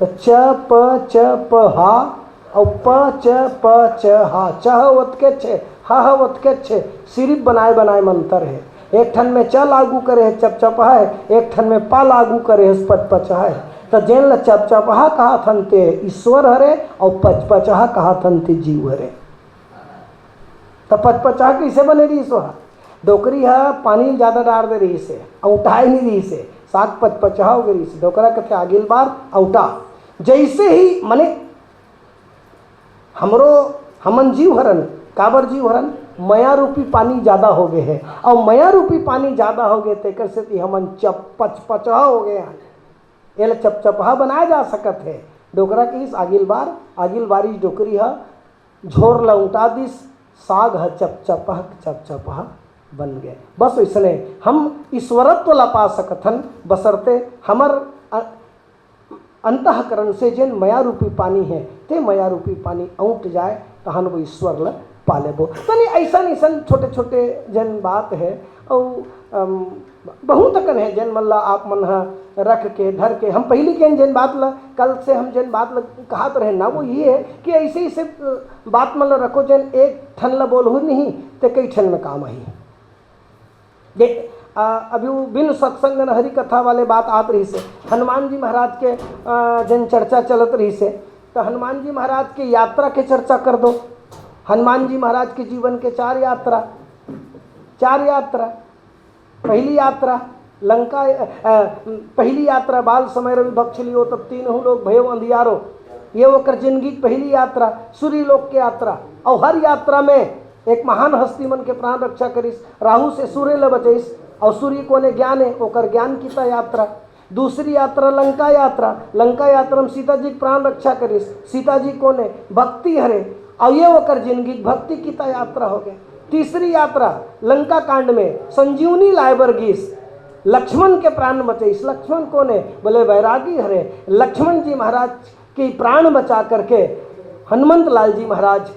त च प च प हा अउ प च प च हा, च ह ओतकेच हे, ह ह ओतकेच हे, सिरिफ बनाए बनाए म अंतर हे। एक ठन में च लागू करे हे, चपचपहा हे, एक ठन में प लागू करे हे, पचपचहा हे। त जेन ल चपचपहा कहाथन ते ईश्वर हरे अउ पचपचहा कहाथन ते जीव हरे। त पचपचहा कइसे बने रहिस ओहा? डोकरी ह पानी जादा डार दे रहिस हे, अउटाए नइ रहिस हे, साग पचपचहा हो गे रहिस हे। डोकरा कथे, "आगिल बार अउटा।" जइसे ही, मने, हमरो, हमन जीव हरन, काबर जीव हरन? मया रूपी पानी जादा हो गे हे, अउ मया रूपी पानी जादा हो गे, तेकर सेती हमन चप-, पचपचहा हो गे हन। एला चपचपहा बनाए जा सकत हे। डोकरा किहिस, "आगिल बार, आगिल बारिस।" डोकरी ह झोर ल उल्टा दिस, साग ह चपचपह चपचपह बन गे। बस वइसने हम ईश्वरत्व ला पा सकथन, बसरते हमर अ-, अंतःकरण से जेन मया रूपी पानी हे, ते मया रूपी पानी अउट जाए, तहन वो ईश्वर ल पा लेबो। तनी अइसन, अइसन छोटे-छोटे जेन बात हे, अउ, अम, बहुत अकन हे, जेन मन ला आप मन ह रख के, धर के, हम पहिली के जेन बात ला, कल से हम जेन बात ला कहत रहे ना, वो ये हे कि अइसे, अइसे, अ, बात मन ला रखो, जेन एक ठन ला बोलहू नहीं, ते कई ठन में काम आही। जे, अ, अभी वो बिन सत्संग न हरि कथा वाले बात आत रहिस हे, हनुमान जी महाराज के, अ, जेन चर्चा चलत रहिस हे, त हनुमान जी महाराज के यात्रा के चर्चा कर दो। हनुमान जी महाराज के जीवन के चार यात्रा, चार यात्रा, पहिली यात्रा लंका, अ, पहिली यात्रा, बाल समय रवि भक्ष लियो, तब तीनहु लोक भयो अंधियारो। ये ओकर जिंदगी के पहिली यात्रा, सूर्य लोक के यात्रा। अउ हर यात्रा में एक महान हस्ती मन के प्राण रक्षा करिस, राहु से सूर्य ल बचइस, अउ सूर्य कोने ज्ञान हे, ओकर ज्ञान किता यात्रा। दूसरी यात्रा लंका यात्रा, लंका यात्रा में सीता जी के प्राण रक्षा करिस, सीता जी कोने भक्ति हरे, अउ ये ओकर जिंदगी के भक्ति किता यात्रा हो गे। तीसरी यात्रा लंका कांड में संजीवनी लाए बर गिस, लक्ष्मण के प्राण बचइस। लक्ष्मण कोने? बोले वैरागी हरे। लक्ष्मण जी महाराज के प्राण बचा करके हनुमंत लाल जी महाराज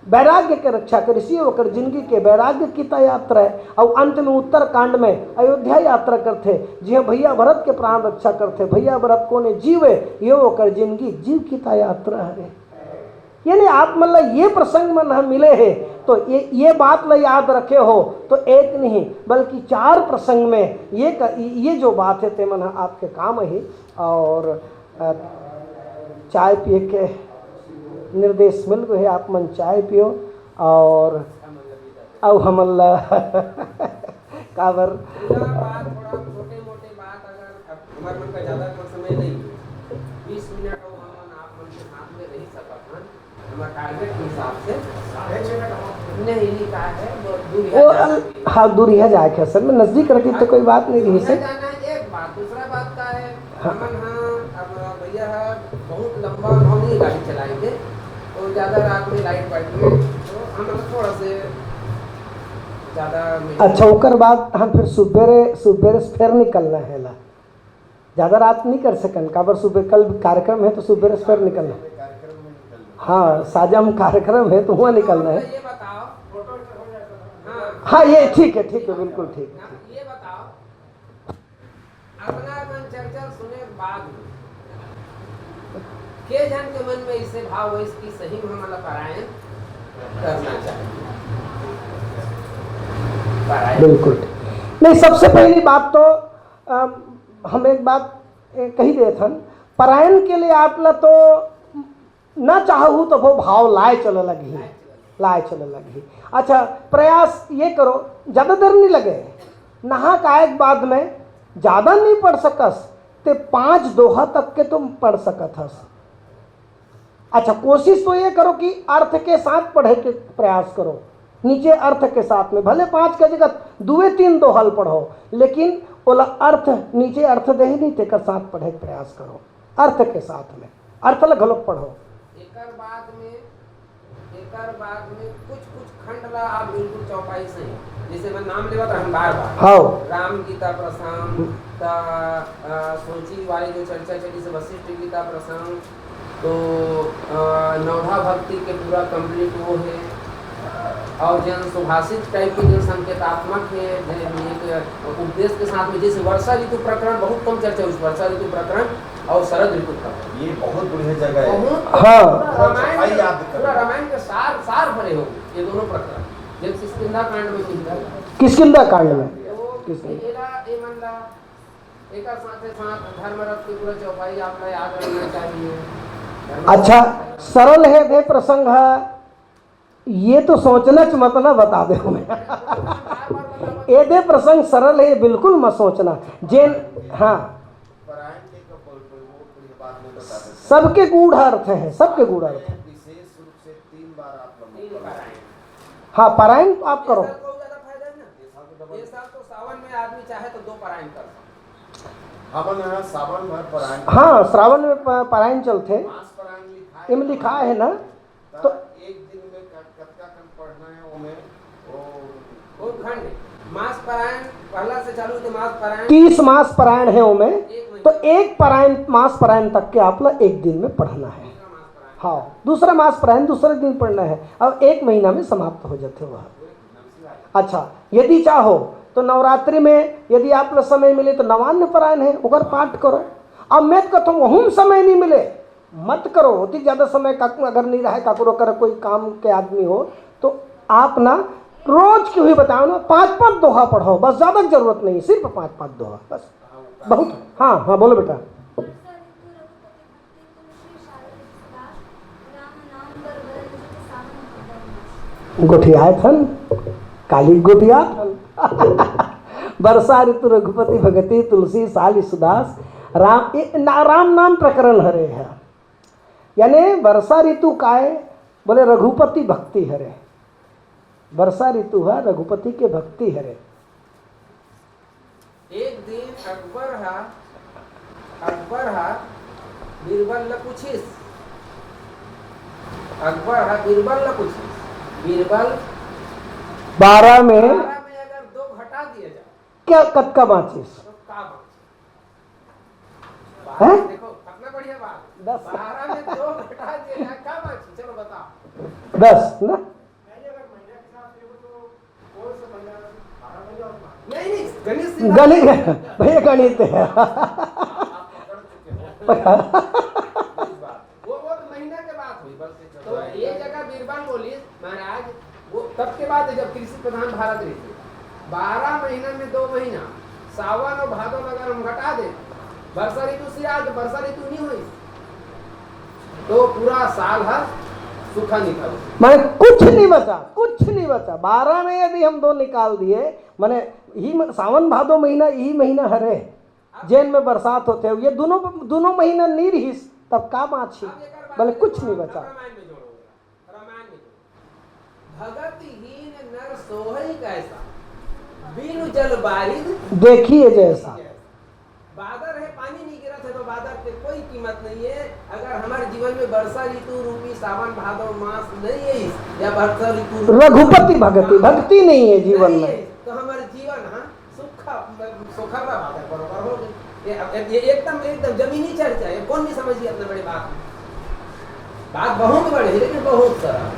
वैराग्य के रक्षा करिस, ये ओकर जिंदगी के वैराग्य की त यात्रा हे। अउ अंत में उत्तरकांड में अयोध्या यात्रा करथे, जिहां भैया भरत के प्राण रक्षा करथे, भैया भरत कोने जीवे, ये ओकर जिंदगी जीव की त यात्रा हरे। यानी आप मन ला ये प्रसंग मन ह मिले हे, तो ये, ये बात ला याद रखे हो, तो एक नहीं बल्कि चार प्रसंग में ये क-, ये जो बात हे ते मन ह आपके काम ही। और अ, चाय पिए के निर्देश मिल गए हे, आप मन चाय पियो। और अउ हमन ला काबर पूरा बात थोड़ा छोटे मोटे बात, अगर अब हमारे मन का ज्यादा समय नहीं, बीस मिनट हो, हमन आप मन के साथ में रह सकत हन। हमारे टारगेट के हिसाब से नहीं लिखा है, वो दूर वो है। अल-, हाँ, दूर ही है जाए के, असल में नजदीक रहती तो कोई बात नहीं रही से। जाना है एक बात, दूसरा बात का है, हाँ। हमन हाँ, अब भैया है, बहुत लंबा अनुभव नहीं गाड़ी चलाएंगे, तो ज्यादा रात में लाइट बैठ गए, तो हम लोग थोड़ा से ज्यादा में अच्छा, ओकर बाद हम फिर सुबेरे, सुबेरे से फिर निकलना है ला। ज्यादा रात नहीं कर सकन, काबर सुबह कल कार्यक्रम है तो सुबह से फिर निकलना। हाँ, साजम कार्यक्रम है तो वहाँ निकलना है। ये बताओ, फोटो हाँ। हाँ, ये ठीक है, ठीक है, बिल्कुल ठीक है। ये बताओ, अतना अकन चर्चा सुने के बाद में के जन के मन में इसे भाव होइस कि सही में हमन ला परायण करना चाहिए? परायण। बिल्कुल ठीक। नहीं, सबसे पहली बात तो अ, हम एक बात ए, कही देत हन, परायण के लिए आप ला तो ना चाहू तो वो भाव लाए चले लगही, लाए चले लगही। अच्छा, प्रयास ये करो, ज्यादा देर नहीं लगे, नहा के आए के बाद में ज्यादा नहीं पढ़ सकस, ते पांच दोहा तक के तुम पढ़ सकत हस। अच्छा, कोशिश तो ये करो कि अर्थ के साथ पढ़े के प्रयास करो, नीचे अर्थ के साथ में, भले पांच के जगह दुए तीन दोहल पढ़ो, लेकिन ओला अर्थ, नीचे अर्थ देहे नहीं, तेकर साथ पढ़े के प्रयास करो, अर्थ के साथ में, अर्थ ला घलोक पढ़ो। एकर बाद में, एकर बाद में कुछ, कुछ खंड ला आप बिल्कुल चौपाई से, जैसे मैं नाम लेवत रहन बार-बार। हाँ। राम गीता प्रसंग, त, अ, सोची वाली जो चर्चा चली से वशिष्ठ गीता प्रसंग, तो, अ, नवधा भक्ति के पूरा complete वो है। और जन सुभाषित type के जो संकेतात्मक है, जे एक उपदेश के साथ में, जैसे वर्षा ऋतु प्रकरण बहुत कम चर्चा हुई, वर्षा ऋतु प्रकरण और शरद ऋतु प्रकरण। ये बहुत बढ़िया जगह है। बहुत हाँ। पूरा रामायण, सफाई याद करना। पूरा रामायण के सार, सार भरे हो ये दोनों प्रकरण। जब किष्किंधा कांड में मिलता है। किष्किंधा कांड में। तो किष्किंधा। एला, ए मन ला, एकर साथे साथ धर्म रथ के पूरा चौपाई आप ला याद रखना चाहिए। अच्छा, सरल है दे प्रसंग है, ये तो सोचना च मत ना बता दे हमें। ये दे प्रसंग सरल है, ये बिल्कुल मत सोचना। जेन, हाँ, सबके गूढ़ अर्थ है, सबके गूढ़ अर्थ है। हाँ, परायण आप करो। ये साल तो सावन में आदमी चाहे तो दो परायण कर सकता। हमन ह सावन भर परायण। हाँ, श्रावण में प-, परायण चलथे। मास परायण लिखाए एम लिखा है ना, त तो एक दिन में क-, कतका खंड पढ़ना है ओमे? वो वो खंड, मास परायण पहला से चालू होते, मास परायण। तीस मास परायण है ओमे, एक महीना। तो एक परायण, मास परायण तक के आप ला एक दिन में पढ़ना है। दूसरा मास परायण। हाँ, दूसरा मास परायण दूसरे दिन पढ़ना है। अब एक महीना में समाप्त हो जाते वह। अच्छा, यदि चाहो तो नवरात्रि में यदि आप ला समय मिले तो नवान्न परायण है, ओकर पाठ करो। अब मैं तो कहता हूँ, वहू में समय नहीं मिले, मत करो, ओतिक ज्यादा समय का, अगर नहीं रहे, काकरो कर कोई काम के आदमी हो, तो आप ना रोज के हुई बताओ ना, पाँच पाँच दोहा पढ़ो, बस, ज्यादा जरूरत नहीं, सिर्फ पाँच पाँच दोहा, बस, बहुत। हाँ, हाँ, बोलो बेटा। गोठियात हन, काली गोठियात हन। वर्षा ऋतु रघुपति भगति तुलसी साल सुदास। राम, ए, ना, राम नाम प्रकरण हरे है, यानी वर्षा ऋतु काय बोले रघुपति भक्ति हरे। वर्षा ऋतु है रघुपति के भक्ति हरे। एक दिन अकबर हा, अकबर हा बीरबल ल पूछिस, अकबर हा बीरबल ल पूछिस, बीरबल, बारह में बारह में अगर दो घटा दिया जाए, क्या, कतका बांचिस? तो का बांचिस? बारह, हैं? देखो, कितना बढ़िया बात। दस। बारह में दो घटा दिया दस ना। गणित, भैया, गणित है। वो वो तो महीना के बात हुई। तो ये जगह बीरबल बोलिस महाराज, वो तब के बात है जब कृषि प्रधान भारत रहिस। बारह महीना में दो महीना, सावन और भादो में अगर हम घटा दे, वर्षा ऋतु सिरा, तो वर्षा ऋतु नहीं हुई, तो पूरा साल हर सूखा निकल। माने कुछ नहीं बचा, कुछ नहीं बचा। बारह में यदि हम दो निकाल दिए, माने यही म-, सावन भादो महीना, यही महीना हरे जेन में बरसात होते हो, ये दोनों, दोनों महीना नहीं रहिस, तब का बाँची? बोले कुछ नहीं बचा। भगतिहीन नर सोहई कैसा, बिनु जल बारिद देखिए जैसा। बादर है, पानी नहीं गिरा था तो बादर के कोई कीमत नहीं है। अगर हमारे जीवन में वर्षा ऋतु रूपी सावन भादव मास नहीं है, या वर्षा ऋतु रूपी रघुपति भगति, भक्ति नहीं है जीवन नहीं में। है, तो हमारे जीवन, हाँ, सूखा, सूखा बादर बरोबर हो गई। ये, अब ये एकदम, एकदम जमीनी चर्चा है, कौन नहीं समझिए इतना बड़े बात में। बात बहुत बड़े है, लेकिन बहुत सारा।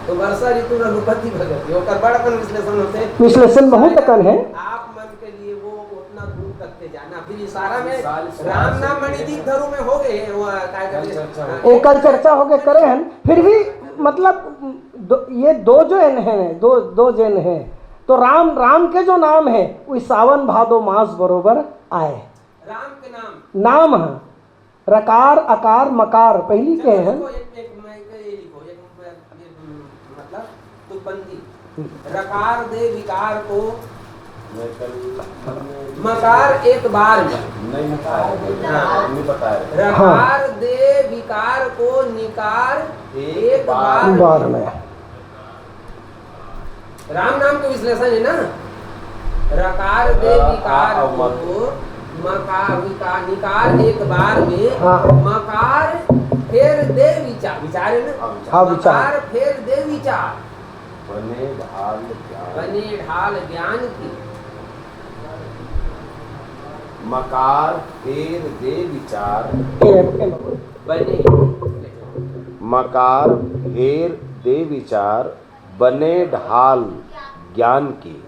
तो वर्षा ऋतु रघुपति भगति, ओकर बड़ा कन विश्लेषण होते। विश्लेषण बहुत कन है। आप मन के लिए वो उतना दूर तक के जाना, फिर इशारा में राम नाम मणि दीप धरू में हो गए, वो काय कहते हैं? वो कल चर्चा हो गए करे हैं, फिर भी मतलब दो, ये दो जो एन है, दो, दो जेन है, तो राम, राम के जो नाम है, वो सावन भादो मास बरोबर आए। राम के नाम। नाम है, रकार, अकार, मकार, पहली के हैं। लिखो, एक, एक, मैं, ये लिखो, एक, मैं, ये, मतलब, तुकबंदी। रकार दे विकार को, मकार एक बार में। नहीं, मकार नहीं, हाँ। नहीं बताया। रकार दे विकार को निकार एक बार बार में। में। राम नाम के विश्लेषण है ना, रकार दे रा-, विकार आ, आ, को मकार, विकार, निकार एक बार में। हाँ। मकार फेर दे विचार, विचार है ना? हाँ, विचार। हाँ, विचार। मकार फेर दे विचार, बने ढाल ज्ञान। बने ढाल ज्ञान की। मकार फेर दे विचार। ए, ए, बने मकार फेर दे विचार, बने ढाल ज्ञान की।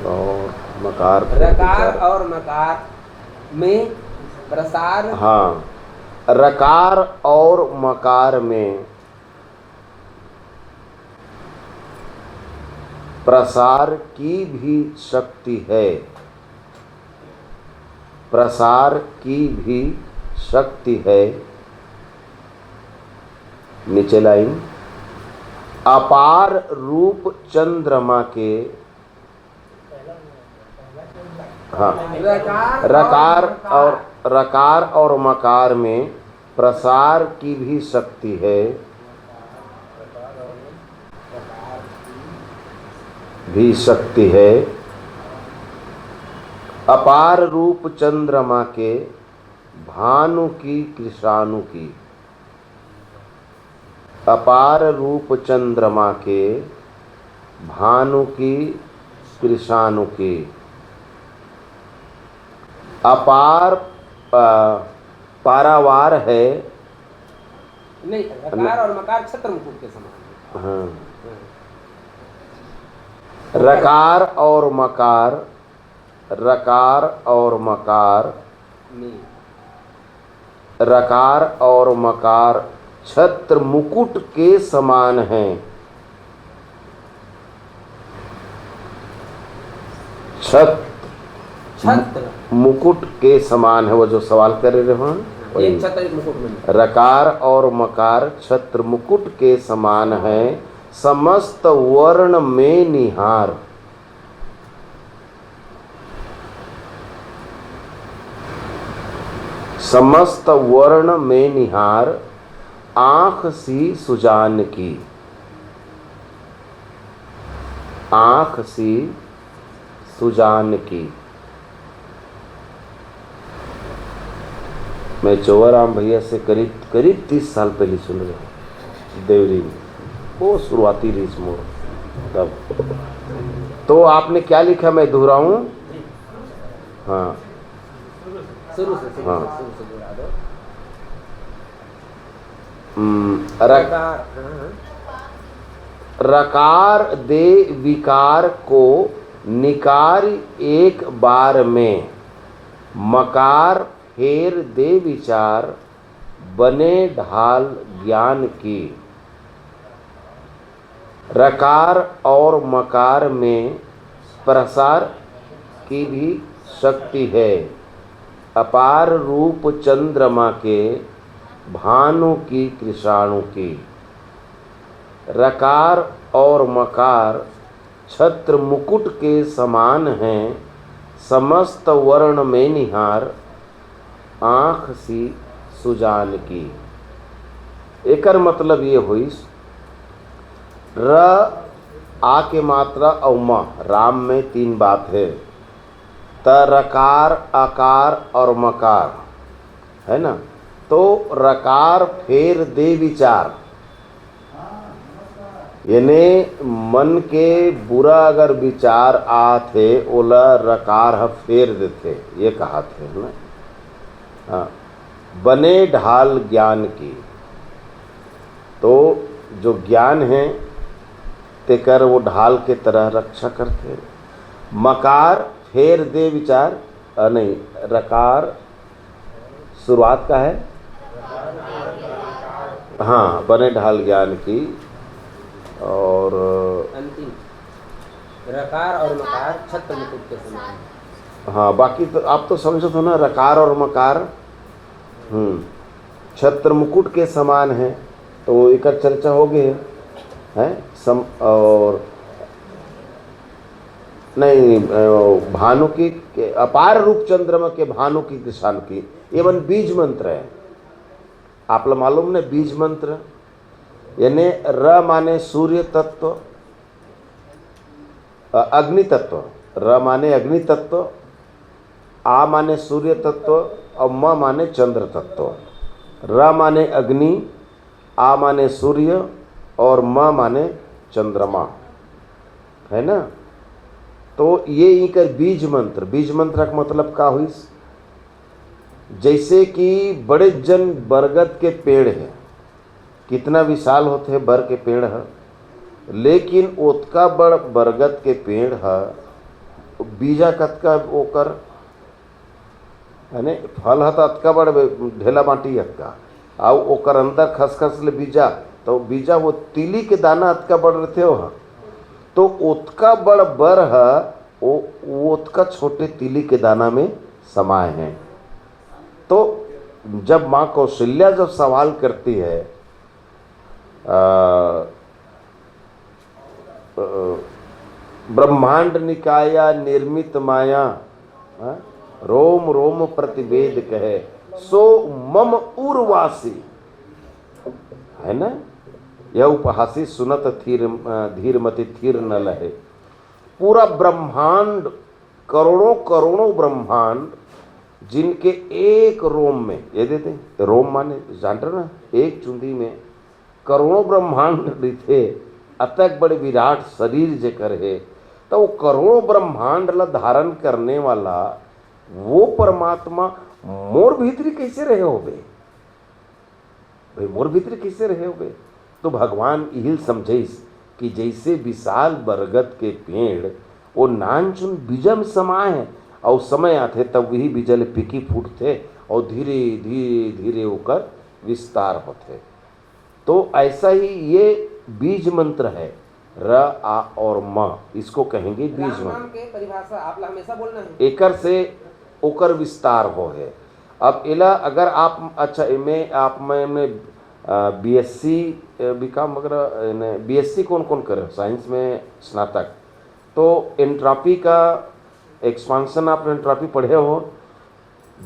और मकार फेर रकार विचार। और मकार में प्रसार। हाँ, रकार और मकार में प्रसार की भी शक्ति है, प्रसार की भी शक्ति है। नीचे लाइन, अपार रूप चंद्रमा के, हाँ, रकार रकार मकार। और, रकार और मकार में प्रसार की भी शक्ति है, भी शक्ति है। अपार रूप चंद्रमा के, भानु की कृषाणु की। अपार रूप चंद्रमा के, भानु की कृषाणु की। अपार, अ, पारावार है। नहीं, रकार और मकार छत्र मुकुट के समान है। हाँ। रकार और मकार, रकार और मकार, नहीं। रकार और मकार छत्र मुकुट के समान हैं। छत्र छत्र। मुकुट के समान है, वो जो सवाल करे रहे हो, वही। एक छत्र एक मुकुट में। रकार और मकार छत्र मुकुट के समान है, समस्त वर्ण में निहार। समस्त वर्ण में निहार, आँख सी सुजान की, आँख सी सुजान की। मैं चोवाराम भैया से करीब, करीब तीस साल पहले सुन रहा हूँ, देवरी में, वो शुरुआती रिलीज मोर तब। तो आपने क्या लिखा, मैं दोहराऊं? हाँ, शुरू से, शुरू हाँ। से, शुरू से दोहरा दो। रक, रकार दे विकार को निकार एक बार में, मकार फेर दे विचार, बने ढाल ज्ञान की। रकार और मकार में प्रसार की भी शक्ति है। अपार रूप चंद्रमा के, भानु की कृषाणु की। रकार और मकार छत्र मुकुट के समान हैं, समस्त वर्ण में निहार, आँख सी सुजान की। एकर मतलब ये होइस, र, आ के मात्रा अउ म, राम में तीन बात है। त रकार, अकार और मकार, है ना? तो रकार फेर दे विचार, यानी मन के बुरा अगर विचार आत हे, ओला रकार ह फेर देथे, ये कहत हे, है ना? हाँ, बने ढाल ज्ञान की। तो जो ज्ञान है, तेकर वो ढाल के तरह रक्षा करथे। मकार फेर दे विचार, अ, नहीं, रकार शुरुआत का है। हाँ, बने ढाल ज्ञान की। और अंतिम, रकार और मकार छत्र मुकुट के समान। हाँ, बाकी तो आप तो समझत हो ना, रकार और मकार, हम्म, छत्र मुकुट के समान है, तो एकर चर्चा हो गई है, हैं? सम-, और नहीं, अ, भानु की, के, अपार रूप चंद्रमा के भानु की कृषाणु की, ये मन बीज मंत्र है। आप ला मालूम ने बीज मंत्र, यानी र माने सूर्य तत्व, अ, अग्नि तत्व, र माने अग्नि तत्व, आ माने सूर्य तत्व और म माने चंद्र तत्व। र माने अग्नि, आ माने सूर्य और म माने चंद्रमा, है ना? तो ये इकर बीज मंत्र, बीज मंत्र का मतलब का हुई? जैसे कि बड़े जन बरगद के पेड़ है, कितना विशाल होथे बर के पेड़ ह, लेकिन ओतका बड़ बरगद के पेड़ ह, बीजा कतका ओकर, यानी फल ह त अतका बड़ ढेला बांटी अतका, अउ ओकर अंदर खसखस ले बीजा, तो बीजा वो तिली के दाना अतका बड़ रथे ओह, तो ओतका बड़ बर ह, ओ, ओतका छोटे तिली के दाना में समाए हैं। तो जब माँ कौशल्या जब सवाल करती है, अ, अ, ब्रह्मांड निकाया निर्मित माया, हाँ? रोम रोम प्रतिवेद कहे, सो मम उर्वासी, है ना? यह उपहासी सुनत थीर, अ, धीरमति थीर न लहे। पूरा ब्रह्मांड, करोड़ों करोड़ों ब्रह्मांड, जिनके एक रोम में, ये देते, रोम माने जानते हो ना, एक चुंदी में करोड़ों ब्रह्मांड रहिथे, अतक बड़े विराट शरीर जेकर हे, तो वो करोड़ों ब्रह्मांड ला धारण करने वाला वो परमात्मा मोर भीतरी कैसे रहे होबे? भाई, मोर भीतरी कैसे रहे होबे? तो भगवान इहिल समझाइस कि जैसे विशाल बरगद के पेड़ वो नानचुन बीजा में समाए है, और समय आथे तब वही बीजा ले पीकी फूटथे और धीरे धीरे धीरे ओकर विस्तार होथे। तो ऐसा ही ये बीज मंत्र है, र, आ और म, इसको कहेंगे बीज मंत्र। के परिभाषा आप ला हमेशा बोलना है। एकर से ओकर विस्तार हो है। अब एला अगर आप, अच्छा, एमे आप में, में, अ, बीएससी, अ, बीकॉम वगैरह, यानी बीएससी कौन कौन करे हो? साइंस में स्नातक, तो एंट्रोपी का एक्सपांशन, आप एंट्रोपी पढ़े हो,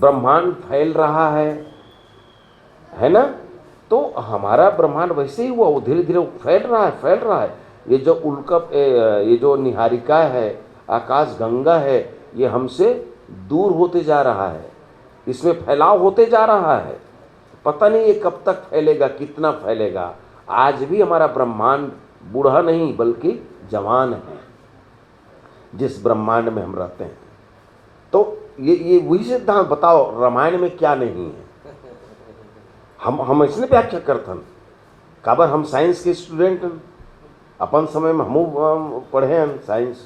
ब्रह्मांड फैल रहा है, है ना? तो हमारा ब्रह्मांड वैसे ही हुआ, वो धीरे धीरे फैल रहा है, फैल रहा है। ये जो उल्का, ए, ये जो निहारिका है, आकाश गंगा है, ये हमसे दूर होते जा रहा है, इसमें फैलाव होते जा रहा है। पता नहीं ये कब तक फैलेगा, कितना फैलेगा। आज भी हमारा ब्रह्मांड बूढ़ा नहीं बल्कि जवान है, जिस ब्रह्मांड में हम रहते हैं। तो ये, ये वही सिद्धांत बताओ, रामायण में क्या नहीं है? हम, हम इसने व्याख्या करथन, काबर हम साइंस के स्टूडेंट हन, अपन समय में हमू, अम, पढ़े हन साइंस,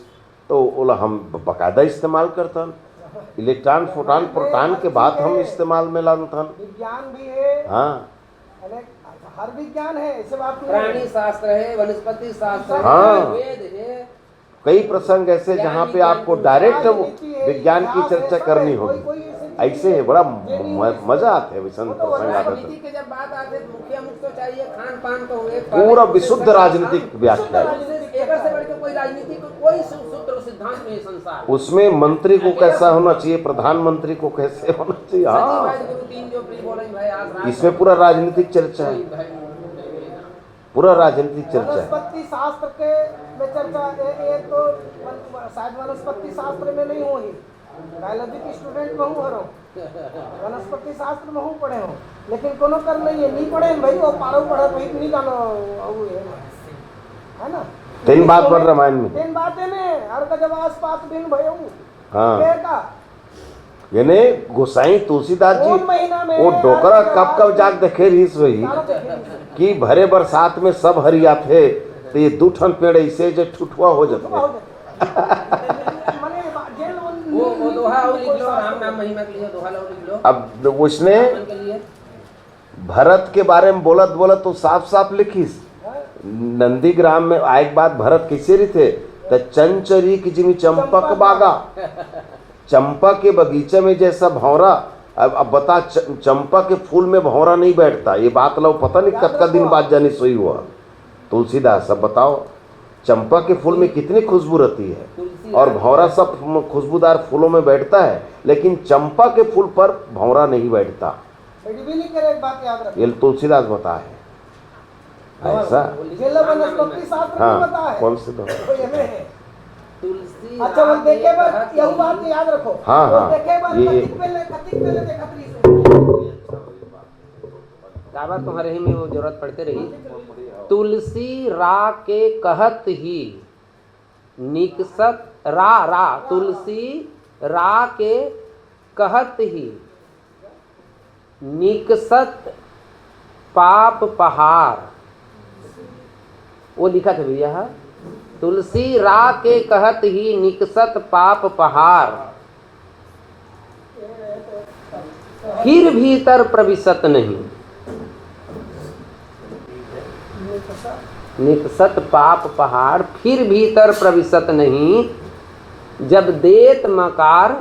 तो ओला हम ब-, बकायदा इस्तेमाल करथन। इलेक्ट्रॉन, फोटॉन, प्रोटॉन के बात हम इस्तेमाल में लानथन। विज्ञान भी है। हाँ। अनेक, हर विज्ञान है, ऐसे बात नहीं है। प्राणी शास्त्र है, वनस्पति शास्त्र है, हाँ। वेद है। कई प्रसंग ऐसे जहाँ पे आपको डायरेक्ट विज्ञान की चर्चा करनी होगी। ऐसे है, बड़ा म-, मजा आता है वैसन प्रसंग आते तो। राजनीति के जब बात आते तो मुखिया मुख तो चाहिए, खान पान तो एक पूरा विशुद्ध राजनीतिक व्याख्या है। एकर से बढ़ के कोई राजनीति को कोई सू-, सूत्र सिद्धांत नहीं है संसार में। उसमें मंत्री को कैसा होना चाहिए, प्रधानमंत्री को कैसे होना चाहिए, हाँ। भाई गुरु तीन जो प्रिय बोले भाई आज रात इसमें पूरा राजनीतिक चर्चा है। पूरा राजनीतिक चर्चा है। वनस्पति शास्त्र के में चर्चा, ये, ये तो वन-, शायद वनस्पति शास्त्र में नहीं हो ही, बायोलॉजी के स्टूडेंट में हूँ हरो, वनस्पति शास्त्र में हूँ पढ़े हूँ, लेकिन कोनो कर नहीं है, नहीं पढ़े हैं भाई, वो पारो पढ़त वही नहीं जानो, वो है, है ना? तीन बात पर रामायण में। तीन बात है ने, हर का जब आस पास दिन भयो। हाँ। ये का यानी गोसाई तुलसीदास जी वो डोकरा कब कब जाग देखे रहिस होही कि भरे बरसात में सब हरियाथे, तो ये दू ठन पेड़ ऐसे जे ठुठुआ हो जाथे। वो, वो दोहा और लिख लो, राम नाम महिमा के लिए दोहा लो, लिख लो। अब उसने भरत के बारे में बोलत बोलत तो साफ साफ लिखिस, नंदीग्राम में आए के बाद भरत कैसे रहिथे, त चंचरी की जिमी चंपक बागा, चंपा के बगीचा में जैसा भौंरा। अब, अब बता, च-, चंपा के फूल में भौंरा नहीं बैठता, ये बात लो पता नहीं कतका दिन बाद जानी सोई हुआ तुलसीदास। अब बताओ, चंपा के फूल में कितनी खुशबू रहती है और भौंरा सब खुशबूदार फूलों में बैठता है, लेकिन चंपा के फूल पर भौंरा नहीं बैठता। ये तुलसीदास बता है। ऐसा? जेला वनस्पति शास्त्र में हाँ, बता है। कौन से दो? वो ये में है। तुलसी अच्छा, वो राम देखे एक बार, कहत यहू बात ही याद रखो। हाँ, वो हाँ, देखे बार ये, ये। कतिक पहले, कतिक पहले देखत रही सो। काबर तुम्हारे ही में वो जरूरत पड़ते रही। तुलसी रा के कहत ही निकसत रा, रा, तुलसी रा के कहत ही निकसत पाप पहार। वो लिखत हे भैया, तुलसी रा के कहत ही निकसत पाप पहार, फिर भीतर प्रविशत नहीं। निकसत पाप पहाड़, फिर भीतर प्रविशत नहीं, जब देत मकार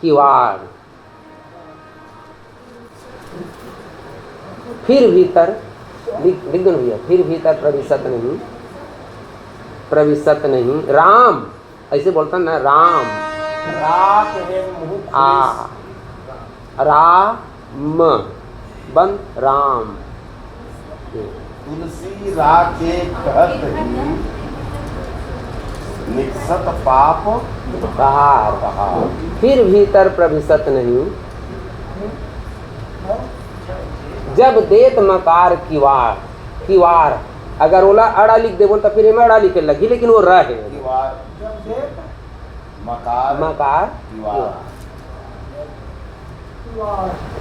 किवाड़। फिर भीतर, लिख, लिख दो ना भैया, फिर भीतर प्रविशत नहीं, प्रविशत नहीं। राम, ऐसे बोलता ना, राम। रा के है मुंह आ, रा, म, बंद, राम। तुलसी रा के कहत ही निकसत पाप पहाड़। पहाड़। फिर भीतर प्रविशत नहीं। जब देत मकार किवाड़, किवाड़, अगर ओला अड़ा लिख देबो त फिर एमा अड़ा लिखे लगही, लेकिन वो र हे। किवाड़। मकार। मकार। किवाड़।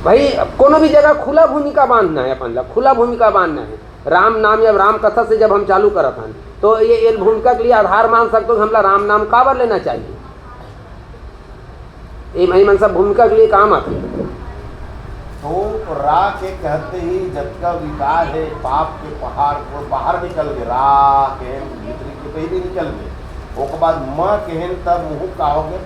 भाई, अब कोनो भी जगह खुला भूमिका बांधना है अपन ला, खुला भूमिका बांधना है। राम नाम या राम कथा से जब हम चालू करत हन, तो ये, ये भूमिका के लिए आधार मान सकते हो कि हमला राम नाम काबर लेना चाहिए। ये भाई मन सब भूमिका के लिए काम आते हैं। तो रा के कहते ही जतका विकार है, पाप के पहाड़, वो बाहर निकल गए। रा के भीतरी के पहले निकल गए, ओकर बाद म केहेन तब मुंह का हो गए,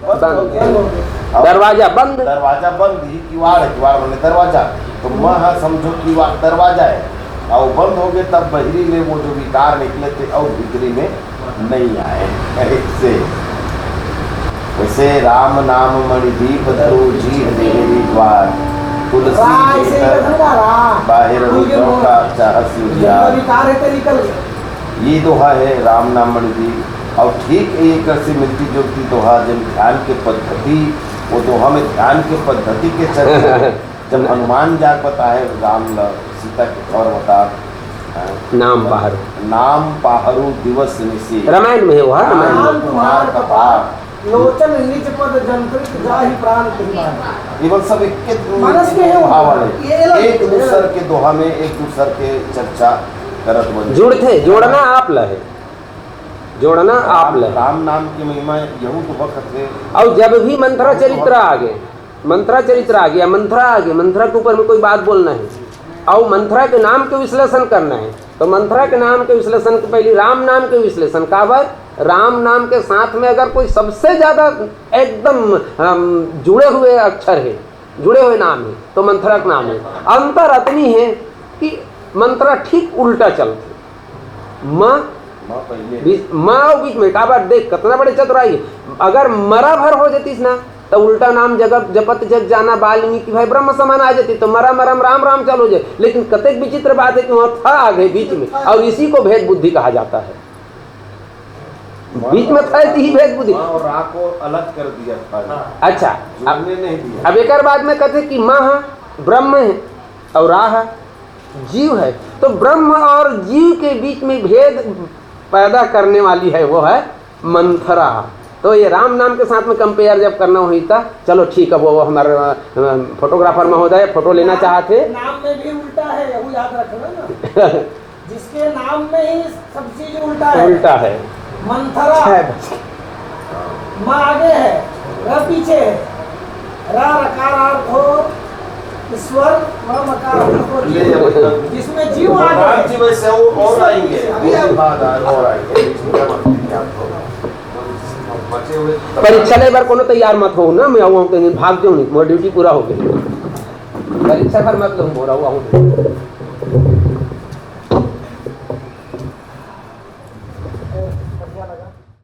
बंद हो गए। बंद। दरवाजा बंद। दरवाजा बंद, ही किवाड़ है, किवाड़ माने दरवाजा। तो म ह समझो किवाड़ दरवाजा है, और बंद हो गए तब बहिरी ले वो जो विकार निकले थे और भीतरी में नहीं आए। ऐसे वैसे राम नाम मणि दीप धरो जीह देहरी द्वार। तुलसी रा ऐसे भीतर लिखा था, रा। बाहिर हो जो का चाहस जितना उजियार। विकार है तो निकल गया। ये दोहा है राम नाम मणि दीप। और ठीक एक से मिलती जुलती दोहा, जब ध्यान के पद्धति, वो दोहा में ध्यान के पद्धति के चर्चा है। जब हनुमान जाके बताए राम ल सीता के खबर बता, हाँ। नाम पाहरू। नाम पाहरू दिवस निशि। रामायण में है वो, हाँ, रामायण में। नाम तुम्हार कपार। लोचन निज पद जंत्रित जाहि प्राण तुम्हार। ये बस सब एक के मानस में है वो। भाव वाले। ये अलग एक है। दूसर के दोहा में एक दूसर के चर्चा करत मन। जुड़थे, जोड़ना आप ल हे, जोड़ना आप ल हे। राम नाम के महिमा यहू तो बखत हे। अउ जब भी मंथरा चरित्र आगे, मंथरा चरित्र आगे, मंथरा आगे, मंथरा के ऊपर में कोई बात बोलना हे, अउ मंथरा के नाम के विश्लेषण करना हे, तो मंथरा के नाम के विश्लेषण के पहली राम नाम के विश्लेषण। काबर? राम नाम के साथ में अगर कोई सबसे ज्यादा एकदम, अम, जुड़े हुए अक्षर हे, जुड़े हुए नाम हे, तो मंथरा के नाम हे। अंतर अतनी हे कि मंथरा ठीक उल्टा चलथे। म बीच, म अउ बीच में, काबर? देख, कतना बड़े चतुराई हे। अगर मरा भर हो जतिस ना, त उल्टा नाम जगत जपत जग जाना, वाल्मीकि भाई ब्रह्म समान आ जतिस, तो मरा मरम राम राम चल हो जाए। लेकिन कतेक विचित्र बात हे कि वहाँ थ आ गए बीच में, और इसी को भेद बुद्धि कहा जाता है। बीच में थ ही भेद बुद्धि। हाँ, और रा को अलग कर दिया था। अच्छा, अब, जुड़ने नहीं दिया। अब एकर बाद में कहते कि म ह ब्रह्म हे और रा ह जीव हे, तो ब्रह्म और जीव के बीच में भेद पैदा करने वाली है, वो है मंथरा। तो ये राम नाम के साथ में कंपेयर जब करना होही, त चलो ठीक है, वो, वो हमारे, अ, अ, फोटोग्राफर महोदय फोटो लेना चाहते। नाम में भी उल्टा है, वो याद रखना ना। जिसके नाम में ही सब चीज उल्टा है। उल्टा है। मंथरा। है। म आगे है, र पीछे है। रा रकारार्थ हो, ईश्वर, म मकारार्थ हो, ले जीव। अब जिसमें जीव आ भगवान गए। जी वैसे वो और आएंगे, अभी वो भी बात आ-, और आएंगे, इसमें क्या मतलब है आपको? बचे हुए परीक्षा ले बर कोनो तैयार मत हो ना, मैं आऊँ, कहीं भाग जाऊँ नहीं, मोर ड्यूटी पूरा हो गई। परीक्षा भर मत लो, मोर आऊँ, आऊँ।